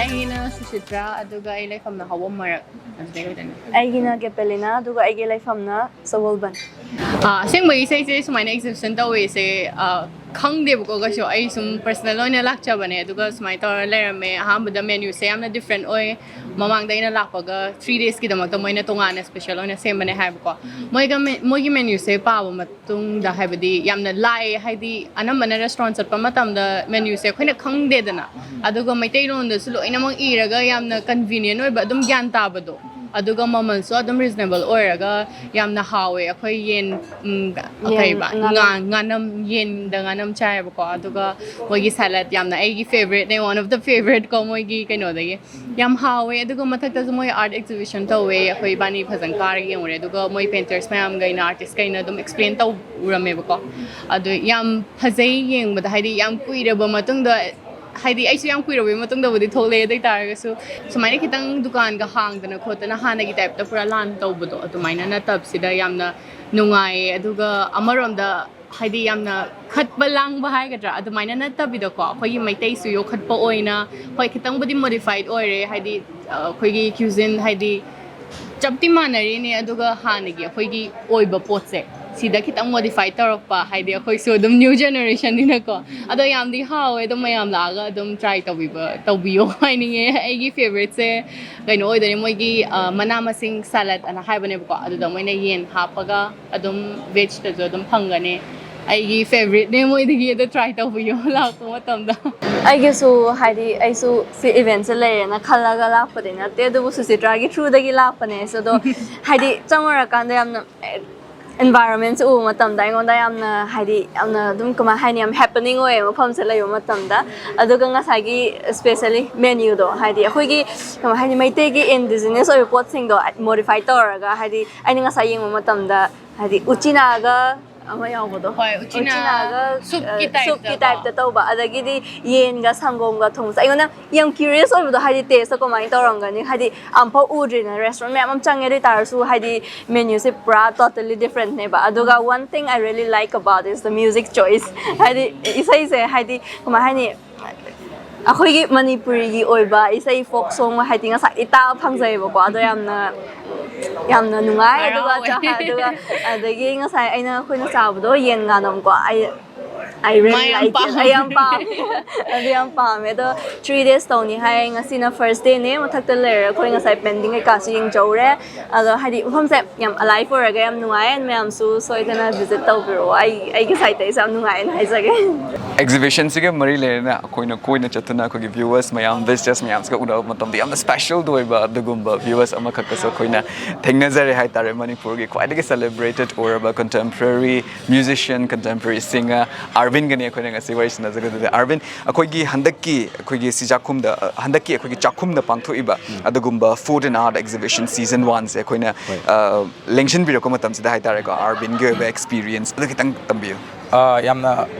ꯑꯩꯒꯤꯅ ꯁꯨꯁꯤꯇ꯭ꯔꯥ, ꯑꯗꯨꯒ ꯑꯩ ꯂꯩꯐꯝꯅ ꯍꯥꯎꯕꯝ ꯃꯔꯛ꯫ ꯑꯗꯨꯗꯩ ꯑꯣꯏꯗꯣꯏꯅꯦ꯫ ꯑꯩꯒꯤꯅ ꯒꯦꯄꯦꯂꯤꯅꯥ, ꯑꯗꯨꯒ ꯑꯩꯒꯤ ꯂꯩꯐꯝꯅ ꯁꯒꯣꯜꯕꯟ꯫ ꯑꯥ, ꯑꯁꯦꯡꯕꯒꯤ ꯏꯁꯩꯁꯦ ꯁꯨꯃꯥꯏꯅ ꯑꯦꯛꯖꯤꯕꯤꯁꯟ ꯇꯧꯋꯦꯁꯦ, ꯑꯥ, ꯈꯪꯗꯦꯕꯀꯣ ꯀꯩꯁꯨ꯫ ꯑꯩ ꯁꯨꯝ ꯄꯔꯁꯅꯦꯜ ꯑꯣꯏꯅ ꯂꯥꯛꯆꯕꯅꯦ, ꯑꯗꯨꯒ ꯁꯨꯃꯥꯏꯅ ꯇꯧꯔ ꯂꯩꯔꯝꯃꯦ꯫ ꯑꯍꯥꯟꯕꯗ ꯃꯦꯅ꯭ꯌꯨꯁꯦ ꯌꯥꯝꯅ ꯗꯤꯐ꯭ꯔꯦꯟ ꯑꯣꯏ꯫ ꯃꯃꯥꯡꯗ ꯑꯩꯅ ꯂꯥꯛꯄꯒ ꯊ꯭ꯔꯤ ꯗꯦꯁꯀꯤꯗꯃꯛꯇ ꯃꯣꯏꯅ ꯇꯣꯉꯥꯟꯅ ꯁ꯭ꯄꯦꯁꯦꯜ ꯑꯣꯏꯅ ꯁꯦꯝꯕꯅꯦ ꯍꯥꯏꯕꯀꯣ꯫ ꯃꯣꯏꯒ ꯃꯦ- ꯃꯣꯏꯒꯤ ꯃꯦꯅ꯭ꯌꯨꯁꯦ ꯄꯥꯕ ꯃꯇꯨꯡꯗ, ꯍꯥꯏꯕꯗꯤ ꯌꯥꯝꯅ ꯂꯥꯏ, ꯍꯥꯏꯗꯤ ꯑꯅꯝꯕꯅ ꯔꯦꯁꯇꯨꯔꯦꯟ ꯆꯠꯄ ꯃꯇꯝꯗ ꯃꯦꯅ꯭ꯌꯨꯁꯦ ꯑꯩꯈꯣꯏꯅ ꯈꯪꯗꯦꯗꯅ, ꯑꯗꯨꯒ ꯃꯩꯇꯩꯂꯣꯟꯗꯁꯨ ꯂꯣꯏꯅꯃꯛ ꯏꯔꯒ ꯌꯥꯝꯅ ꯀꯟꯚꯤꯅꯤꯌꯦꯟ ꯑꯣꯏꯕ, ꯑꯗꯨꯝ ꯒ꯭ꯌꯥꯟ ꯇꯥꯕꯗꯣ, ꯑꯗꯨꯒ ꯃꯃꯜꯁꯨ ꯑꯗꯨꯝ ꯔꯤꯖꯅꯦꯕꯜ ꯑꯣꯏꯔꯒ ꯌꯥꯝꯅ ꯍꯥꯎꯋꯦ꯫ ꯑꯩꯈꯣꯏ ꯌꯦꯟ, ꯎꯝ, ꯌꯦꯟ, ꯀꯩꯕ, ꯉꯥꯅꯝ꯫ ꯉꯥ- ꯉꯥꯅꯝ, ꯌꯦꯟꯗ ꯉꯥꯅꯝ ꯆꯥꯏꯌꯦꯕꯀꯣ꯫ ꯑꯗꯨꯒ ꯃꯣꯏꯒꯤ ꯁꯦꯂꯠ ꯌꯥꯝꯅ ꯑꯩꯒꯤ ꯐꯦꯕꯔꯦꯠꯅꯦ, one of the favourite ꯀꯣ, ꯃꯣꯏꯒꯤ ꯀꯩꯅꯣꯗꯒꯤ꯫ ꯌꯥꯝ ꯍꯥꯎꯋꯦ꯫ ꯑꯗꯨꯒ ꯃꯊꯛꯇꯁꯨ ꯃꯣꯏ ꯑꯥꯔꯠ ꯑꯦꯛꯖꯤꯕꯤꯁꯟ ꯇꯧꯋꯦ꯫ ꯑꯩꯈꯣꯏ ꯏꯕꯥꯅꯤ ꯐꯖꯅ ꯀꯥꯔꯒ ꯌꯦꯡꯉꯨꯔꯦ꯫ ꯑꯗꯨꯒ ꯃꯣꯏ ꯄꯦꯟꯇꯔꯁ ꯃꯌꯥꯝꯒꯩꯅ, ꯑꯥꯔꯇꯤꯁꯀꯩꯅ ꯑꯗꯨꯝ ꯑꯦꯛꯁꯄ꯭ꯂꯦꯟ ꯇꯧꯔꯝꯃꯦꯕꯀꯣ꯫ ꯑꯗꯨ ꯌꯥꯝ ꯐꯖꯩ ꯌꯦꯡꯕꯗ, ꯍꯥꯏꯗꯤ ꯌꯥꯝ ꯀꯨꯏꯔꯕ ꯃꯇꯨꯡꯗ, ꯍꯥꯏꯗꯤ ꯑꯩꯁꯨ ꯌꯥꯝ ꯀꯨꯏꯔꯕꯩ ꯃꯇꯨꯡꯗꯕꯨꯗꯤ ꯊꯣꯛꯂꯛꯑꯦ, ꯑꯗꯨ ꯑꯣꯏ ꯇꯥꯔꯒꯁꯨ ꯁꯨꯃꯥꯏꯅ ꯈꯤꯇꯪ ꯗꯨꯀꯥꯟꯒ ꯍꯥꯡꯗꯅ ꯈꯣꯠꯇꯅ ꯍꯥꯟꯅꯒꯤ ꯇꯥꯏꯞꯇ ꯄꯨꯔꯥ ꯂꯥꯟ ꯇꯧꯕꯗꯣ ꯑꯗꯨꯃꯥꯏꯅ ꯅꯠꯇꯕꯁꯤꯗ ꯌꯥꯝꯅ ꯅꯨꯡꯉꯥꯏꯌꯦ꯫ ꯑꯗꯨꯒ ꯑꯃꯔꯣꯝꯗ ꯍꯥꯏꯗꯤ ꯌꯥꯝꯅ ꯈꯠꯄ ꯂꯥꯡꯕ ꯍꯥꯏꯒꯗ꯭ꯔꯥ, ꯑꯗꯨꯃꯥꯏꯅ ꯅꯠꯇꯕꯤꯗꯀꯣ, ꯑꯩꯈꯣꯏꯒꯤ ꯃꯩꯇꯩꯁꯨ ꯌꯣꯛꯈꯠꯄ ꯑꯣꯏꯅ, ꯍꯣꯏ, ꯈꯤꯇꯪꯕꯨꯗꯤ modified ꯑꯣꯏꯔꯦ, ꯍꯥꯏꯗꯤ ꯑ, ꯑꯩꯈꯣꯏꯒꯤ cuisine, ꯍꯥꯏꯗꯤ ꯆꯞꯇꯤ ꯃꯥꯟꯅꯔꯤꯅꯦ, ꯑꯗꯨꯒ ꯍꯥꯟꯅꯒꯤ ꯑꯩꯈꯣꯏꯒꯤ ꯑꯣꯏꯕ ꯄꯣꯠꯁꯦ ꯁꯤꯗ ꯈꯤꯇꯪ modified ꯇꯧꯔꯛꯄ, ꯍꯥꯏꯗꯤ ꯑꯩꯈꯣꯏꯁꯨ ꯑꯗꯨꯝ new generation ꯅꯤꯅꯀꯣ꯫ ꯑꯗꯣ ꯌꯥꯝꯗꯤ ꯍꯥꯎꯋꯦ, ꯑꯗꯨꯝ ꯃꯌꯥꯝ ꯂꯥꯛꯑꯒ ꯑꯗꯨꯝ try ꯇꯧꯕꯤꯕ ꯇꯧꯕꯤꯌꯣ ꯍꯥꯏꯅꯤꯡꯉꯦ꯫ ꯑꯩꯒꯤ favourite ꯁꯦ ꯀꯩꯅꯣ ꯑꯣꯏꯗꯣꯏꯅꯦ, ꯃꯣꯏꯒꯤ ꯑ, ꯃꯅꯥ ꯃꯁꯤꯡ salad ꯑꯅ ꯍꯥꯏꯕꯅꯦꯕꯀꯣ, ꯑꯗꯨꯗ ꯃꯣꯏꯅ ꯌꯦꯟ ꯍꯥꯞꯄꯒ ꯑꯗꯨꯝ veg ꯇꯁꯨ ꯑꯗꯨꯝ ꯐꯪꯒꯅꯤ꯫ ꯑꯩꯒꯤ favourite ꯅꯦ, ꯃꯣꯏꯗꯒꯤ ꯑꯗꯨ try ꯇꯧꯕꯤꯌꯣ ꯂꯥꯛꯄ ꯃꯇꯝꯗ꯫ ꯑꯩꯒꯤꯁꯨ, ꯍꯥꯏꯗꯤ, ꯑꯩꯁꯨ ꯁꯤ event ꯁꯦ ꯂꯩꯔꯦꯅ ꯈꯜꯂꯒ ꯂꯥꯛꯄꯗꯤ ꯅꯠꯇꯦ, ꯑꯗꯨꯕꯨ ꯁꯨꯆꯤꯇ꯭ꯔꯥꯒꯤ through ꯗꯒꯤ ꯂꯥꯛꯄꯅꯦ ꯑꯩꯁꯨ꯫ ꯑꯗꯣ ꯍꯥꯏꯗꯤ ꯆꯪꯉꯨꯔꯀꯥꯟꯗ ꯌꯥꯝꯅ environment ꯁꯦ ꯎꯕ ꯃꯇꯝꯗ ꯑꯩꯉꯣꯟꯗ ꯌꯥꯝꯅ, ꯍꯥꯏꯗꯤ, ꯌꯥꯝꯅ ꯑꯗꯨꯝ, ꯀꯃꯥꯏ ꯍꯥꯏꯅꯤ, ꯌꯥꯝ happening ꯑꯣꯏꯌꯦ ꯃꯐꯝꯁꯦ ꯂꯩꯕ ꯃꯇꯝꯗ꯫ ꯑꯗꯨꯒ ꯉꯁꯥꯏꯒꯤ especially menu ꯗꯣ, ꯍꯥꯏꯗꯤ ꯑꯩꯈꯣꯏꯒꯤ, ꯀꯃꯥꯏ ꯍꯥꯏꯅꯤ, ꯃꯩꯇꯩꯒꯤ indigenous ꯑꯣꯏꯕ ꯄꯣꯠꯁꯤꯡꯗꯣ modify ꯇꯧꯔꯒ, ꯍꯥꯏꯗꯤ ꯑꯩꯅ ꯉꯁꯥꯏ ꯌꯦꯡꯕ ꯃꯇꯝꯗ, ꯍꯥꯏꯗꯤ ꯎꯆꯤꯅꯥꯒ ꯑꯃ ꯌꯥꯎꯕꯗꯣ, ꯍꯣꯏ, ꯎꯆꯤꯅꯥ ꯎꯆꯤꯅꯥꯒ, soup ꯀꯤ ꯑ, type soup ꯀꯤ ꯇꯀꯣ꯫ Type ꯇ ꯇꯧꯕ, ꯑꯗꯒꯤꯗꯤ ꯌꯦꯟꯒ ꯁꯪꯒꯣꯝꯒ ꯊꯣꯡꯕꯁꯦ ꯑꯩꯉꯣꯟꯗ ꯌꯥꯝ curious ꯑꯣꯏꯕꯗꯣ, ꯍꯥꯏꯗꯤ taste ꯇꯣ ꯀꯃꯥꯏꯅ ꯇꯧꯔꯝꯒꯅꯤ, ꯍꯥꯏꯗꯤ ꯑꯝꯐꯥꯎ ꯎꯗ꯭ꯔꯤꯅ, restaurant ꯃꯌꯥꯝ ꯑꯃ ꯆꯪꯉꯦ, ꯑꯗꯨ ꯑꯣꯏ ꯇꯥꯔꯁꯨ ꯍꯥꯏꯗꯤ menu ꯁꯦ ꯄꯨꯔꯥ totally different ꯅꯦꯕ꯫ ꯑꯗꯨꯒ one thing I really like about is the music choice, ꯍꯥꯏꯗꯤ ꯏꯁꯩꯁꯦ, ꯍꯥꯏꯗꯤ ꯀꯃꯥꯏ ꯍꯥꯏꯅꯤ, ꯑꯩꯈꯣꯏꯒꯤ ꯃꯅꯤꯄꯨꯔꯤꯒꯤ ꯑꯣꯏꯕ ꯏꯁꯩ, folk song, ꯍꯥꯏꯗꯤ ꯉꯁꯥꯏꯗꯤ ꯇꯥꯕ ꯐꯪꯖꯩꯌꯦꯕꯀꯣ, ꯑꯗꯣ ꯌꯥꯝꯅ, ꯌꯥꯝꯅ ꯅꯨꯡꯉꯥꯏ꯫ ꯑꯗꯨꯒ ꯍꯔꯥꯎꯋꯦ꯫ ꯆꯥ-, ꯑꯗꯨꯒ ꯑꯗꯒꯤ ꯉꯁꯥꯏ ꯑꯩꯅ, ꯑꯩꯈꯣꯏꯅ ꯆꯥꯕꯗꯣ ꯌꯦꯟ ꯉꯥꯅꯝꯀꯣ, ꯑꯩ, I really ꯃꯥ ꯌꯥꯝ like it꯫ ꯄꯥꯝꯃꯦ꯫ ꯑꯩ ꯌꯥꯝ ꯄꯥꯝꯃꯦ꯫ ꯑꯗꯨ ꯌꯥꯝ ꯄꯥꯝꯃꯦ꯫ ꯑꯗꯣ three days ꯇꯧꯅꯤ ꯍꯥꯏ꯫ ꯉꯁꯤꯅ first day ꯅꯦ꯫ ꯃꯊꯛꯇ ꯂꯩꯔꯒ ꯑꯩꯈꯣꯏ ꯉꯁꯥꯏ pending ꯀꯩꯀꯥꯁꯨ ꯌꯦꯡꯖꯧꯔꯦ꯫ ꯑꯗꯣ ꯍꯥꯏꯗꯤ ꯃꯐꯝꯁꯦ ꯌꯥꯝ alive ꯑꯣꯏꯔꯒ ꯌꯥꯝ ꯅꯨꯡꯉꯥꯏ꯫ ꯃꯌꯥꯝꯁꯨ ꯁꯣꯏꯗꯅ visit ꯇꯧꯕꯤꯔꯛꯑꯣ꯫ ꯑꯩ, ꯑꯩꯒꯤ side ꯇꯩꯁꯨ ꯌꯥꯝ ꯅꯨꯡꯉꯥꯏꯅ ꯍꯥꯏꯖꯒꯦ꯫ Exhibition ꯁꯤꯒ ꯃꯔꯤ ꯂꯩꯅꯅ ꯑꯩꯈꯣꯏꯅ ꯀꯣꯏꯅ ꯆꯠꯇꯨꯅ ꯑꯩꯈꯣꯏꯒꯤ viewers ꯃꯌꯥꯝ, visitors ꯃꯌꯥꯝꯁꯤꯒ ꯎꯅꯕ ꯃꯇꯝꯗ ꯌꯥꯝꯅ special ꯑꯣꯏꯕ ꯑꯗꯨꯒꯨꯝꯕ viewers ꯑꯃꯈꯛꯀꯁꯨ ꯑꯩꯈꯣꯏꯅ ꯊꯦꯡꯅꯖꯔꯦ ꯍꯥꯏꯇꯥꯔꯦ꯫ ꯃꯅꯤꯄꯨꯔꯒꯤ ꯈ꯭ꯋꯥꯏꯗꯒꯤ celebrated ꯑꯣꯏꯔꯕ contemporary musician, contemporary singer ꯑꯥꯔꯕꯤꯟꯒꯅꯤ ꯑꯩꯈꯣꯏꯅ ꯉꯁꯤ ꯋꯥꯔꯤ ꯁꯥꯟꯅꯖꯒꯗꯣꯏꯁꯦ꯫ ꯑꯥꯔꯕꯤꯟ, ꯑꯩꯈꯣꯏꯒꯤ ꯍꯟꯗꯛꯀꯤ, ꯑꯩꯈꯣꯏꯒꯤ ꯁꯤ ꯆꯥꯛꯈꯨꯝꯗ, ꯑ, ꯍꯟꯗꯛꯀꯤ ꯑꯩꯈꯣꯏꯒꯤ ꯆꯥꯛꯈꯨꯝꯗ ꯄꯥꯡꯊꯣꯛꯏꯕ ꯑꯗꯨꯒꯨꯝꯕ Food and Art Exhibition season one ꯁꯦ ꯑꯩꯈꯣꯏꯅ, ꯍꯣꯏ꯫ ꯑ, ꯂꯦꯡꯁꯤꯟꯕꯤꯔꯛꯄ ꯃꯇꯝꯁꯤꯗ ꯍꯥꯏꯇꯥꯔꯦꯀꯣ, ꯑꯥꯔꯕꯤꯟꯒꯤ ꯑꯣꯏꯕ experience ꯑꯗꯨ ꯈꯤꯇꯪ ꯇꯝꯕꯤꯌꯨ꯫ ꯑ, ꯌꯥꯝꯅ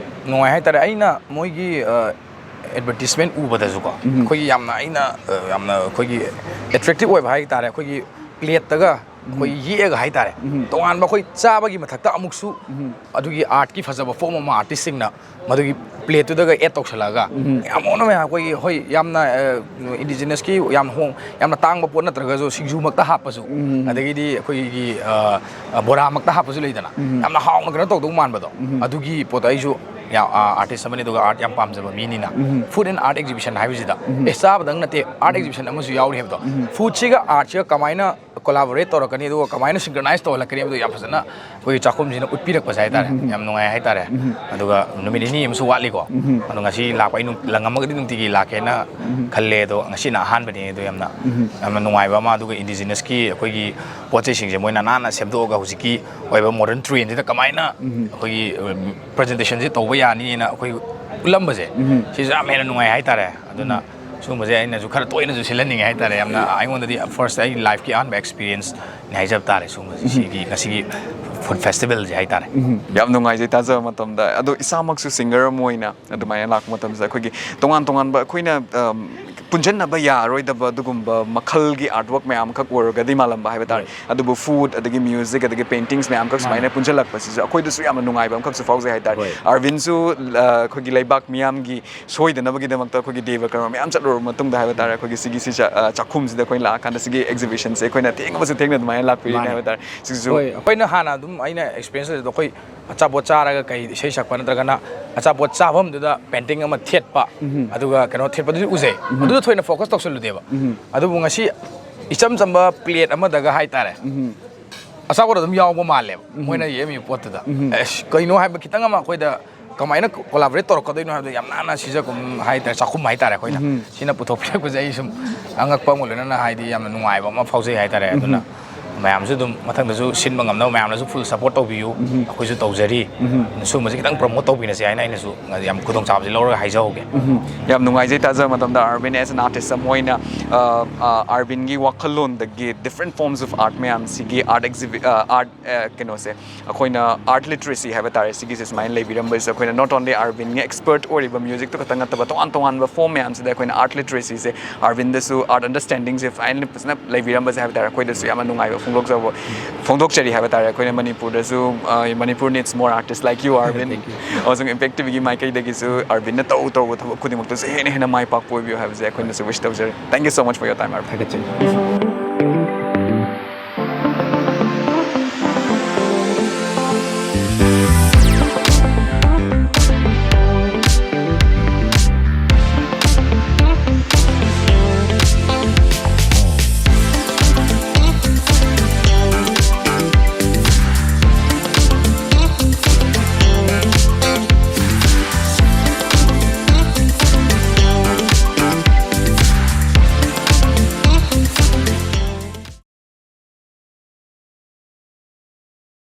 ꯅꯨꯡꯉꯥꯏ ꯍꯥꯏꯇꯥꯔꯦ꯫ ꯑꯩꯅ ꯃꯣꯏꯒꯤ, ꯑ, advertisement ꯎꯕꯗꯁꯨꯀꯣ, ꯎꯝ꯫ ꯑꯩꯈꯣꯏꯒꯤ ꯌꯥꯝꯅ, ꯑꯩꯅ, ꯑ, ꯌꯥꯝꯅ ꯑꯩꯈꯣꯏꯒꯤ attractive ꯑꯣꯏꯕ ꯍꯥꯏꯇꯥꯔꯦ꯫ ꯑꯩꯈꯣꯏꯒꯤ plate ꯇꯒ ꯑꯩꯈꯣꯏ ꯌꯦꯛꯑꯒ ꯍꯥꯏꯇꯥꯔꯦ, ꯇꯣꯉꯥꯟꯕ ꯑꯩꯈꯣꯏ ꯆꯥꯕꯒꯤ ꯃꯊꯛꯇ ꯑꯃꯨꯛꯁꯨ ꯑꯗꯨꯒꯤ ꯑꯥꯔꯠꯀꯤ ꯐꯖꯕ ꯐꯣꯝ ꯑꯃ ꯑꯥꯔꯇꯤꯁꯁꯤꯡꯅ ꯃꯗꯨꯒꯤ ꯄ꯭ꯂꯦꯠꯇꯨꯗꯒ ꯑꯦꯗ ꯇꯧꯁꯜꯂꯛꯑꯒ, ꯌꯥꯝ ꯑꯣꯟꯅ ꯃꯌꯥꯝ ꯑꯩꯈꯣꯏꯒꯤ, ꯍꯣꯏ, ꯌꯥꯝꯅ ꯏꯟꯗꯤꯖꯤꯅꯁꯀꯤ ꯌꯥꯝ ꯍꯣꯡ ꯌꯥꯝꯅ ꯇꯥꯡꯕ ꯄꯣꯠ ꯅꯠꯇ꯭ꯔꯒꯁꯨ ꯁꯤꯡꯖꯨꯃꯛꯇ ꯍꯥꯞꯄꯁꯨ, ꯑꯗꯒꯤꯗꯤ ꯑꯩꯈꯣꯏꯒꯤ ꯑ, ꯑ, ꯕꯣꯔꯥꯃꯛꯇ ꯍꯥꯞꯄꯁꯨ ꯂꯩꯗꯅ, ꯌꯥꯝꯅ ꯍꯥꯎꯅ ꯀꯩꯅꯣ ꯇꯧꯗꯧ ꯃꯥꯟꯕꯗꯣ, ꯑꯗꯨꯒꯤ ꯄꯣꯠꯇꯣ ꯑꯩꯁꯨ ꯌꯥꯝ, ꯑ, ꯑꯥꯔꯇꯤꯁ ꯑꯃꯅꯤ, ꯑꯗꯨꯒ ꯑꯥꯔꯠ ꯌꯥꯝ ꯄꯥꯝꯖꯕ ꯃꯤꯅꯤꯅ, ꯐꯨꯗ ꯑꯦꯟ ꯑꯥꯔꯠ ꯑꯦꯛꯖꯤꯕꯤꯁꯟ ꯍꯥꯏꯕꯁꯤꯗ, ꯑꯦ, ꯆꯥꯕꯗꯪ ꯅꯠꯇꯦ, ꯑꯥꯔꯠ ꯑꯦꯛꯖꯤꯕꯤꯁꯟ ꯑꯃꯁꯨ ꯌꯥꯎꯔꯤ ꯍꯥꯏꯕꯗꯣ, ꯐꯨꯗꯁꯤꯒ ꯑꯥꯔꯠꯁꯤꯒ ꯀꯃꯥꯏꯅ ꯀꯣꯂꯥꯕꯣꯔꯦꯠ ꯇꯧꯔꯛꯀꯅꯤ, ꯑꯗꯨꯒ ꯀꯃꯥꯏꯅ ꯁꯤꯡꯀ꯭ꯔꯅꯥꯏꯁ ꯇꯧꯍꯜꯂꯛꯀꯅꯤ ꯍꯥꯏꯕꯗꯣ ꯌꯥꯝ ꯐꯖꯅ ꯑꯩꯈꯣꯏꯒꯤ ꯆꯥꯛꯈꯨꯝꯁꯤꯅ ꯎꯠꯄꯤꯔꯛꯄꯁꯦ ꯍꯥꯏꯇꯥꯔꯦ꯫ ꯌꯥꯝ ꯅꯨꯡꯉꯥꯏ ꯍꯥꯏꯇꯥꯔꯦ꯫ ꯑꯗꯨꯒ ꯅꯨꯃꯤꯠ ꯅꯤꯅꯤ ꯑꯃꯁꯨ ꯋꯥꯠꯂꯤꯀꯣ, ꯑꯗꯣ ꯉꯁꯤ ꯂꯥꯛꯄ ꯑꯩ ꯅꯨꯡ-, ꯂꯪꯉꯝꯃꯒꯗꯤ ꯅꯨꯡꯇꯤꯒꯤ ꯂꯥꯛꯀꯦꯅ ꯈꯜꯂꯦ, ꯑꯗꯣ ꯉꯁꯤꯅ ꯑꯍꯥꯟꯕꯅꯤ꯫ ꯑꯗꯣ ꯌꯥꯝꯅ, ꯌꯥꯝꯅ ꯅꯨꯡꯉꯥꯏꯕ ꯑꯃ, ꯑꯗꯨꯒ ꯏꯟꯗꯤꯖꯤꯅꯁꯀꯤ ꯑꯩꯈꯣꯏꯒꯤ ꯄꯣꯠ ꯆꯩꯁꯤꯡꯁꯦ ꯃꯣꯏꯅ ꯅꯥꯟꯅ ꯁꯦꯝꯗꯣꯛꯑꯒ ꯍꯧꯖꯤꯛꯀꯤ ꯑꯣꯏꯕ ꯃꯣꯗꯔꯟ ꯇ꯭ꯔꯦꯟꯁꯤꯗ ꯀꯃꯥꯏꯅ ꯑꯩꯈꯣꯏꯒꯤ ꯄ꯭ꯔꯖꯦꯟꯇꯦꯁꯟꯁꯦ ꯇꯧꯕ ꯌꯥꯅꯤꯅ ꯑꯩꯈꯣꯏ ꯎꯠꯂꯝꯕꯁꯦ, ꯁꯤꯁꯨ ꯌꯥꯝ ꯍꯦꯟꯅ ꯅꯨꯡꯉꯥꯏ ꯍꯥꯏꯇꯥꯔꯦ꯫ ꯑꯗꯨꯅ ꯁꯤꯒꯨꯝꯕꯁꯦ ꯑꯩꯅꯁꯨ ꯈꯔ ꯇꯣꯏꯅꯁꯨ ꯁꯤꯜꯍꯟꯅꯤꯡꯉꯦ ꯍꯥꯏꯇꯥꯔꯦ꯫ ꯌꯥꯝꯅ ꯑꯩꯉꯣꯟꯗꯗꯤ ꯐꯥꯔꯁ, ꯑꯩ ꯂꯥꯏꯐꯀꯤ ꯑꯍꯥꯟꯕ ꯑꯦꯛꯁꯄꯤꯔꯤꯌꯦꯟꯁꯅꯤ ꯍꯥꯏꯖꯕ ꯇꯥꯔꯦ, ꯁꯤꯒꯨꯝꯕꯁꯦ, ꯁꯤꯒꯤ ꯉꯁꯤꯒꯤ ꯐꯨꯗ ꯐꯦꯁꯇꯤꯚꯦꯜꯁꯦ ꯍꯥꯏꯇꯥꯔꯦ꯫ ꯌꯥꯝ ꯅꯨꯡꯉꯥꯏꯖꯩ ꯇꯥꯖꯕ ꯃꯇꯝꯗ꯫ ꯑꯗꯣ ꯏꯁꯥꯃꯛꯁꯨ ꯁꯤꯡꯒꯔ ꯑꯃ ꯑꯣꯏꯅ ꯑꯗꯨꯃꯥꯏꯅ ꯂꯥꯛꯄ ꯃꯇꯝꯁꯤꯗ ꯑꯩꯈꯣꯏꯒꯤ ꯇꯣꯉꯥꯟ ꯇꯣꯉꯥꯟꯕ ꯑꯩꯈꯣꯏꯅ, ꯑꯝ, ꯄꯨꯟꯁꯤꯟꯅꯕ ꯌꯥꯔꯔꯣꯏꯗꯕ ꯑꯗꯨꯒꯨꯝꯕ ꯃꯈꯜꯒꯤ ꯑꯥꯔꯠ ꯋꯥꯔꯛ ꯃꯌꯥꯝ ꯑꯃꯈꯛ ꯑꯣꯏꯔꯒꯗꯤ ꯃꯥꯜꯂꯝꯕ ꯍꯥꯏꯕ ꯇꯥꯔꯦ꯫ ꯑꯗꯨꯕꯨ ꯐꯨꯗ, ꯑꯗꯒꯤ ꯃ꯭ꯌꯨꯖꯤꯛ, ꯑꯗꯒꯤ ꯄꯦꯟꯇꯤꯡꯁ ꯃꯌꯥꯝ ꯑꯃꯈꯛ ꯁꯨꯃꯥꯏꯅ ꯄꯨꯟꯁꯤꯜꯂꯛꯄꯁꯤꯁꯨ ꯑꯩꯈꯣꯏꯗꯁꯨ ꯌꯥꯝꯅ ꯅꯨꯡꯉꯥꯏꯕ ꯑꯃꯈꯛꯁꯨ ꯐꯥꯎꯖꯩ ꯍꯥꯏꯇꯥꯔꯦ꯫ ꯑꯥꯔꯕꯤꯟꯁꯨ, ꯑ, ꯑꯩꯈꯣꯏꯒꯤ ꯂꯩꯕꯥꯛ ꯃꯤꯌꯥꯝꯒꯤ ꯁꯣꯏꯗꯅꯕꯒꯤꯗꯃꯛꯇ ꯑꯩꯈꯣꯏꯒꯤ ꯗꯦꯕ ꯀꯔꯃ ꯃꯌꯥꯝ ꯆꯠꯂꯨꯔꯕ ꯃꯇꯨꯡꯗ ꯍꯥꯏꯕ ꯇꯥꯔꯦ, ꯑꯩꯈꯣꯏꯒꯤ ꯁꯤꯒꯤ ꯁꯤ ꯆꯥ-, ꯑ, ꯆꯥꯛꯈꯨꯝꯁꯤꯗ ꯑꯩꯈꯣꯏꯅ ꯂꯥꯛꯑꯀꯥꯟꯗ ꯁꯤꯒꯤ ꯑꯦꯛꯖꯤꯕꯤꯁꯟꯁꯦ ꯑꯩꯈꯣꯏꯅ ꯊꯦꯡꯉꯕꯁꯨ ꯊꯦꯡꯅ ꯑꯗꯨꯃꯥꯏꯅ ꯂꯥꯛꯄꯤꯔꯤꯅꯦ ꯍꯥꯏꯕ ꯇꯥꯔꯦ꯫ ꯁꯤꯒꯤꯁꯨ ꯍꯣꯏ, ꯑꯩꯈꯣꯏꯅ ꯍꯥꯟꯅ ꯑꯗꯨꯝ, ꯑꯩꯅ ꯑꯦꯛꯁꯄꯤꯔꯤꯌꯦꯟꯁ ꯂꯩꯕꯗꯣ, ꯑꯩꯈꯣꯏ ꯑꯆꯥꯄꯣꯠ ꯆꯥꯔꯒ ꯀꯩ ꯏꯁꯩ ꯁꯛꯄ ꯅꯠꯇ꯭ꯔꯒꯅ ꯑꯆꯥꯄꯣꯠ ꯆꯥꯐꯝꯗꯨꯗ ꯄꯦꯟꯇꯤꯡ ꯑꯃ ꯊꯦꯠꯄ, ꯑꯗꯨꯒ ꯀꯩꯅꯣ ꯊꯦꯠꯄꯗꯨꯗꯤ ꯎꯖꯩ꯫ ꯑꯗꯨꯗ ꯊꯣꯏꯅ ꯐꯣꯀꯁ ꯇꯧꯁꯜꯂꯨꯗꯦꯕ꯫ ꯑꯗꯨꯕꯨ ꯉꯁꯤ ꯏꯆꯝ ꯆꯝꯕ ꯄ꯭ꯂꯦꯠ ꯑꯃꯗꯒ ꯍꯥꯏꯇꯥꯔꯦ, ꯑꯆꯥꯄꯣꯠ ꯑꯗꯨꯝ ꯌꯥꯎꯕ ꯃꯥꯜꯂꯦꯕ ꯃꯣꯏꯅ ꯌꯦꯛꯑꯝꯃꯤꯕ ꯄꯣꯠꯇꯨꯗ꯫ ꯑꯦꯁ, ꯀꯩꯅꯣ ꯍꯥꯏꯕ ꯈꯤꯇꯪ ꯑꯃ ꯑꯩꯈꯣꯏꯗ ꯀꯃꯥꯏꯅ ꯀꯣꯂꯥꯕꯣꯔꯦꯠ ꯇꯧꯔꯛꯀꯗꯣꯏꯅꯣ ꯍꯥꯏꯕꯗꯣ ꯌꯥꯝ ꯅꯥꯟꯅ ꯁꯤꯖ ꯀꯨꯝ ꯍꯥꯏꯇꯥꯔꯦ, ꯆꯥꯛꯈꯨꯝ ꯍꯥꯏꯇꯥꯔꯦ, ꯑꯩꯈꯣꯏꯅ ꯁꯤꯅ ꯄꯨꯊꯣꯛꯄꯤꯔꯛꯄꯁꯦ ꯑꯩ ꯁꯨꯝ ꯑꯉꯛꯄ ꯑꯃꯒ ꯂꯣꯏꯅꯅ, ꯍꯥꯏꯗꯤ, ꯌꯥꯝꯅ ꯅꯨꯡꯉꯥꯏꯕ ꯑꯃ ꯐꯥꯎꯖꯩ ꯍꯥꯏꯇꯥꯔꯦ꯫ ꯑꯗꯨꯅ ꯃꯌꯥꯝꯁꯨ ꯑꯗꯨꯝ ꯃꯊꯪꯗꯁꯨ ꯁꯤꯟꯕ ꯉꯝꯅꯕ ꯃꯌꯥꯝꯅꯁꯨ ꯐꯨꯜ ꯁꯄꯣꯔꯠ ꯇꯧꯕꯤꯌꯨ꯫ ꯑꯩꯈꯣꯏꯁꯨ ꯇꯧꯖꯔꯤ꯫ ꯁꯤꯒꯨꯝꯕꯁꯦ ꯈꯤꯇꯪ ꯄ꯭ꯔꯣꯃꯣꯠ ꯇꯧꯕꯤꯔꯁꯦ ꯍꯥꯏꯅ ꯑꯩꯅꯁꯨ ꯌꯥꯝ ꯈꯨꯗꯣꯡꯆꯥꯕꯁꯦ ꯂꯧꯔꯒ ꯍꯥꯏꯖꯍꯧꯒꯦ꯫ ꯌꯥꯝ ꯅꯨꯡꯉꯥꯏꯖꯩ ꯇꯥꯖꯕ ꯃꯇꯝꯗ, ꯑꯥꯔꯕꯤꯟ as an artist ꯑꯃ ꯑꯣꯏꯅ, ꯑ, ꯑ, ꯑꯥꯔꯕꯤꯟꯒꯤ ꯋꯥꯈꯜꯂꯣꯟꯗꯒꯤ different forms of art ꯃꯌꯥꯝꯁꯤꯒꯤ art exhibi-, ꯑ, art, ꯑ, ꯀꯩꯅꯣꯁꯦ, ꯑꯩꯈꯣꯏꯅ art literacy ꯍꯥꯏꯕ ꯇꯥꯔꯦ, ꯁꯤꯒꯤꯁꯦ ꯁꯨꯃꯥꯏꯅ ꯂꯩꯕꯤꯔꯝꯕꯁꯦ, ꯑꯩꯈꯣꯏꯅ not only ꯑꯥꯔꯕꯤꯟꯒꯤ ꯑꯦꯛꯁꯄꯔꯠ ꯑꯣꯏꯔꯤꯕ ꯃ꯭ꯌꯨꯖꯤꯛꯇꯨ ꯈꯛꯇꯪ ꯅꯠꯇꯕ ꯇꯣꯉꯥꯟ ꯇꯣꯉꯥꯟꯕ ꯐꯣꯝ ꯃꯌꯥꯝꯁꯤꯗ ꯑꯩꯈꯣꯏꯅ art literacyꯁꯦ, ꯑꯥꯔꯕꯤꯟꯗꯁꯨ art understandingꯁꯦ finally ꯐꯖꯅ ꯂꯩꯕꯤꯔꯝꯕꯁꯦ ꯍꯥꯏꯕ ꯇꯥꯔꯦ, ꯑꯩꯈꯣꯏꯗꯁꯨ ꯌꯥꯝꯅ ꯅꯨꯡꯉꯥꯏꯕ ꯐꯣꯡꯗꯣꯛꯆꯕ ꯐꯣꯡꯗꯣꯛꯆꯔꯤ ꯍꯥꯏꯕ ꯇꯥꯔꯦ꯫ ꯑꯩꯈꯣꯏꯅ ꯃꯅꯤꯄꯨꯔꯗꯁꯨ, ꯑ, Manipur needs more artists like you, Arvind. Thank you. ꯑꯃꯁꯨꯡ ꯏꯝꯄꯦꯛ ꯇꯤꯚꯤꯒꯤ ꯃꯥꯏꯀꯩꯗꯒꯤꯁꯨ ꯑꯥꯔꯕꯤꯟꯅ ꯇꯧ ꯇꯧꯕ ꯊꯕꯛ ꯈꯨꯗꯤꯡꯃꯛꯇꯁꯨ ꯍꯦꯟꯅ ꯍꯦꯟꯅ ꯃꯥꯏ ꯄꯥꯛꯄ ꯑꯣꯏꯕꯤꯌꯨ ꯍꯥꯏꯕꯁꯦ ꯑꯩꯈꯣꯏꯅꯁꯨ wish ꯇꯧꯖꯔꯤ꯫ Thank you so much for your time, Arvind. ꯊꯥꯒꯠꯆꯔꯤ꯫